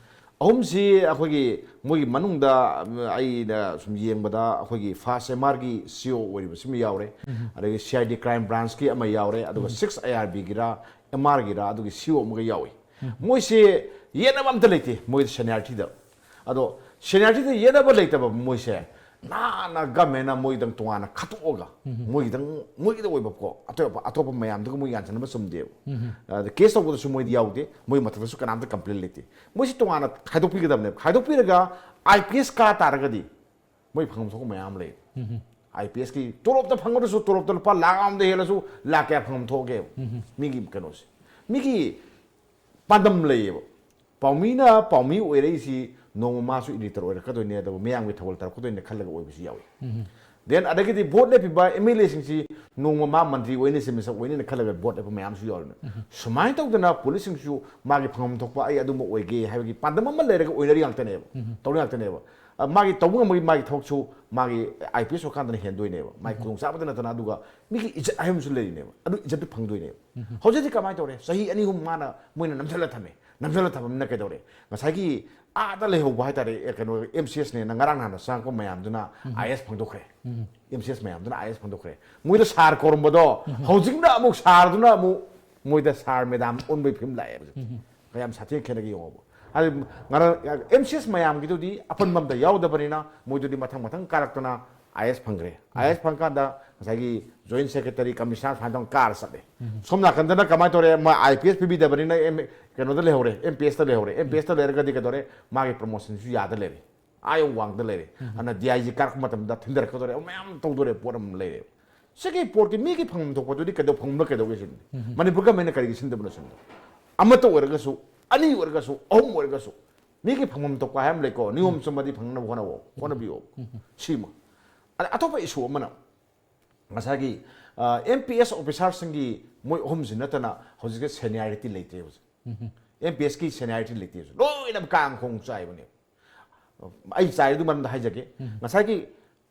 ꯑꯍꯨꯝꯁꯤ ꯑꯩꯈꯣꯏꯒꯤ ꯃꯣꯏꯒꯤ ꯃꯅꯨꯡꯗ, ꯎꯝ, ꯑꯩꯅ ꯁꯨꯝ ꯌꯦꯡꯕꯗ ꯑꯩꯈꯣꯏꯒꯤ ꯐꯥꯁ ꯑꯦꯝ ꯑꯥꯔꯒꯤ ꯁꯤ ꯑꯣ ꯑꯣꯏꯔꯤꯕꯁꯤꯃ ꯌꯥꯎꯔꯦ, ꯑꯗꯒꯤ ꯁꯤ ꯑꯥꯏ ꯗꯤ ꯀ꯭ꯔꯥꯏꯝ ꯕ꯭ꯔꯥꯟꯁꯀꯤ ꯑꯃ ꯌꯥꯎꯔꯦ, ꯑꯗꯨꯒ ꯁꯤꯛꯁ ꯑꯥꯏ ꯑꯥꯔ ꯕꯤꯒꯤꯔ ꯑꯦꯝ ꯑꯥꯔꯒꯤꯔ ꯑꯗꯨꯒꯤ ꯁꯤ ꯑꯣ ꯑꯃꯒ ꯌꯥꯎꯏ꯫ ꯃꯣꯏꯁꯦ ꯌꯦꯠꯅꯕ ꯑꯝꯇ ꯂꯩꯇꯦ ꯃꯣꯏꯗ ꯁꯦꯅꯤꯌꯥꯔꯤꯇꯤꯗ꯫ ꯑꯗꯣ ꯁꯦꯅꯤꯌꯥꯔꯤꯇꯤꯗ ꯌꯦꯠꯅꯕ ꯂꯩꯇꯕ ꯃꯣꯏꯁꯦ ꯅꯥꯟꯅ ꯒꯃꯦꯟꯅ ꯃꯣꯏꯗꯪ ꯇꯣꯉꯥꯟꯅ ꯈꯠꯇꯣꯛꯑꯒ, ꯃꯣꯏꯒꯤꯗꯪ, ꯃꯣꯏꯒꯤꯗ ꯑꯣꯏꯕꯀꯣ, ꯑꯇꯣꯞꯄ, ꯑꯇꯣꯞꯄ ꯃꯌꯥꯝꯗꯨꯒ ꯃꯣꯏ ꯌꯥꯟꯁꯤꯟꯅꯕ ꯆꯨꯝꯗꯦꯕ꯫ ꯑꯗ ꯀꯦꯁ ꯇꯧꯕꯗꯁꯨ ꯃꯣꯏꯗꯤ ꯌꯥꯎꯗꯦ, ꯃꯣꯏ ꯃꯊꯛꯇꯁꯨ ꯀꯅꯥꯝꯇ ꯀꯝꯄ꯭ꯂꯦꯟ ꯂꯩꯇꯦ꯫ ꯃꯣꯏꯁꯤ ꯇꯣꯉꯥꯟꯅ ꯈꯥꯏꯗꯣꯛꯄꯤꯒꯗꯕꯅꯦꯕ꯫ ꯈꯥꯏꯗꯣꯛꯄꯤꯔꯒ ꯑꯥꯏ ꯄꯤ ꯑꯦꯁ ꯀꯥ ꯇꯥꯔꯒꯗꯤ ꯃꯣꯏ ꯐꯪꯐꯝ ꯊꯣꯛꯄ ꯃꯌꯥꯝ ꯑꯃ ꯂꯩ꯫ ꯑꯥꯏ ꯄꯤ ꯑꯦꯁꯀꯤ ꯇꯣꯂꯣꯞꯇ ꯐꯪꯉꯗꯁꯨ, ꯇꯣꯂꯣꯞꯇ ꯂꯨꯄꯥ ꯂꯥꯈ ꯑꯃꯗ ꯍꯦꯜꯂꯁꯨ ꯂꯥꯈ ꯀꯌꯥ ꯐꯪꯐꯝ ꯊꯣꯛꯑꯒꯦꯕ? ꯃꯤꯒꯤ ꯀꯩꯅꯣꯁꯦ, ꯃꯤꯒꯤ ꯄꯥꯟꯗꯝ ꯂꯩꯌꯦꯕ꯫ ꯄꯥꯎꯃꯤꯅ ꯄꯥꯎꯃꯤ ꯑꯣꯏꯔꯛꯏꯁꯤ ꯅꯣꯡꯃ ꯃꯥꯁꯨ ꯏꯗꯤꯇꯔ ꯑꯣꯏꯔꯛꯀꯗꯣꯏꯅꯦ, ꯑꯗꯨꯒ ꯃꯤꯌꯥꯝꯒꯤ ꯊꯧꯒꯜ ꯇꯧꯔꯛꯀꯗꯣꯏꯅꯦ ꯈꯜꯂꯒ ꯑꯣꯏꯕꯁꯨ ꯌꯥꯎꯏ꯫ ꯗꯦꯟ ꯑꯗꯒꯤꯗꯤ ꯚꯣꯠ ꯂꯦꯞꯄꯤꯕ ꯑꯦꯝ ꯑꯦꯜ ꯑꯦꯁꯤꯡꯁꯤ ꯅꯣꯡꯃ ꯃꯥ ꯃꯟꯇ꯭ꯔꯤ ꯑꯣꯏꯅꯤ, ꯆꯤꯞ ꯃꯤꯅꯤꯁꯇꯔ ꯑꯣꯏꯅꯤꯅ ꯈꯜꯂꯒ ꯚꯣꯠ ꯂꯦꯞꯄ ꯃꯌꯥꯝꯁꯨ ꯌꯥꯎꯔꯤꯅꯦ꯫ ꯁꯨꯃꯥꯏꯅ ꯇꯧꯗꯅ ꯄꯨꯂꯤꯁꯁꯤꯡꯁꯨ ꯃꯥꯒꯤ ꯐꯪꯐꯝ ꯊꯣꯛꯄ ꯑꯩ ꯑꯗꯨꯝꯕ ꯑꯣꯏꯒꯦ ꯍꯥꯏꯕꯒꯤ ꯄꯥꯟꯗꯝ ꯑꯃ ꯂꯩꯔꯒ ꯑꯣꯏꯅꯔꯤ ꯉꯥꯛꯇꯅꯦꯕ, ꯇꯧꯔꯤ ꯉꯥꯛꯇꯅꯦꯕ꯫ ꯑ, ꯃꯥꯒꯤ ꯇꯧꯕ ꯉꯝꯕꯒꯤ ꯃꯥꯒꯤ ꯊꯕꯛꯁꯨ ꯃꯥꯒꯤ ꯑꯥꯏ ꯄꯤ ꯑꯦꯁ ꯑꯣꯏꯔꯀꯥꯟꯗꯅ ꯍꯦꯟꯗꯣꯏꯅꯦꯕ꯫ ꯃꯥꯒꯤ ꯈꯨꯗꯣꯡꯆꯥꯕꯗ ꯅꯠꯇꯅ, ꯑꯗꯨꯒ ꯃꯤꯒꯤ ꯏꯖꯠ ꯍꯥꯏꯕ ꯑꯃꯁꯨ ꯂꯩꯔꯤꯅꯦꯕ꯫ ꯑꯗꯨ ꯏꯖꯠꯇꯨ ꯐꯪꯗꯣꯏꯅꯦꯕ꯫ ꯍꯧꯖꯤꯛꯇꯤ ꯀꯃꯥꯏꯅ ꯇꯧꯔꯦ? ꯆꯍꯤ ꯑꯅꯤ ꯑꯍꯨꯝ ꯃꯥꯅ, ꯃꯣꯏꯅ ꯅꯝꯁꯤꯜꯂ ꯊꯝꯃꯦ꯫ ꯅꯝꯁꯤꯜꯂ ꯊꯝꯃꯝꯅꯤꯅ ꯀꯩꯗꯧꯔꯦ? ꯉꯁꯥꯏꯒꯤ ꯑꯥꯗ ꯂꯩꯍꯧꯕ ꯍꯥꯏꯇꯥꯔꯦ, ꯑꯦ, ꯀꯩꯅꯣ, ꯑꯦꯝ ꯁꯤ ꯑꯦꯁꯅꯦꯅ ꯉꯔꯥꯡ ꯅꯍꯥꯟꯗ ꯆꯪꯉꯛꯄ ꯃꯌꯥꯝꯗꯨꯅ ꯑꯥꯏ ꯑꯦꯁ ꯐꯪꯗꯣꯛꯈ꯭ꯔꯦ꯫ ꯑꯦꯝ ꯁꯤ ꯑꯦꯁ ꯃꯌꯥꯝꯗꯨꯅ ꯑꯥꯏ ꯑꯦꯁ ꯐꯪꯗꯣꯛꯈ꯭ꯔꯦ꯫ ꯃꯣꯏꯗ ꯁꯥꯔ ꯀꯧꯔꯝꯕꯗꯣ ꯍꯧꯖꯤꯛꯅ ꯑꯃꯨꯛ ꯁꯥꯔꯗꯨꯅ ꯑꯃꯨꯛ ꯃꯣꯏꯗ ꯁꯥꯔ ꯃꯦꯗꯥꯝ ꯑꯣꯟꯕꯒꯤ ꯐꯤꯕꯝ ꯂꯥꯛꯑꯦꯕ ꯍꯧꯖꯤꯛ꯫ ꯀꯌꯥꯝ ꯁꯥꯊꯤꯅ ꯈꯦꯠꯅꯒꯦ ꯌꯦꯡꯉꯣꯕ꯫ ꯑꯗꯨ ꯉꯔꯥꯡ ꯑꯦꯝ ꯁꯤ ꯑꯦꯁ ꯃꯌꯥꯝꯒꯤꯗꯨꯗꯤ ꯑꯄꯟꯕ ꯑꯝꯇ ꯌꯥꯎꯗꯕꯅꯤꯅ ꯃꯣꯏꯗꯨꯗꯤ ꯃꯊꯪ ꯃꯊꯪ ꯀꯥꯔꯛꯇꯅ ꯑꯥꯏ ꯑꯦꯁ ꯐꯪꯈ꯭ꯔꯦ꯫ ꯑꯥꯏ ꯑꯦꯁ ꯐꯪꯀꯥꯟꯗ ꯉꯁꯥꯏꯒꯤ ꯖꯣꯏꯟ ꯁꯦꯀ꯭ꯔꯦꯇꯔꯤ, ꯀꯃꯤꯁꯅꯔ ꯁꯨꯃꯥꯏꯅ ꯇꯧꯅ ꯀꯥꯔ ꯆꯠꯂꯦ꯫ ꯁꯣꯝ ꯅꯥꯀꯟꯗꯅ ꯀꯃꯥꯏꯅ ꯇꯧꯔꯦ? ꯃꯣꯏ ꯑꯥꯏ ꯄꯤ ꯑꯦꯁ ꯄꯤꯕꯤꯗꯕꯅꯤꯅ ꯑꯦꯝ ꯀꯩꯅꯣꯗ ꯂꯩꯍꯧꯔꯦ, ꯑꯦꯝ ꯄꯤ ꯑꯦꯁꯇ ꯂꯩꯍꯧꯔꯦ꯫ ꯑꯦꯝ ꯄꯤ ꯑꯦꯁꯇ ꯂꯩꯔꯒꯗꯤ ꯀꯩꯗꯧꯔꯦ? ꯃꯥꯒꯤ ꯄ꯭ꯔꯃꯣꯁꯟꯁꯨ ꯌꯥꯗ ꯂꯩꯔꯦ, ꯑꯥ ꯌꯧ ꯋꯥꯡꯗ ꯂꯩꯔꯦ꯫ ꯑꯗꯨꯅ ꯗꯤ ꯑꯥꯏ ꯖꯤ ꯀꯥꯔꯛꯄ ꯃꯇꯝꯗ ꯊꯤꯟꯊꯔꯛꯀꯗꯧꯔꯦ, ꯃꯌꯥꯝ ꯇꯧꯗꯣꯔꯦ, ꯄꯣꯠ ꯑꯃ ꯂꯩꯔꯦꯕ꯫ ꯁꯤꯒꯤ ꯄꯣꯠꯀꯤ ꯃꯤꯒꯤ ꯐꯪꯐꯝ ꯊꯣꯛꯄꯗꯨꯗꯤ ꯀꯩꯗꯧ ꯐꯪꯕ꯭ꯔꯥ ꯀꯩꯗꯧꯒꯦ ꯁꯤꯅꯤ꯫ ꯃꯅꯤꯄꯨꯔ ꯒꯃꯦꯟꯅ ꯀꯔꯤꯒꯤ ꯁꯤꯟꯗꯕꯅꯣ ꯁꯤꯅꯤ꯫ ꯑꯃꯠꯇ ꯑꯣꯏꯔꯒꯁꯨ, ꯑꯅꯤ ꯑꯣꯏꯔꯒꯁꯨ, ꯑꯍꯨꯝ ꯑꯣꯏꯔꯒꯁꯨ, ꯃꯤꯒꯤ ꯐꯪꯐꯝ ꯊꯣꯛꯄ ꯍꯥꯏꯕ ꯑꯃ ꯂꯩꯀꯣ, ꯅꯤꯌꯣꯝ ꯆꯨꯝꯕꯗꯤ ꯐꯪꯅꯕ ꯍꯣꯠꯅꯧ, ꯍꯣꯠꯅꯕꯤꯌꯣ꯫ ꯁꯤꯃ꯫ ꯑꯗ ꯑꯇꯣꯞꯄ ꯏꯁꯨ ꯑꯃꯅ ꯉꯁꯥꯏꯒꯤ ꯑꯦꯝ ꯄꯤ ꯑꯦꯁ ꯑꯣꯐꯤꯁꯥꯔꯁꯤꯡꯒꯤ ꯃꯣꯏ ꯑꯍꯨꯝꯁꯤ ꯅꯠꯇꯅ ꯍꯧꯖꯤꯛꯁꯦ ꯁꯦꯅꯤꯌꯥꯔꯤꯇꯤ ꯂꯩꯇ꯭ꯔꯦ ꯍꯧꯖꯤꯛ꯫ ꯑꯦꯝ ꯄꯤ ꯑꯦꯁꯀꯤ ꯁꯦꯅꯤꯌꯥꯔꯤꯇꯤ ꯂꯩꯇꯦ ꯍꯧꯖꯤꯛ꯫ ꯂꯣꯏꯅ ꯀꯥꯡ ꯈꯣꯡ ꯆꯥꯏꯕꯅꯦ꯫ ꯑꯩ ꯆꯥꯏ ꯑꯗꯨ ꯃꯔꯝꯗ ꯍꯥꯏꯖꯒꯦ꯫ ꯉꯁꯥꯏꯒꯤ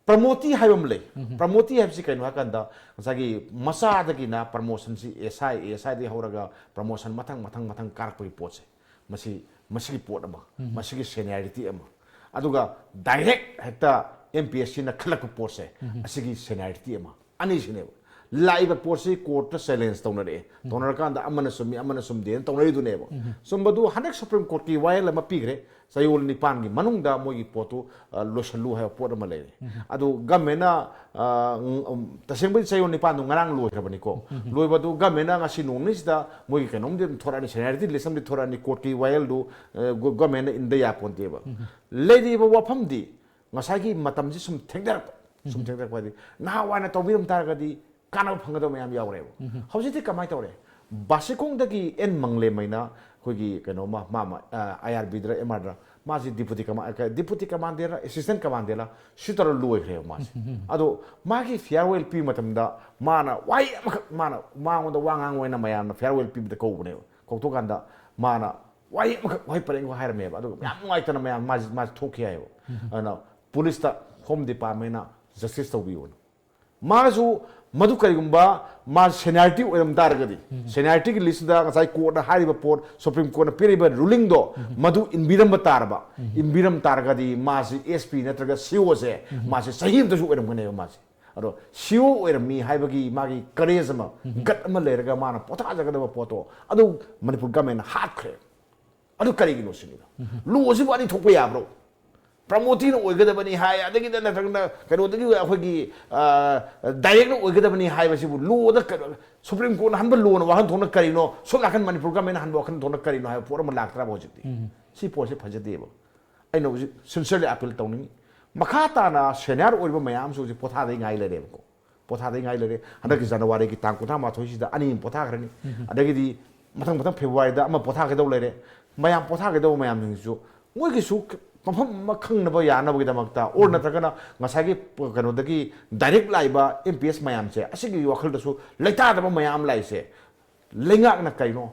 ꯄ꯭ꯔꯃꯣꯇꯤ ꯍꯥꯏꯕ ꯑꯃ ꯂꯩ꯫ ꯄ꯭ꯔꯃꯣꯇꯤ ꯍꯥꯏꯕꯁꯤ ꯀꯩꯅꯣ ꯍꯥꯏꯀꯥꯟꯗ ꯉꯁꯥꯏꯒꯤ ꯃꯆꯥꯗꯒꯤꯅ ꯄ꯭ꯔꯃꯣꯁꯟꯁꯤ ꯑꯦꯁ ꯑꯥꯏ, ꯑꯦꯁ ꯑꯥꯏꯗꯒꯤ ꯍꯧꯔꯒ ꯄ꯭ꯔꯃꯣꯁꯟ ꯃꯊꯪ ꯃꯊꯪ ꯃꯊꯪ ꯀꯥꯔꯛꯄꯒꯤ ꯄꯣꯠꯁꯦ, ꯃꯁꯤ, ꯃꯁꯤꯒꯤ ꯄꯣꯠ ꯑꯃ, ꯃꯁꯤꯒꯤ ꯁꯦꯅꯤꯌꯥꯔꯤꯇꯤ ꯑꯃ, ꯑꯗꯨꯒ ꯗꯥꯏꯔꯦꯛ ꯍꯦꯛꯇ ꯑꯦꯝ ꯄꯤ ꯑꯦꯁ ꯁꯤꯅ ꯈꯜꯂꯛꯄ ꯄꯣꯠꯁꯦ, ꯑꯁꯤꯒꯤ ꯁꯦꯅꯤꯌꯥꯔꯤꯇꯤ ꯑꯃ, ꯑꯅꯤꯁꯤꯅꯦꯕ꯫ ꯂꯥꯛꯏꯕ ꯄꯣꯠꯁꯤ ꯀꯣꯔꯠꯇ ꯆꯦꯂꯦꯟꯖ ꯇꯧꯅꯔꯛꯑꯦ꯫ ꯇꯧꯅꯔꯀꯥꯟꯗ ꯑꯃꯅ ꯆꯨꯝꯃꯤ, ꯑꯃꯅ ꯆꯨꯝꯗꯦꯅ ꯇꯧꯅꯔꯤꯗꯨꯅꯦꯕ꯫ ꯆꯨꯝꯕꯗꯨ ꯍꯟꯗꯛ ꯁꯨꯄ꯭ꯔꯤꯝ ꯀꯣꯔꯠꯀꯤ ꯋꯥꯌꯦꯜ ꯑꯃ ꯄꯤꯈ꯭ꯔꯦ, ꯆꯌꯣꯜ ꯅꯤꯄꯥꯟꯒꯤ ꯃꯅꯨꯡꯗ ꯃꯣꯏꯒꯤ ꯄꯣꯠꯇꯨ, ꯑ, ꯂꯣꯏꯁꯜꯂꯨ ꯍꯥꯏꯕ ꯄꯣꯠ ꯑꯃ ꯂꯩꯔꯦ꯫ ꯑꯗꯨ ꯒꯃꯦꯟꯅ, ꯑ, ꯎꯝ, ꯎꯝ, ꯇꯁꯦꯡꯕꯗꯤ ꯆꯌꯣꯜ ꯅꯤꯄꯥꯟꯗꯨ ꯉꯔꯥꯡ ꯂꯣꯏꯈ꯭ꯔꯕꯅꯤꯀꯣ꯫ ꯂꯣꯏꯕꯗꯨ ꯒꯃꯦꯟꯅ ꯉꯁꯤ ꯅꯣꯡ ꯅꯤꯅꯤꯁꯤꯗ ꯃꯣꯏꯒꯤ ꯀꯩꯅꯣꯝꯗꯤ ꯑꯗꯨꯝ ꯊꯣꯔꯛꯑꯅꯤ, ꯁꯦꯅꯤꯌꯥꯔꯤꯇꯤ ꯂꯤꯁ ꯑꯃꯗꯤ ꯊꯣꯔꯛꯑꯅꯤ, ꯀꯣꯔꯠꯀꯤ ꯋꯥꯌꯦꯜꯗꯨ, ꯑ, ꯒ-, ꯒꯃꯦꯟꯅ ꯏꯟꯗ ꯌꯥꯄꯣꯟꯇꯦꯕ꯫ ꯂꯩꯔꯤꯕ ꯋꯥꯐꯝꯗꯤ ꯉꯁꯥꯏꯒꯤ ꯃꯇꯝꯁꯤ ꯁꯨꯝ ꯊꯦꯡꯊꯔꯛꯄ, ꯁꯨꯝ ꯊꯦꯡꯊꯔꯛꯄ ꯍꯥꯏꯗꯤ ꯅꯍꯥꯟꯋꯥꯏꯅ ꯇꯧꯕꯤꯔꯝ ꯇꯥꯔꯒꯗꯤ ꯀꯥꯟꯅꯕ ꯐꯪꯒꯗꯕ ꯃꯌꯥꯝ ꯌꯥꯎꯔꯦꯕ꯫ ꯍꯧꯖꯤꯛꯇꯤ ꯀꯃꯥꯏꯅ ꯇꯧꯔꯦ? ꯕꯥꯁꯤꯈꯣꯡꯗꯒꯤ ꯑꯦꯟ ꯃꯪꯂꯦꯝ ꯍꯥꯏꯅ ꯑꯩꯈꯣꯏꯒꯤ ꯀꯩꯅꯣꯃ, ꯃꯥ ꯑꯃ, ꯑꯥꯏ ꯑꯥꯔ ꯕꯤꯗꯔ ꯑꯦꯝ ꯑꯥꯔꯗꯔ, ꯃꯥꯁꯤ ꯗꯤꯄꯨꯇꯤ ꯀꯃꯥ-, ꯗꯤꯄꯨꯇꯤ ꯀꯃꯥꯟꯗꯦꯔ, ꯑꯦꯁꯤꯁꯇꯦꯟ ꯀꯃꯥꯟꯗꯦꯔ, ꯁꯤ ꯇꯧꯔ ꯂꯣꯏꯈ꯭ꯔꯦꯕ ꯃꯥꯁꯦ꯫ ꯑꯗꯣ ꯃꯥꯒꯤ ꯐꯤꯌꯥꯔꯋꯦꯜ ꯄꯤꯕ ꯃꯇꯝꯗ ꯃꯥꯅ ꯋꯥꯍꯩ ꯑꯃꯈꯛ, ꯃꯥꯅ ꯃꯉꯣꯟꯗ ꯋꯥ ꯉꯥꯡꯕ ꯑꯣꯏꯅ ꯃꯌꯥꯝꯅ ꯐꯤꯌꯥꯔꯋꯦꯜ ꯄꯤꯕꯗ ꯀꯧꯕꯅꯦꯕ꯫ ꯀꯧꯊꯣꯛꯀꯥꯟꯗ ꯃꯥꯅ ꯋꯥꯍꯩ ꯑꯃꯈꯛ, ꯋꯥꯍꯩ ꯄꯔꯦꯡ ꯑꯃꯈꯛ ꯍꯥꯏꯔꯝꯃꯦꯕ꯫ ꯑꯗꯨꯒ ꯌꯥꯝ ꯅꯨꯡꯉꯥꯏꯇꯅ ꯃꯌꯥꯝ ꯃꯥꯁꯤ, ꯃꯥꯁꯤ ꯊꯣꯛꯈꯤ ꯍꯥꯏꯌꯦꯕ꯫ ꯑꯗꯨꯅ ꯄꯨꯂꯤꯁꯇ, ꯍꯣꯝ ꯗꯤꯄꯥꯔꯠꯃꯦꯟꯅ ꯖꯁꯇꯤꯁ ꯇꯧꯕꯤꯌꯣꯅ꯫ ꯃꯥꯅꯁꯨ ꯃꯗꯨ ꯀꯔꯤꯒꯨꯝꯕ ꯃꯥ ꯁꯦꯅꯤꯌꯥꯔꯤꯇꯤ ꯑꯣꯏꯔꯝ ꯇꯥꯔꯒꯗꯤ, ꯁꯦꯅꯤꯌꯥꯔꯤꯇꯤꯒꯤ ꯂꯤꯁꯇꯨꯗ ꯉꯁꯥꯏ ꯀꯣꯔꯠꯅ ꯍꯥꯏꯔꯤꯕ ꯄꯣꯠ, ꯁꯨꯄ꯭ꯔꯤꯝ ꯀꯣꯔꯠꯅ ꯄꯤꯔꯤꯕ ꯔꯨꯂꯤꯡꯗꯣ, ꯃꯗꯨ ꯏꯟꯕꯤꯔꯝꯕ ꯇꯥꯔꯕ, ꯏꯟꯕꯤꯔꯝ ꯇꯥꯔꯒꯗꯤ ꯃꯥꯁꯤ ꯑꯦꯁ ꯄꯤ ꯅꯠꯇ꯭ꯔꯒ ꯁꯤ ꯑꯣꯁꯦ, ꯃꯥꯁꯤ ꯆꯍꯤ ꯑꯃꯇꯁꯨ ꯑꯣꯏꯔꯝꯒꯅꯦꯕ ꯃꯥꯁꯦ꯫ ꯑꯗꯣ ꯁꯤ ꯏ ꯑꯣ ꯑꯣꯏꯔꯝꯃꯤ ꯍꯥꯏꯕꯒꯤ ꯃꯥꯒꯤ ꯀꯔꯦꯖ ꯑꯃ, ꯒꯠ ꯑꯃ ꯂꯩꯔꯒ ꯃꯥꯅ ꯄꯣꯊꯥꯖꯒꯗꯕ ꯄꯣꯠꯇꯣ ꯑꯗꯨ ꯃꯅꯤꯄꯨꯔ ꯒꯃꯦꯟꯅ ꯍꯥꯠꯈ꯭ꯔꯦ꯫ ꯑꯗꯨ ꯀꯔꯤꯒꯤꯅꯣ ꯁꯤꯅꯤꯗ꯫ ꯂꯣ ꯑꯁꯤꯕꯨ ꯑꯅꯤ ꯊꯣꯛꯄ ꯌꯥꯕ꯭ꯔꯣ? ꯄ꯭ꯔꯃꯣꯇꯤꯅ ꯑꯣꯏꯒꯗꯕꯅꯤ ꯍꯥꯏ, ꯑꯗꯒꯤꯗꯤ ꯅꯠꯇ꯭ꯔꯒꯅ ꯀꯩꯅꯣꯗꯒꯤ ꯑꯩꯈꯣꯏꯒꯤ ꯗꯥꯏꯔꯦꯛꯅ ꯑꯣꯏꯒꯗꯕꯅꯤ ꯍꯥꯏꯕꯁꯤꯕꯨ ꯂꯣꯗ ꯀꯩꯅꯣ, ꯁꯨꯄ꯭ꯔꯤꯝ ꯀꯣꯔꯠꯅ ꯍꯟꯕ ꯂꯣꯅ ꯋꯥꯍꯟꯊꯣꯛꯅ ꯀꯔꯤꯅꯣ, ꯁꯣꯝ ꯅꯥꯀꯟ ꯃꯅꯤꯄꯨꯔ ꯒꯃꯦꯟꯅ ꯍꯟꯕ ꯋꯥꯈꯜꯊꯣꯛꯅ ꯀꯔꯤꯅꯣ ꯍꯥꯏꯕ ꯄꯣꯠ ꯑꯃ ꯂꯥꯛꯇ꯭ꯔꯕ ꯍꯧꯖꯤꯛꯇꯤ? ꯁꯤ ꯄꯣꯠꯁꯦ ꯐꯖꯗꯦꯕ꯫ ꯑꯩꯅ ꯍꯧꯖꯤꯛ ꯁꯤꯟꯁꯤꯌꯔꯂꯤ ꯑꯄꯤꯜ ꯇꯧꯅꯤꯡꯉꯤ꯫ ꯃꯈꯥ ꯇꯥꯅ ꯁꯦꯅꯤꯌꯔ ꯑꯣꯏꯔꯤꯕ ꯃꯌꯥꯝꯁꯨ ꯍꯧꯖꯤꯛ ꯄꯣꯊꯥꯗꯩ ꯉꯥꯏ ꯂꯩꯔꯦꯕꯀꯣ꯫ ꯄꯣꯊꯥꯗꯩ ꯉꯥꯏ ꯂꯩꯔꯦ꯫ ꯍꯟꯗꯛꯀꯤ ꯖꯅꯋꯥꯔꯤꯒꯤ ꯇꯥꯡ ꯀꯨꯟꯊ꯭ꯔꯥ ꯃꯥꯊꯣꯏꯁꯤꯗ ꯑꯅꯤ ꯑꯃ ꯄꯣꯊꯥꯈ꯭ꯔꯅꯤ꯫ ꯑꯗꯒꯤꯗꯤ ꯃꯊꯪ ꯃꯊꯪ ꯐꯦꯕ꯭ꯔꯨꯋꯥꯔꯤꯗ ꯑꯃ ꯄꯣꯊꯥꯒꯗꯧ ꯂꯩꯔꯦ꯫ ꯃꯌꯥꯝ ꯄꯣꯊꯥꯒꯗꯧꯕ ꯃꯌꯥꯝꯁꯤꯡꯁꯤꯁꯨ ꯃꯣꯏꯒꯤꯁꯨ ꯃꯐꯝ ꯑꯃ ꯈꯪꯅꯕ ꯌꯥꯅꯕꯒꯤꯗꯃꯛꯇ, ꯑꯣꯔ ꯅꯠꯇ꯭ꯔꯒꯅ ꯉꯁꯥꯏꯒꯤ ꯀꯩꯅꯣꯗꯒꯤ ꯗꯥꯏꯔꯦꯛ ꯂꯥꯛꯏꯕ ꯑꯦꯝ ꯄꯤ ꯑꯦꯁ ꯃꯌꯥꯝꯁꯦ, ꯑꯁꯤꯒꯤ ꯋꯥꯈꯜꯗꯁꯨ ꯂꯩꯇꯥꯗꯕ ꯃꯌꯥꯝ ꯂꯥꯛꯏꯁꯦ, ꯂꯩꯉꯥꯛꯅ ꯀꯩꯅꯣ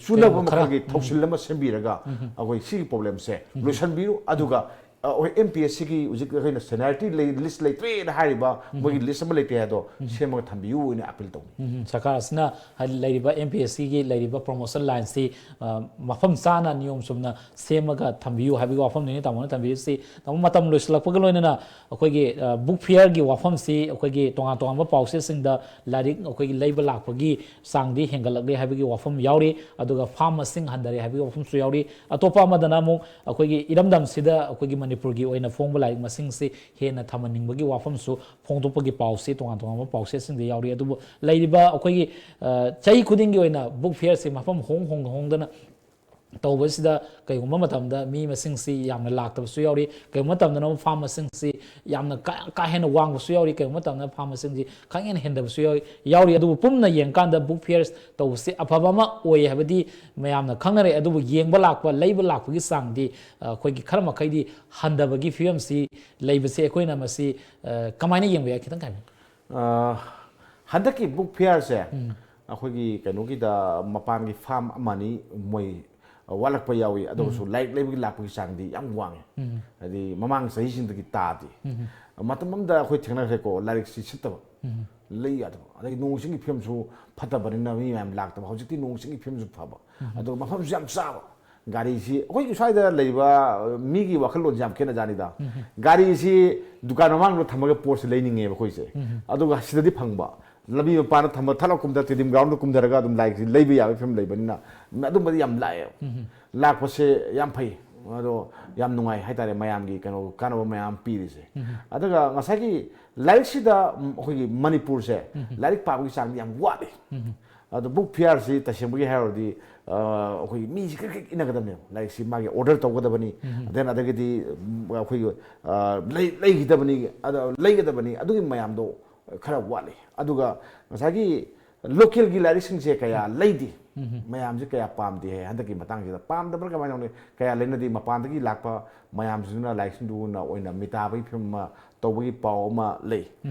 ꯆꯨꯅꯕ ꯀꯩꯅꯣ ꯈꯔ, ꯃꯈꯜꯒꯤ ꯎꯝ꯫ ꯊꯧꯁꯤꯜ ꯑꯃ ꯁꯦꯝꯕꯤꯔꯒ ꯑꯩꯈꯣꯏ ꯁꯤꯒꯤ ꯄ꯭ꯔꯣꯕ꯭ꯂꯦꯝꯁꯦ ꯂꯣꯏꯁꯤꯟꯕꯤꯌꯨ꯫ ꯑꯗꯨꯒ ꯑꯩꯈꯣꯏ ꯑꯦꯝ ꯄꯤ ꯑꯦꯁ ꯁꯤꯒꯤ ꯍꯧꯖꯤꯛ ꯑꯩꯈꯣꯏꯅ ꯁꯦꯅꯤꯌꯥꯔꯤꯇꯤ ꯂꯤꯁ ꯂꯩꯇ꯭ꯔꯦꯅ ꯍꯥꯏꯔꯤꯕ ꯃꯣꯏꯒꯤ ꯂꯤꯁ ꯑꯃ ꯂꯩꯇ꯭ꯔꯦ ꯍꯥꯏꯗꯣ ꯁꯦꯝꯃꯒ ꯊꯝꯕꯤꯌꯨ ꯍꯥꯏꯅ ꯑꯄꯤꯜ ꯇꯧꯅꯤ꯫ ꯎꯝ, ꯁꯔꯀꯥꯔ ꯑꯁꯤꯅ ꯍꯥꯏꯗꯤ ꯂꯩꯔꯤꯕ ꯑꯦꯝ ꯄꯤ ꯑꯦꯁ ꯁꯤꯒꯤ ꯂꯩꯔꯤꯕ ꯄ꯭ꯔꯣꯃꯣꯁꯟ ꯂꯥꯏꯟꯁꯤ, ꯑ, ꯃꯐꯝ ꯆꯥꯅ ꯅꯤꯌꯣꯝ ꯆꯨꯝꯅ ꯁꯦꯝꯃꯒ ꯊꯝꯕꯤꯌꯨ ꯍꯥꯏꯕꯒꯤ ꯋꯥꯐꯝꯗꯨꯅꯤ ꯇꯥꯃꯣꯅ ꯊꯝꯕꯤꯔꯤꯁꯤ꯫ ꯇꯥꯃꯣ, ꯃꯇꯝ ꯂꯣꯏꯁꯤꯜꯂꯛꯄꯒ ꯂꯣꯏꯅꯅ ꯑꯩꯈꯣꯏꯒꯤ, ꯑ, ꯕꯨꯛ ꯐꯤꯌꯔꯒꯤ ꯋꯥꯐꯝꯁꯤ ꯑꯩꯈꯣꯏꯒꯤ ꯇꯣꯉꯥꯟ ꯇꯣꯉꯥꯟꯕ ꯄꯥꯎꯆꯦꯁꯤꯡꯗ ꯂꯥꯏꯔꯤꯛ ꯑꯩꯈꯣꯏꯒꯤ ꯂꯩꯕ ꯂꯥꯛꯄꯒꯤ ꯆꯥꯡꯗꯤ ꯍꯦꯟꯒꯠꯂꯛꯂꯦ ꯍꯥꯏꯕꯒꯤ ꯋꯥꯐꯝ ꯌꯥꯎꯔꯤ, ꯑꯗꯨꯒ ꯐꯥꯝ ꯃꯁꯤꯡ ꯍꯟꯊꯔꯦ ꯍꯥꯏꯕꯒꯤ ꯋꯥꯐꯝꯁꯨ ꯌꯥꯎꯔꯤ꯫ ꯑꯇꯣꯞꯄ ꯑꯃꯗꯅ ꯑꯃꯨꯛ ꯑꯩꯈꯣꯏꯒꯤ ꯏꯔꯝꯗꯝꯁꯤꯗ ꯑꯩꯈꯣꯏꯒꯤ ꯃꯅꯤꯄꯨꯔꯒꯤ ꯑꯣꯏꯅ ꯐꯣꯡꯕ ꯂꯥꯏꯔꯤꯛ ꯃꯁꯤꯡꯁꯤ ꯍꯦꯟꯅ ꯊꯝꯍꯟꯅꯤꯡꯕꯒꯤ ꯋꯥꯐꯝꯁꯨ ꯐꯣꯡꯗꯣꯛꯄꯒꯤ ꯄꯥꯎꯁꯤ ꯇꯣꯉꯥꯟ ꯇꯣꯉꯥꯟꯕ ꯄꯥꯎꯆꯦꯁꯤꯡꯗ ꯌꯥꯎꯔꯤ꯫ ꯑꯗꯨꯕꯨ ꯂꯩꯔꯤꯕ ꯑꯩꯈꯣꯏꯒꯤ, ꯑ, ꯆꯍꯤ ꯈꯨꯗꯤꯡꯒꯤ ꯑꯣꯏꯅ ꯕꯨꯛ ꯐꯤꯌꯔꯁꯤ ꯃꯐꯝ ꯍꯣꯡ ꯍꯣꯡ ꯍꯣꯡꯗꯅ ꯇꯧꯕꯁꯤꯗ ꯀꯩꯒꯨꯝꯕ ꯃꯇꯝꯗ ꯃꯤ ꯃꯁꯤꯡꯁꯤ ꯌꯥꯝꯅ ꯂꯥꯛꯇꯕꯁꯨ ꯌꯥꯎꯔꯤ, ꯀꯩꯒꯨꯝꯕ ꯃꯇꯝꯗꯅ ꯑꯃꯨꯛ ꯐꯥꯝ ꯃꯁꯤꯡꯁꯤ ꯌꯥꯝꯅ ꯀꯥ, ꯀꯥ ꯍꯦꯟꯅ ꯋꯥꯡꯕꯁꯨ ꯌꯥꯎꯔꯤ, ꯀꯩꯒꯨꯝꯕ ꯃꯇꯝꯗ ꯐꯥꯝ ꯃꯁꯤꯡꯁꯤ ꯈꯪꯍꯦꯟ ꯍꯦꯟꯗꯕꯁꯨ ꯌꯥꯎꯔꯤ, ꯌꯥꯎꯔꯤ꯫ ꯑꯗꯨꯕꯨ ꯄꯨꯝꯅ ꯌꯦꯡꯀꯥꯟꯗ ꯕꯨꯛ ꯐꯤꯌꯔꯁ ꯇꯧꯕꯁꯤ ꯑꯐꯕ ꯑꯃ ꯑꯣꯏ ꯍꯥꯏꯕꯗꯤ ꯃꯌꯥꯝꯅ ꯈꯪꯅꯔꯦ꯫ ꯑꯗꯨꯕꯨ ꯌꯦꯡꯕ ꯂꯥꯛꯄ, ꯂꯩꯕ ꯂꯥꯛꯄꯒꯤ ꯆꯥꯡꯗꯤ, ꯑ, ꯑꯩꯈꯣꯏꯒꯤ ꯈꯔ ꯃꯈꯩꯗꯤ ꯍꯟꯊꯕꯒꯤ ꯐꯤꯕꯝꯁꯤ ꯂꯩꯕꯁꯤ ꯑꯩꯈꯣꯏꯅ ꯃꯁꯤ, ꯑ, ꯀꯃꯥꯏꯅ ꯌꯦꯡꯕ ꯌꯥꯏ? ꯈꯤꯇꯪ ꯈꯥꯏꯕꯤꯌꯨ꯫ ꯑ, ꯍꯟꯗꯛꯀꯤ ꯕꯨꯛ ꯐꯤꯌꯔꯁꯦ ꯑꯩꯈꯣꯏꯒꯤ ꯀꯩꯅꯣꯒꯤꯗ ꯃꯄꯥꯟꯒꯤ ꯐꯥꯝ ꯑꯃꯅꯤ ꯃꯣꯏ ꯋꯥꯠꯂꯛꯄ ꯌꯥꯎꯏ, ꯑꯗꯨꯒꯁꯨ ꯂꯥꯏꯔꯤꯛ ꯂꯩꯕꯒꯤ ꯂꯥꯛꯄꯒꯤ ꯆꯥꯡꯗꯤ ꯌꯥꯝ ꯋꯥꯡꯉꯤ꯫ ꯍꯥꯏꯗꯤ ꯃꯃꯥꯡ ꯆꯍꯤꯁꯤꯡꯗꯒꯤ ꯇꯥꯗꯦ꯫ ꯃꯇꯝ ꯑꯃꯗ ꯑꯩꯈꯣꯏ ꯊꯦꯡꯅꯈ꯭ꯔꯦꯀꯣ, ꯂꯥꯏꯔꯤꯛꯁꯤ ꯁꯤꯠꯇꯕ, ꯂꯩ ꯌꯥꯗꯕ, ꯑꯗꯒꯤ ꯅꯣꯡ ꯏꯁꯤꯡꯒꯤ ꯐꯤꯕꯝꯁꯨ ꯐꯠꯇꯕꯅꯤꯅ ꯃꯤ ꯃꯌꯥꯝ ꯂꯥꯛꯇꯕ꯫ ꯍꯧꯖꯤꯛꯇꯤ ꯅꯣꯡ ꯏꯁꯤꯡꯒꯤ ꯐꯤꯕꯝꯁꯨ ꯐꯕ, ꯑꯗꯨꯒ ꯃꯐꯝꯁꯨ ꯌꯥꯝ ꯆꯥꯕ, ꯒꯥꯔꯤꯁꯤ ꯑꯩꯈꯣꯏꯒꯤ ꯁ꯭ꯋꯥꯏꯗ ꯂꯩꯕ ꯃꯤꯒꯤ ꯋꯥꯈꯜꯂꯣꯟꯁꯦ ꯌꯥꯝ ꯈꯦꯠꯅꯖꯥꯠꯅꯤꯗ꯫ ꯒꯥꯔꯤꯁꯤ ꯗꯨꯀꯥꯟ ꯃꯃꯥꯡꯗ ꯊꯝꯃꯒ ꯄꯣꯠꯁꯦ ꯂꯩꯅꯤꯡꯉꯦꯕ ꯑꯩꯈꯣꯏꯁꯦ꯫ ꯑꯗꯨꯒ ꯁꯤꯗꯗꯤ ꯐꯪꯕ, ꯂꯝꯕꯤ ꯃꯄꯥꯟꯗ ꯊꯝꯕ, ꯊꯠꯂꯥꯎ ꯀꯨꯝꯊ ꯇꯦꯗꯤꯝ ꯒ꯭ꯔꯥꯎꯟꯗ ꯀꯨꯝꯊꯔꯒ ꯑꯗꯨꯝ ꯂꯥꯏꯔꯤꯛꯁꯤ ꯂꯩꯕ ꯌꯥꯕꯒꯤ ꯐꯤꯕꯝ ꯂꯩꯕꯅꯤꯅ ꯑꯗꯨꯝꯕꯗꯤ ꯌꯥꯝ ꯂꯥꯛꯑꯦꯕ꯫ ꯂꯥꯛꯄꯁꯦ ꯌꯥꯝ ꯐꯩ꯫ ꯑꯗꯣ ꯌꯥꯝ ꯅꯨꯡꯉꯥꯏ ꯍꯥꯏꯇꯥꯔꯦ, ꯃꯌꯥꯝꯒꯤ ꯀꯩꯅꯣ ꯀꯥꯟꯅꯕ ꯃꯌꯥꯝ ꯄꯤꯔꯤꯁꯦ꯫ ꯑꯗꯨꯒ ꯉꯁꯥꯏꯒꯤ ꯂꯥꯏꯔꯤꯛꯁꯤꯗ, ꯎꯝ, ꯑꯩꯈꯣꯏꯒꯤ ꯃꯅꯤꯄꯨꯔꯁꯦ ꯂꯥꯏꯔꯤꯛ ꯄꯥꯕꯒꯤ ꯆꯥꯡꯗꯤ ꯌꯥꯝ ꯋꯥꯠꯂꯤ꯫ ꯑꯗꯣ ꯕꯨꯛ ꯐꯤꯌꯥꯔꯁꯤ ꯇꯁꯦꯡꯕꯒꯤ ꯍꯥꯏꯔꯨꯔꯗꯤ, ꯑ, ꯑꯩꯈꯣꯏꯒꯤ ꯃꯤꯁꯤ ꯀ꯭ꯔꯤꯛ ꯀ꯭ꯔꯤꯛ ꯏꯟꯅꯒꯗꯕꯅꯦꯕ꯫ ꯂꯥꯏꯔꯤꯛꯁꯤ ꯃꯥꯒꯤ ꯑꯣꯔꯗꯔ ꯇꯧꯒꯗꯕꯅꯤ, then ꯑꯗꯒꯤꯗꯤ, ꯎꯝ, ꯑꯩꯈꯣꯏꯒꯤ, ꯑ, ꯂꯩ-, ꯂꯩꯈꯤꯗꯕꯅꯤ, ꯑꯗ ꯂꯩꯒꯗꯕꯅꯤ, ꯑꯗꯨꯒꯤ ꯃꯌꯥꯝꯗꯣ ꯈꯔ ꯋꯥꯠꯂꯤ꯫ ꯑꯗꯨꯒ ꯉꯁꯥꯏꯒꯤ ꯂꯣꯀꯦꯜꯒꯤ ꯂꯥꯏꯔꯤꯛꯁꯤꯡꯁꯦ ꯀꯌꯥ ꯂꯩꯗꯦ꯫ ꯃꯌꯥꯝꯁꯦ ꯀꯌꯥ ꯄꯥꯝꯗꯦ ꯍꯥꯏ ꯍꯟꯗꯛꯀꯤ ꯃꯇꯥꯡꯁꯤꯗ꯫ ꯄꯥꯝꯗꯕ꯭ꯔꯥ ꯀꯃꯥꯏꯅ ꯇꯧꯅꯤ? ꯀꯌꯥ ꯂꯩꯅꯗꯦ꯫ ꯃꯄꯥꯟꯗꯒꯤ ꯂꯥꯛꯄ ꯃꯌꯥꯝꯁꯤꯡꯗꯨꯅ ꯂꯥꯏꯔꯤꯛꯁꯤꯡꯗꯨꯅ ꯑꯣꯏꯅ ꯃꯤꯇꯥꯕꯒꯤ ꯐꯤꯕꯝ ꯑꯃ ꯇꯧꯕꯒꯤ ꯄꯥꯎ ꯑꯃ ꯂꯩ꯫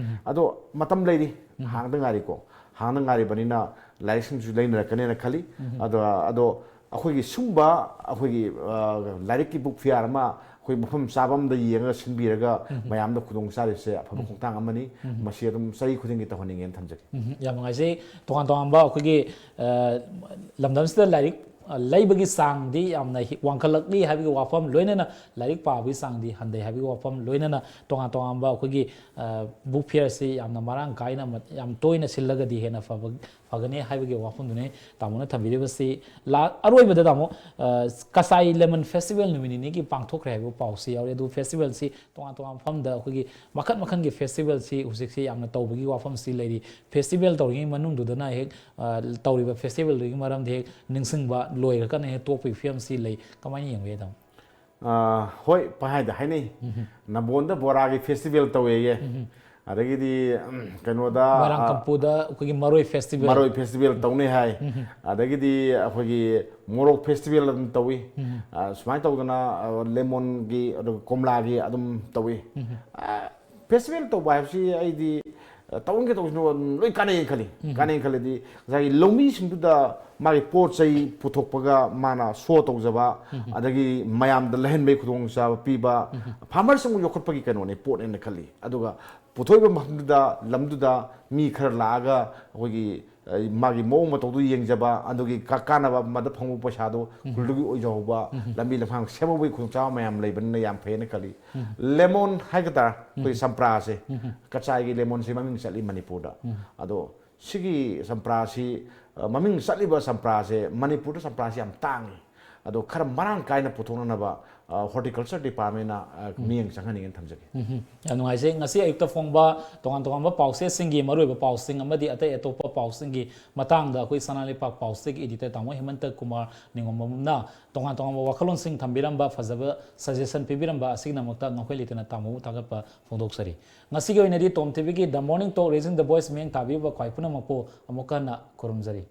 ꯑꯗꯣ ꯃꯇꯝ ꯂꯩꯔꯤ, ꯍꯥꯡꯗ ꯉꯥꯏꯔꯤꯀꯣ꯫ ꯍꯥꯡꯗ ꯉꯥꯏꯔꯤꯕꯅꯤꯅ ꯂꯥꯏꯔꯤꯛꯁꯤꯡꯁꯨ ꯂꯩꯅꯔꯛꯀꯅꯦꯅ ꯈꯜꯂꯤ꯫ ꯑꯗꯣ, ꯑꯗꯣ ꯑꯩꯈꯣꯏꯒꯤ ꯁꯨꯝꯕ ꯑꯩꯈꯣꯏꯒꯤ, ꯑ, ꯂꯥꯏꯔꯤꯛꯀꯤ ꯕꯨꯛ ꯐꯤꯌꯥꯔ ꯑꯃ ꯑꯩꯈꯣꯏ ꯃꯐꯝ ꯆꯥꯕ ꯑꯃꯗ ꯌꯦꯡꯉꯒ ꯁꯤꯟꯕꯤꯔꯒ ꯃꯌꯥꯝꯗ ꯈꯨꯗꯣꯡ ꯆꯥꯔꯤꯕꯁꯦ ꯑꯐꯕ ꯈꯣꯡꯊꯥꯡ ꯑꯃꯅꯤ꯫ ꯃꯁꯤ ꯑꯗꯨꯝ ꯆꯍꯤ ꯈꯨꯗꯤꯡꯒꯤ ꯇꯧꯍꯟꯅꯤꯡꯉꯦꯅ ꯊꯝꯖꯒꯦ꯫ ꯎꯝ, ꯌꯥꯝ ꯅꯨꯡꯉꯥꯏꯖꯩ꯫ ꯇꯣꯉꯥꯟ ꯇꯣꯉꯥꯟꯕ ꯑꯩꯈꯣꯏꯒꯤ, ꯑ, ꯂꯝꯗꯝꯁꯤꯗ ꯂꯥꯏꯔꯤꯛ, ꯑ, ꯂꯩꯕꯒꯤ ꯆꯥꯡꯗꯤ ꯌꯥꯝꯅ ꯍꯤ-, ꯋꯥꯡꯈꯠꯂꯛꯂꯤ ꯍꯥꯏꯕꯒꯤ ꯋꯥꯐꯝ, ꯂꯣꯏꯅꯅ ꯂꯥꯏꯔꯤꯛ ꯄꯥꯕꯒꯤ ꯆꯥꯡꯗꯤ ꯍꯟꯊꯩ ꯍꯥꯏꯕꯒꯤ ꯋꯥꯐꯝ, ꯂꯣꯏꯅꯅ ꯇꯣꯉꯥꯟ ꯇꯣꯉꯥꯟꯕ ꯑꯩꯈꯣꯏꯒꯤ, ꯑ, ꯕꯨꯛ ꯐꯤꯌꯔꯁꯤ ꯌꯥꯝꯅ ꯃꯔꯥꯡ ꯀꯥꯏꯅ, ꯌꯥꯝ ꯇꯣꯏꯅ ꯁꯤꯜꯂꯒꯗꯤ ꯍꯦꯟꯅ ꯐꯕ, ꯐꯒꯅꯤ ꯍꯥꯏꯕꯒꯤ ꯋꯥꯐꯝꯗꯨꯅꯤ ꯇꯥꯃꯣꯅ ꯊꯝꯕꯤꯔꯤꯕꯁꯤ꯫ ꯂꯥ-, ꯑꯔꯣꯏꯕꯗ ꯇꯥꯃꯣ, ꯑ, ꯀꯆꯥꯏ ꯂꯦꯃꯟ ꯐꯦꯁꯇꯤꯚꯦꯜ ꯅꯨꯃꯤꯠ ꯅꯤꯅꯤꯒꯤ ꯄꯥꯡꯊꯣꯛꯈ꯭ꯔꯦ ꯍꯥꯏꯕ ꯄꯥꯎꯁꯤ ꯌꯥꯎꯔꯤ꯫ ꯑꯗꯨ ꯐꯦꯁꯇꯤꯚꯦꯜꯁꯤ ꯇꯣꯉꯥꯟ ꯇꯣꯉꯥꯟꯕ ꯃꯐꯝꯗ ꯑꯩꯈꯣꯏꯒꯤ ꯃꯈꯜ ꯃꯈꯜꯒꯤ ꯐꯦꯁꯇꯤꯚꯦꯜꯁꯤ ꯍꯧꯖꯤꯛꯁꯤ ꯌꯥꯝꯅ ꯇꯧꯕꯒꯤ ꯋꯥꯐꯝꯁꯤ ꯂꯩꯔꯤ꯫ ꯐꯦꯁꯇꯤꯚꯦꯜ ꯇꯧꯔꯤꯉꯩ ꯃꯅꯨꯡꯗꯨꯗꯅ ꯍꯦꯛ, ꯑ, ꯇꯧꯔꯤꯕ ꯐꯦꯁꯇꯤꯚꯦꯜꯗꯨꯒꯤ ꯃꯔꯝꯗꯤ ꯍꯦꯛ ꯅꯤꯡꯁꯤꯡꯕ, ꯂꯣꯏꯔꯀꯥꯟꯗ ꯍꯦꯛ ꯇꯣꯛꯄꯒꯤ ꯐꯤꯕꯝꯁꯤ ꯂꯩ꯫ ꯀꯃꯥꯏꯅ ꯌꯦꯡꯕ ꯌꯥꯏ, ꯇꯥꯃꯣ? ꯑ, ꯍꯣꯏ, ꯄꯪꯍꯥꯏꯗ ꯍꯥꯏꯅꯩ꯫ ꯅꯝꯕꯣꯟꯗ ꯕꯣꯔꯥꯒꯤ ꯐꯦꯁꯇꯤꯚꯦꯜ ꯇꯧꯋꯦꯌꯦ꯫ ꯑꯗꯒꯤꯗꯤ, ꯎꯝ, ꯀꯩꯅꯣꯗ, ꯃꯣꯏꯔꯥꯡ ꯑ, ꯀꯝꯄꯨꯗ ꯑꯩꯈꯣꯏꯒꯤ ꯃꯔꯣꯏ ꯐꯦꯁꯇꯤꯚꯦꯜ꯫ ꯃꯔꯣꯏ ꯐꯦꯁꯇꯤꯚꯦꯜ ꯇꯧꯅꯤ ꯍꯥꯏ꯫ ꯑꯗꯒꯤꯗꯤ ꯑꯩꯈꯣꯏꯒꯤ ꯃꯣꯔꯣꯛ ꯐꯦꯁꯇꯤꯚꯦꯜ ꯑꯗꯨꯝ ꯇꯧꯏ꯫ ꯑ, ꯁꯨꯃꯥꯏꯅ ꯇꯧꯗꯅ, ꯑ, ꯂꯦꯃꯣꯟꯒꯤ, ꯑꯗꯨꯒ ꯀꯣꯝꯂꯥꯒꯤ ꯑꯗꯨꯝ ꯇꯧꯏ꯫ ꯑ, ꯐꯦꯁꯇꯤꯚꯦꯜ ꯇꯧꯕ ꯍꯥꯏꯕꯁꯤ ꯑꯩꯗꯤ, ꯑ, ꯇꯧꯅꯤꯡꯒꯦ ꯇꯧꯁꯅꯨ, ꯑꯗꯨꯝ ꯂꯣꯏ ꯀꯥꯟꯅꯩꯅ ꯈꯜꯂꯤ꯫ ꯀꯥꯟꯅꯩꯅ ꯈꯜꯂꯗꯤ ꯉꯁꯥꯏꯒꯤ ꯂꯧꯃꯤꯁꯤꯡꯗꯨꯗ ꯃꯥꯒꯤ ꯄꯣꯠ ꯆꯩ ꯄꯨꯊꯣꯛꯄꯒ ꯃꯥꯅ ꯁꯣ ꯇꯧꯖꯕ, ꯑꯗꯒꯤ ꯃꯌꯥꯝꯗ ꯂꯩꯍꯟꯕꯒꯤ ꯈꯨꯗꯣꯡꯆꯥꯕ ꯄꯤꯕ, ꯐꯥꯔꯃꯔꯁꯤꯡꯕꯨ ꯌꯣꯛꯈꯠꯄꯒꯤ ꯀꯩꯅꯣꯅꯤ, ꯄꯣꯠꯅꯦꯅ ꯈꯜꯂꯤ꯫ ꯑꯗꯨꯒ ꯄꯨꯊꯣꯛꯏꯕ ꯃꯐꯝꯗꯨꯗ, ꯂꯝꯗꯨꯗ ꯃꯤ ꯈꯔ ꯂꯥꯛꯑꯒ ꯑꯩꯈꯣꯏꯒꯤ ꯑꯩ ꯃꯥꯒꯤ ꯃꯑꯣꯡ ꯃꯇꯧꯗꯨ ꯌꯦꯡꯖꯕ, ꯑꯗꯨꯒꯤ ꯀꯥ-, ꯀꯥꯟꯅꯕ ꯃꯗꯨ ꯐꯪꯕ ꯄꯩꯁꯥꯗꯨ ꯎꯝ꯫ ꯈꯨꯜꯗꯨꯒꯤ ꯑꯣꯏꯖꯍꯧꯕ, ꯎꯝ꯫ ꯂꯝꯕꯤ ꯂꯝꯈꯥꯡ ꯁꯦꯝꯍꯧꯕꯒꯤ ꯈꯨꯗꯣꯡꯆꯥꯕ ꯃꯌꯥꯝ ꯂꯩꯕꯅꯤꯅ ꯌꯥꯝ ꯐꯩꯅ ꯈꯜꯂꯤ꯫ ꯎꯝ꯫ ꯂꯦꯃꯣꯟ ꯍꯥꯏꯒꯗ꯭ꯔꯥ, ꯑꯩꯈꯣꯏ ꯎꯝ꯫ ꯆꯝꯄ꯭ꯔꯥꯁꯦ, ꯎꯝ꯫ ꯀꯆꯥꯏꯒꯤ ꯂꯦꯃꯣꯟꯁꯤ ꯃꯃꯤꯡ ꯆꯠꯂꯤ ꯃꯅꯤꯄꯨꯔꯗ꯫ ꯎꯝ꯫ ꯑꯗꯣ ꯁꯤꯒꯤ ꯆꯝꯄ꯭ꯔꯥꯁꯤ, ꯑ, ꯃꯃꯤꯡ ꯆꯠꯂꯤꯕ ꯆꯝꯄ꯭ꯔꯥꯁꯦ, ꯃꯅꯤꯄꯨꯔꯗ ꯆꯝꯄ꯭ꯔꯥꯁꯤ ꯌꯥꯝ ꯇꯥꯡꯉꯤ꯫ ꯑꯗꯣ ꯈꯔ ꯃꯔꯥꯡ ꯀꯥꯏꯅ ꯄꯨꯊꯣꯛꯅꯅꯕ, ꯑ, horticulture departmentꯅ, ꯑ, ꯎꯝ꯫ ꯃꯤꯠꯌꯦꯡ ꯆꯪꯍꯟꯅꯤꯡꯉꯦꯅ ꯊꯝꯖꯒꯦ꯫ ꯎꯝ꯫ ꯌꯥꯝ ꯅꯨꯡꯉꯥꯏꯖꯩ꯫ ꯉꯁꯤ ꯑꯌꯨꯛꯇ ꯐꯣꯡꯕ ꯇꯣꯉꯥꯟ ꯇꯣꯉꯥꯟꯕ ꯄꯥꯎꯆꯦꯁꯤꯡꯒꯤ ꯃꯔꯨꯑꯣꯏꯕ ꯄꯥꯎꯁꯤꯡ ꯑꯃꯗꯤ ꯑꯇꯩ ꯑꯇꯣꯞꯄ ꯄꯥꯎꯁꯤꯡꯒꯤ ꯃꯇꯥꯡꯗ ꯑꯩꯈꯣꯏ ꯁꯅꯥ ꯂꯩꯄꯥꯛ ꯄꯥꯎꯆꯦꯒꯤ editor ꯇꯥꯃꯣ ꯍꯦꯃꯟꯇ ꯀꯨꯃꯥꯔ ꯅꯤꯉꯣꯝꯕꯝꯅ ꯇꯣꯉꯥꯟ ꯇꯣꯉꯥꯟꯕ ꯋꯥꯈꯜꯂꯣꯟꯁꯤꯡ ꯊꯝꯕꯤꯔꯝꯕ, ꯐꯖꯕ suggestion ꯄꯤꯕꯤꯔꯝꯕ ꯑꯁꯤꯒꯤꯗꯃꯛꯇ ꯉꯝꯈꯩ ꯂꯩꯇꯅ ꯇꯥꯃꯣꯕꯨ ꯊꯥꯒꯠꯄ ꯐꯣꯡꯗꯣꯛꯆꯔꯤ꯫ ꯉꯁꯤꯒꯤ ꯑꯣꯏꯅꯗꯤ ꯇꯣꯝ ꯇꯤꯚꯤꯒꯤ The Morning Talk Raising the Voice ꯃꯤꯠꯌꯦꯡ ꯇꯥꯕꯤꯔꯤꯕ ꯈ꯭ꯋꯥꯏ ꯄꯨꯝꯅꯃꯛꯄꯨ ꯑꯃꯨꯛ ꯍꯟꯅ ꯈꯨꯔꯨꯝꯖꯔꯤ꯫